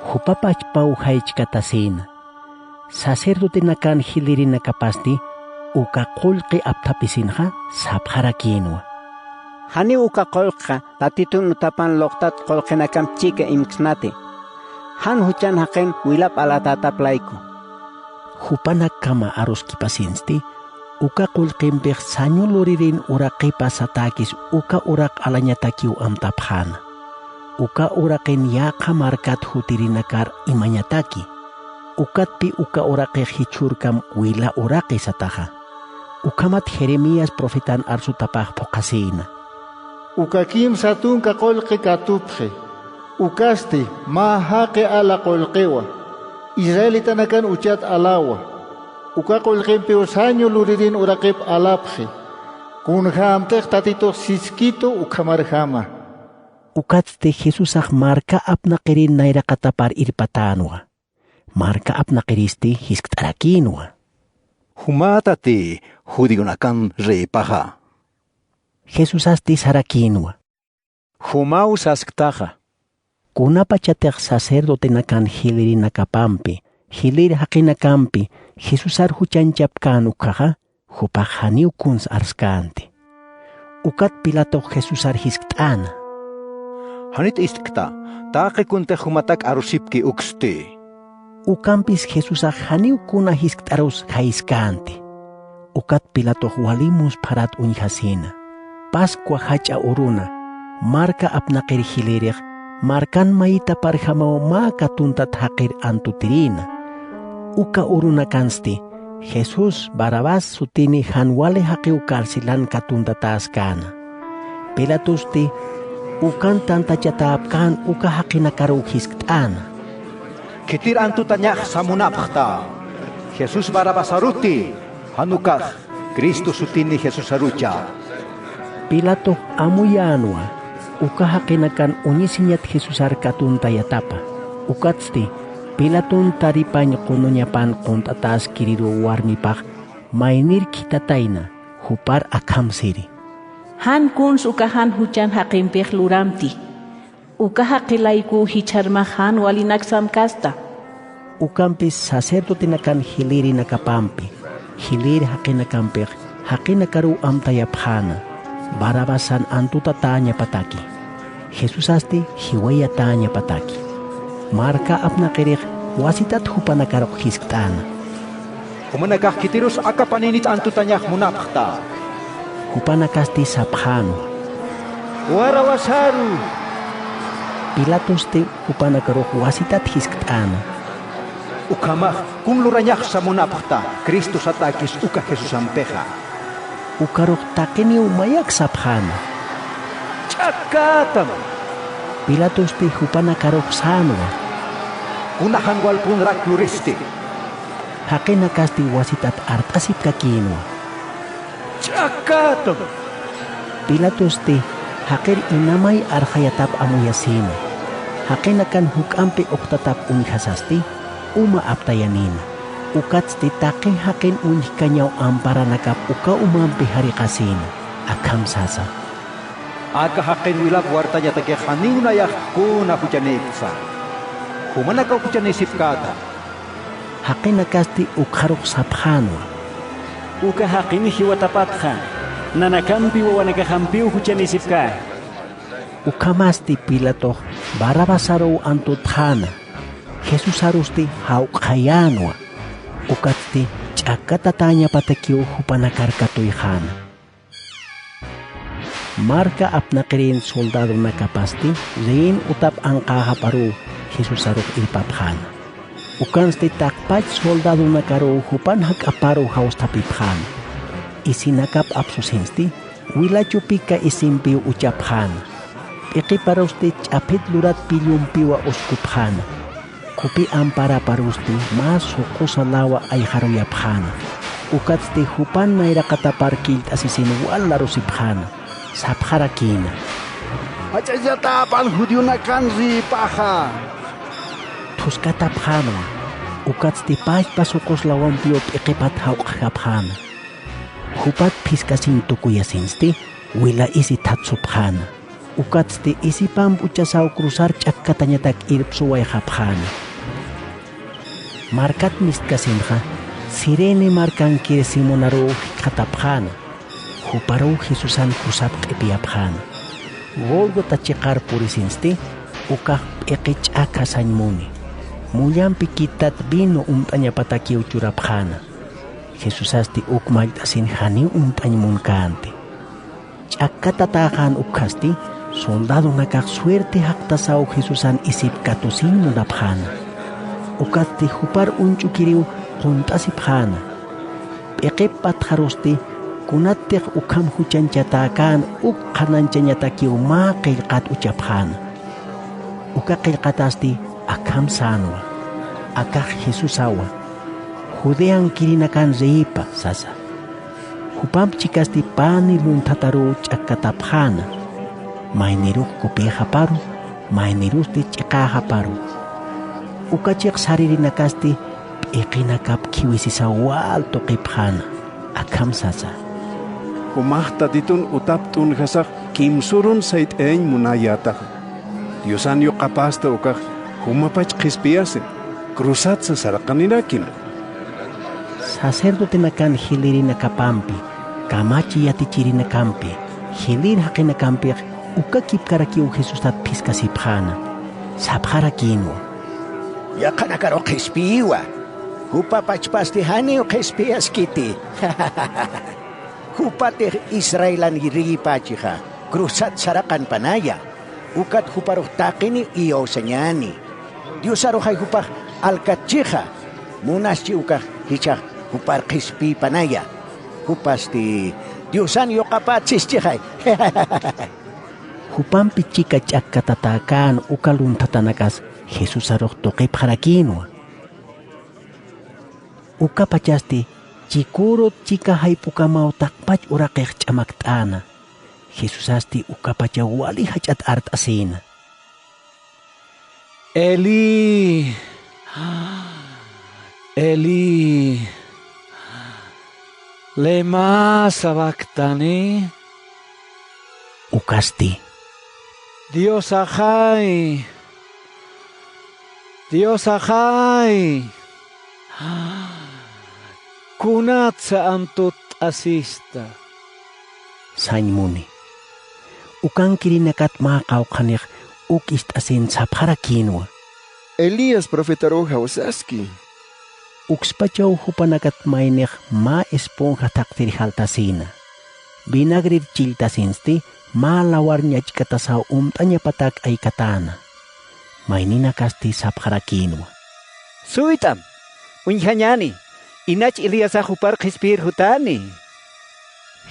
jupapachpaw jaychkatasïna. Sacerdotenakan jilirinakapasti uka qullqi apthapisinxa sapxarakïnwa: —Janiw uka qullqxa Tatitun utapan luqtat qullqinakamp chika imksnati. Jan juchan jaqin wilap alatätap layku. Jupanakkama aruskipasinsti, uka qullqimpix sañu luririn uraqipa satäkis uka uraq alañatakiw amtapxäna. Uka uraqin yaqha markat jutirinakar imañataki. Ukatpi uka uraqix jichhürkam wila uraqi sataxa. Ukhamat Jeremías profetan arsutapax phuqhasïna: Uka kimsa tunka qullqi katupxi, ukasti mä jaqi ala qullqiwa, israelitanakan uchat alawa. Uka qullqimpiw sañu luririn uraqip alapxi, kunjämtix Tatitux siskitu ukhamarjama. Ukatsti Jesusax marka apnaqirin nayraqatapar irpatänwa. Marka apnaqiristi jiskt'arakïnwa: —Jumätati judionakan reypaxa. Jesusasti sarakïnwa: —Jumaw sasktaxa. Kunapachatix sacerdotenakan jilirinakapampi, jilïr jaqinakampi Jesusar juchañchapkän ukkhaxa, jupax janiw kuns arskänti. Ukat Pilatox Jesusar jiskt'äna: —Janit ist'kta, taqi kuntix jumatak arusipki uksti. Ukampis Jesusax janiw kuna jiskt'arus jayiskänti. Ukat Pilatox wali muspharat uñjasïna. Pascua jach'a uruna, marka apnaqir jilïrix, markan mayitaparjamaw mä katuntat jaqir antutirïna. Uka urunakansti Jesús Barrabás sutini jan wali jaqiw carcelan katuntatäskäna. Pilatusti ukan tantachatäpkän uka jaqinakaruw jiskt'äna: —Khitir antutañaxsa munapxta, Jesús Barrabasaruti, jan ukax Cristo sutini Jesusarucha. Pilatox amuyänwa uka jaqinakan uñisiñat Jesusar katuntayatapa. Ukatsti Pilaton taripañ qunuñapan qunt'atäskiriruw warmipax maynir khithatayna, jupar akham siri: —Jan kuns uka jan juchan jaqimpix luramti. Uka jaqi laykuw jichharmax jan walinak samkasta. Ukampis sacerdotenakan jilïrinakapampi, jilïr jaqinakampix jaqinakaruw amtayapxäna Barrabasan antutatäñapataki, Jesusasti jiwayatäñapataki. Marka apnaqirix wasitat jupanakarux jiskt'äna: —Jumanakax khitirus aka paninit antutañax munapxta. Jupanakasti sapxänwa: —Barrabasaru. Pilatusti jupanakarux wasitat jiskt'äna: —Ukhamax kun lurañaxsa munapxta Cristosatäkis uka Jesusampixa. Ukarux taqiniw mayak sapxäna: —Ch'akkätam. Pilatusti jupanakarux sänwa: —Kuna jan walpunrak luristi. Jaqinakasti wasitat art'asipkakïnwa: —Ch'akkätam. Pilatusti jaqir inamay arxayatap amuyasïna. Jaqinakan juk'ampi uqtatap uñjasasti uma aptayanïna. Ukatsti taqi jaqin uñjkañaw amparanakap uka umampi jariqasïna, akham sasa: —Aka jaqin wilap wartañatakix janiw nayax kuna juchanïksa. Jumanakaw juchanïsipkäta. Jaqinakasti ukxarux sapxänwa: —Uka jaqin jiwatapatxa nanakampi wawanakaxampiw juchanïsipkä. Ukhamasti Pilatox Barrabasaruw antutxäna, Jesusarusti jawq'xayänwa. Ukatsti ch'akkatatäñapatakiw jupanakar katuyxäna. Marka apnaqirin soldadonakapasti rehén utap anqäxaparuw Jesusarux irpapxäna. Ukansti taqpach soldadonakaruw jupan jak'aparu jawstapipxäna. Isinakap apsusinsti wila chupika isimpiw uchapxäna. P'iqiparusti ch'aphit lurat pillumpiwa uskupxäna. Kupi amparaparusti mä suqusa lawa ayxaruyapxäna. Ukatsti jupan nayraqatapar killt'asisin wal larusipxäna, sapxarakïna: —Jach'achatäpan judionakan reypaxa. Thuskatapxänwa. Ukatsti pachpa suqus lawampiw p'iqipat jawq'japxäna. Jupat phiskasiñ tukuyasinsti wila isi thatsupxäna. Ukatsti isipamp uchasaw cruzar ch'akkatañatak irpsuwayxapxäna. Markat mistkasinxa Cirene markankir Simonaruw jikxatapxäna. Juparuw Jesusan cruzap q'ipiyapxäna. Gólgota chiqar purisinsti, ukax p'iqi ch'akha sañ muni. Mullampi kitat vino unt'añapatakiw churapxäna. Jesusasti uk mallt'asin janiw unt'añ munkänti. Ch'akkatatäxän ukkhasti, soldadonakax suerte jaqtasaw Jesusan isip katusiñ munapxäna. Ukatsti jupar uñch'ukiriw qunt'asipxäna. P'iqip patxarusti kunattix ukham juchañchatäkän uk qhanañchañatakiw mä qillqat uchapxäna. Uka qillqatasti akham sänwa: Akax Jesusawa, Judeankirinakan reypa, sasa. Jupamp chikasti pani lunthataruw ch'akkatapxäna, maynirux kupïxaparu, maynirusti ch'iqäxaparu. Uka chiq saririnakasti p'iqinakap khiwisisaw wal tuqipxäna, akham sasa: Jumax Tatitun utap t'unjasax kimsurun sayt'ayañ munayätaxa. Diosan yuqapasta ukax jumapach qhispiyasi, cruzatsa saraqanirakim. Sacerdotenakan jilïrinakapampi, kamachi yatichirinakampi, jilïr jaqinakampix uka kipkarakiw Jesusat phiskasipxäna, sapxarakïnwa: Yaqhanakaru qhispiyïwa, jupapachpasti janiw qhispiyaskiti. Jupatix Israelan reypächixa cruzat saraqanpanaya, ukat juparux taqiniw iyawsañäni. Diosaruxay jupax alkatchixa, munaschi ukax jichhax Jupar qhispiypanaya. Jupasti Diosan yuqapätsischtixay. Jupampi chika ch'akkatatäkän uka lunthatanakas Jesusarux tuqipxarakïnwa. Ukapachasti chikürut chika jayp'ukamaw taqpach uraqix ch'amakt'äna. Jesusasti ukapachaw wali jach'at art'asïna: Elí, Elí, ¿lema sabactani? Ukasti: Diosaxay, Diosaxay, ¿kunatsa amtutt'asista? Sañ muni. Ukankirinakat mä qawqhanix uk ist'asin sapxarakïnwa: Elías profetaruw jawsaski. Ukspachaw jupanakat maynix mä esponja thaqtir jaltasïna. Vinagrir chilltasinsti mä lawar ñachk'atasaw umt'añapatak aykatäna. Mayninakasti sapxarakïnwa: Suyt'am, uñjañäni, inach Elíasax jupar qhispiyir jutani.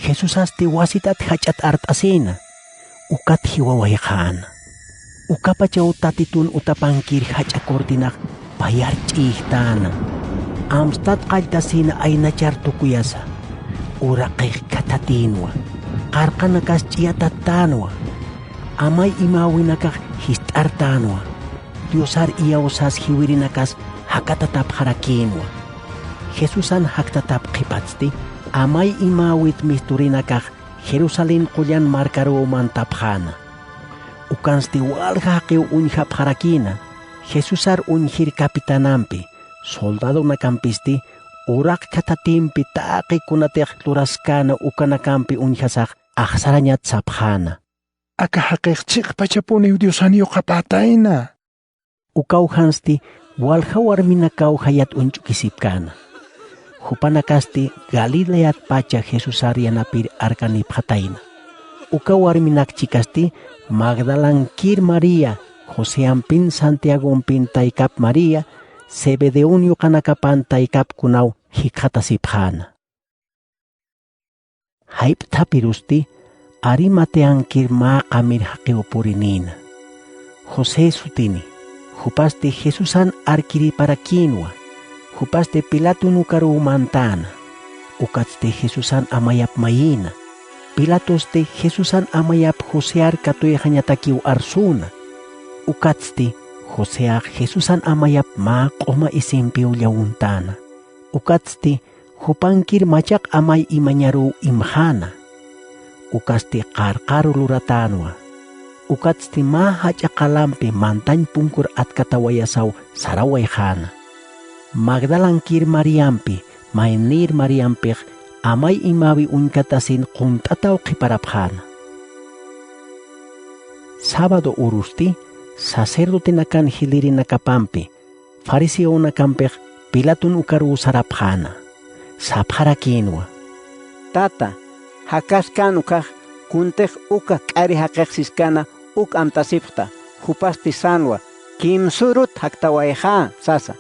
Jesusasti wasitat jach'at art'asïna, ukat jiwawayxäna. Ukapachaw Tatitun utapankir jach'a cortinax payar ch'iyjtäna. Amstat qalltasïna aynachar tukuyasa. Uraqix khathatïnwa. Qarqanakas ch'iyatattänwa. Amay imäwinakax jist'artänwa. Diosar iyawsas jiwirinakas jakatatapxarakïnwa. Jesusan jaktatap qhipatsti, amay imäwit misturinakax Jerusalén qullan markaruw mantapxäna. Ukansti walja jaqiw uñjapxarakïna, Jesusar uñjir capitanampi, soldadonakampistï uraq khathatimpi taqi kunatix luraskäna ukanakampi uñjasax axsarañat sapxäna: Aka jaqix chiqpachapuniw Diosan yuqapätayna. Ukawjansti walja warminakaw jayat uñch'ukisipkäna. Jupanakasti Galileatpacha Jesusar yanapir arkanipxatayna. Uka warminak chikasti Magdalankir María, Joseampin Santiagompin taykap María, Zebedeon yuqanakapan taykapkunaw jikxatasipxäna. Jayp'thapirusti Arimateankir mä qamir jaqiw purinïna. José sutini. Jupasti Jesusan arkiriparakïnwa. Jupasti Pilaton ukaruw mantäna. Ukatsti Jesusan amayap mayïna. Pilatosti Jesusan amayap Josear katuyxañatakiw arsüna. Ukatsti Joseax Jesusan amayap mä q'uma isimpiw llawuntäna. Ukatsti jupankir machaq amay imañaruw imxäna. Ukatsti qarqaru luratänwa. Ukatsti mä jach'a qalampi mantañ punkur atkatawayasaw sarawayxäna. Magdalankir Mariampi, maynïr Mariampix amay imäwi uñkatasin qunt'ataw qhiparapxäna. Sábado urusti sacerdotenakan jilïrinakapampi, fariseonakampix Pilaton ukaruw sarapxäna. Sapxarakïnwa: Tata, jakaskän ukkhax kuntix uka k'ari jaqix siskana uk amtasipxta, jupasti sänwa: Kimsürut jaktawayxä, sasa.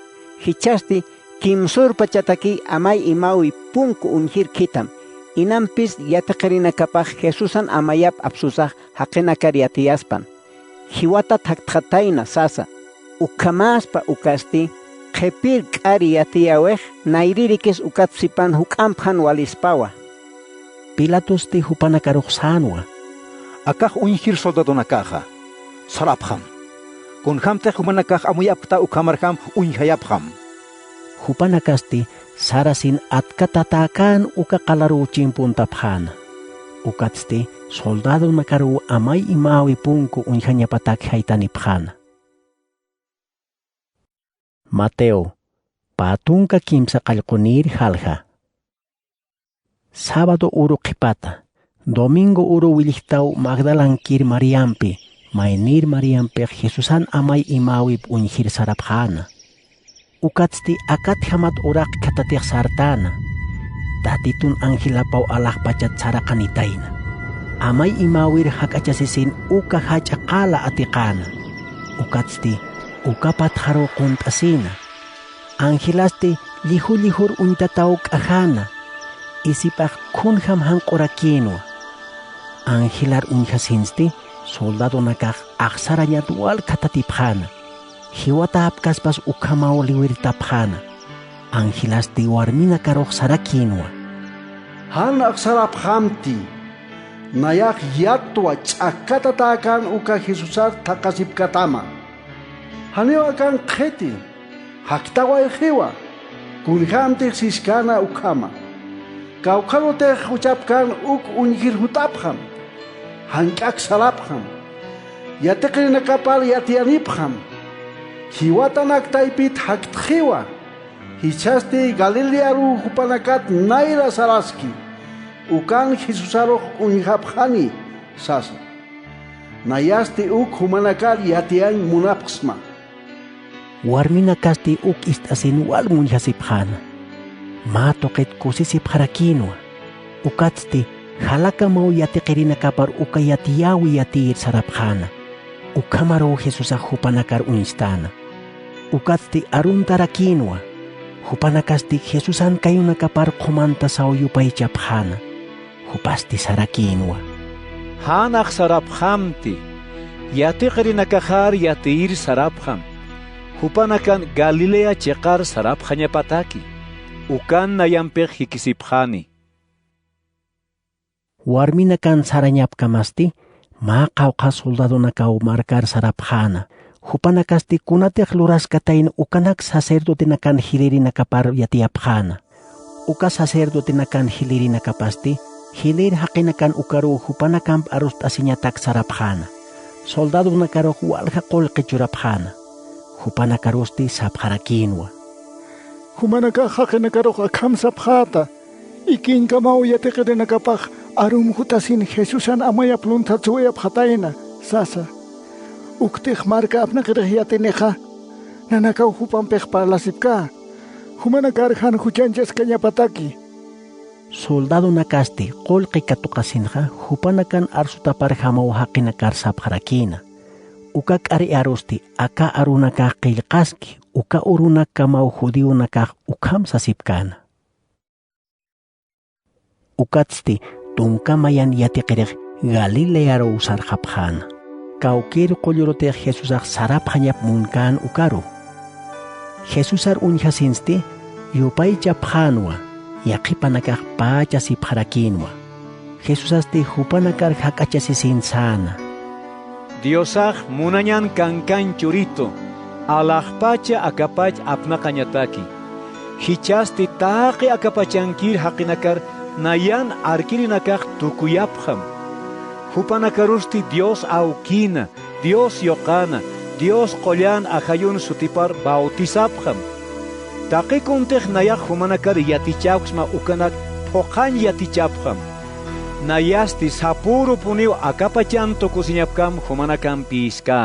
Jichhasti kimsürpachatakiy amay imäwi punku uñjir khitham. Inampis yatiqirinakapax Jesusan amayap apsusax jaqinakar yatiyaspan. Jiwatat jaktxatayna sasa. Ukhamäspa ukasti qhipir k'ari yatiyäwix nayririkis ukat sipan juk'ampjan walispawa. Pilatosti jupanakarux sänwa: Akax uñjir soldadonakaxa, sarapxam. Kunjämtix jumanakax amuyapkta ukhamarjam uñjayapxam. Jupanakasti sarasin atkatatäkän uka qalaruw chimpuntapxäna. Ukatsti soldadonakaruw amay imäwi punku uñjañapatak jaytanipxäna. Mateo, pä tunka kimsa qallqunïr jalja. Sábado uru qhipata, domingo uru willjtaw Magdalankir Mariampi, maynïr Mariampix Jesusan amay imäwip uñjir sarapxäna. Ukatsti akatjamat uraq khatatix sartäna. Tatitun angelapaw alaxpachat saraqanitayna. Amay imäwir jak'achasisin uka jach'a qala atiqäna. Ukatsti uka patxaruw qunt'asïna. Angelasti lliju llijur uñtataw k'ajäna, isipax khunjam janq'urakïnwa. Angelar uñjasinsti, soldadonakax axsarañat walkhatatipxäna, jiwatäpkaspas ukhamaw liwirtapxäna. Angelasti warminakarux sarakïnwa: —Jan axsarapxamti, nayax yatwa ch'akatatäkän uka Jesusar thaqhasipkatama. Janiw akan qhiti, jaktawayxiwa, kunjämtix siskäna ukhama. Kawkharutix juchapkän uk uñjir jutapxam, jank'ak sarapxam, yatiqirinakapar yatiyanipxam. Jiwatanak taypit jaktxiwa, jichhasti Galilearuw jupanakat nayra saraski, ukan Jesusarux uñjapxani sasa. Nayasti uk jumanakar yatiyañ munapxsma. Warminakasti uk ist'asin wal munjasipxäna. Mä tuqit kusisipxarakïnwa. Ukatsti jalakamaw yatiqirinakapar uka yatiyäwi yatiyir sarapxäna. Ukhamaruw Jesusax jupanakar uñstäna. Ukatsti aruntarakïnwa. Jupanakasti Jesusan kayunakapar qhumantasaw yupaychapxäna. Jupasti sarakïnwa: —Jan axsarapxamti, yatiqirinakaxar yatiyir sarapxam. Jupanakan Galilea chiqar sarapxañapataki, ukan nayampix jikisipxani. Warminakan sarañapkamasti, mä qawqha soldadonakaw markar sarapxäna. Jupanakasti kunatix luraskatayna ukanak sacerdotenakan jilïrinakapar yatiyapxäna. Uka sacerdotenakan jilïrinakapasti jilïr jaqinakan ukaruw jupanakamp arust'asiñatak sarapxäna. Soldadonakarux walja qullqi churapxäna. Jupanakarusti sapxarakïnwa: —Jumanakax jaqinakarux akham sapxäta, ikiñkamaw yatiqirinakapax arum jutasin Jesusan amayap lunthatsuwayapxatayna sasa. Uktix marka apnaqirix yatinixa, nanakaw jupampix parlasipkä, jumanakar jan juchañchaskañapataki. Soldadonakasti qullqi katuqasinxa, jupanakan arsutaparjamaw jaqinakar sapxarakïna. Uka k'ari arusti aka arunakax qillqaski, uka urunakamaw judionakax ukham sasipkäna. Ukatsti tunka mayan yatiqirix Galilearuw sarxapxäna. Kawkïr qullurutix Jesusax sarapxañap munkän ukaru. Jesusar uñjasinsti yupaychapxänwa, yaqhipanakax pä chasipxarakïnwa. Jesusasti jupanakar jak'achasisin säna: —Diosax munañan kankañ Churitu, alaxpacha akapach apnaqañataki. Jichhasti taqi akapachankir jaqinakar nayan arkirinakax tukuyapxam. Jupanakarusti Dios awkïna, Dios yuqäna, Dios qullan ajayun sutipar bautisapxam. Taqi kuntix nayax jumanakar yatichawksma ukanak phuqhañ yatichapxam. Nayasti sapürupuniw akapachan tukusiñapkam jumanakampïskä.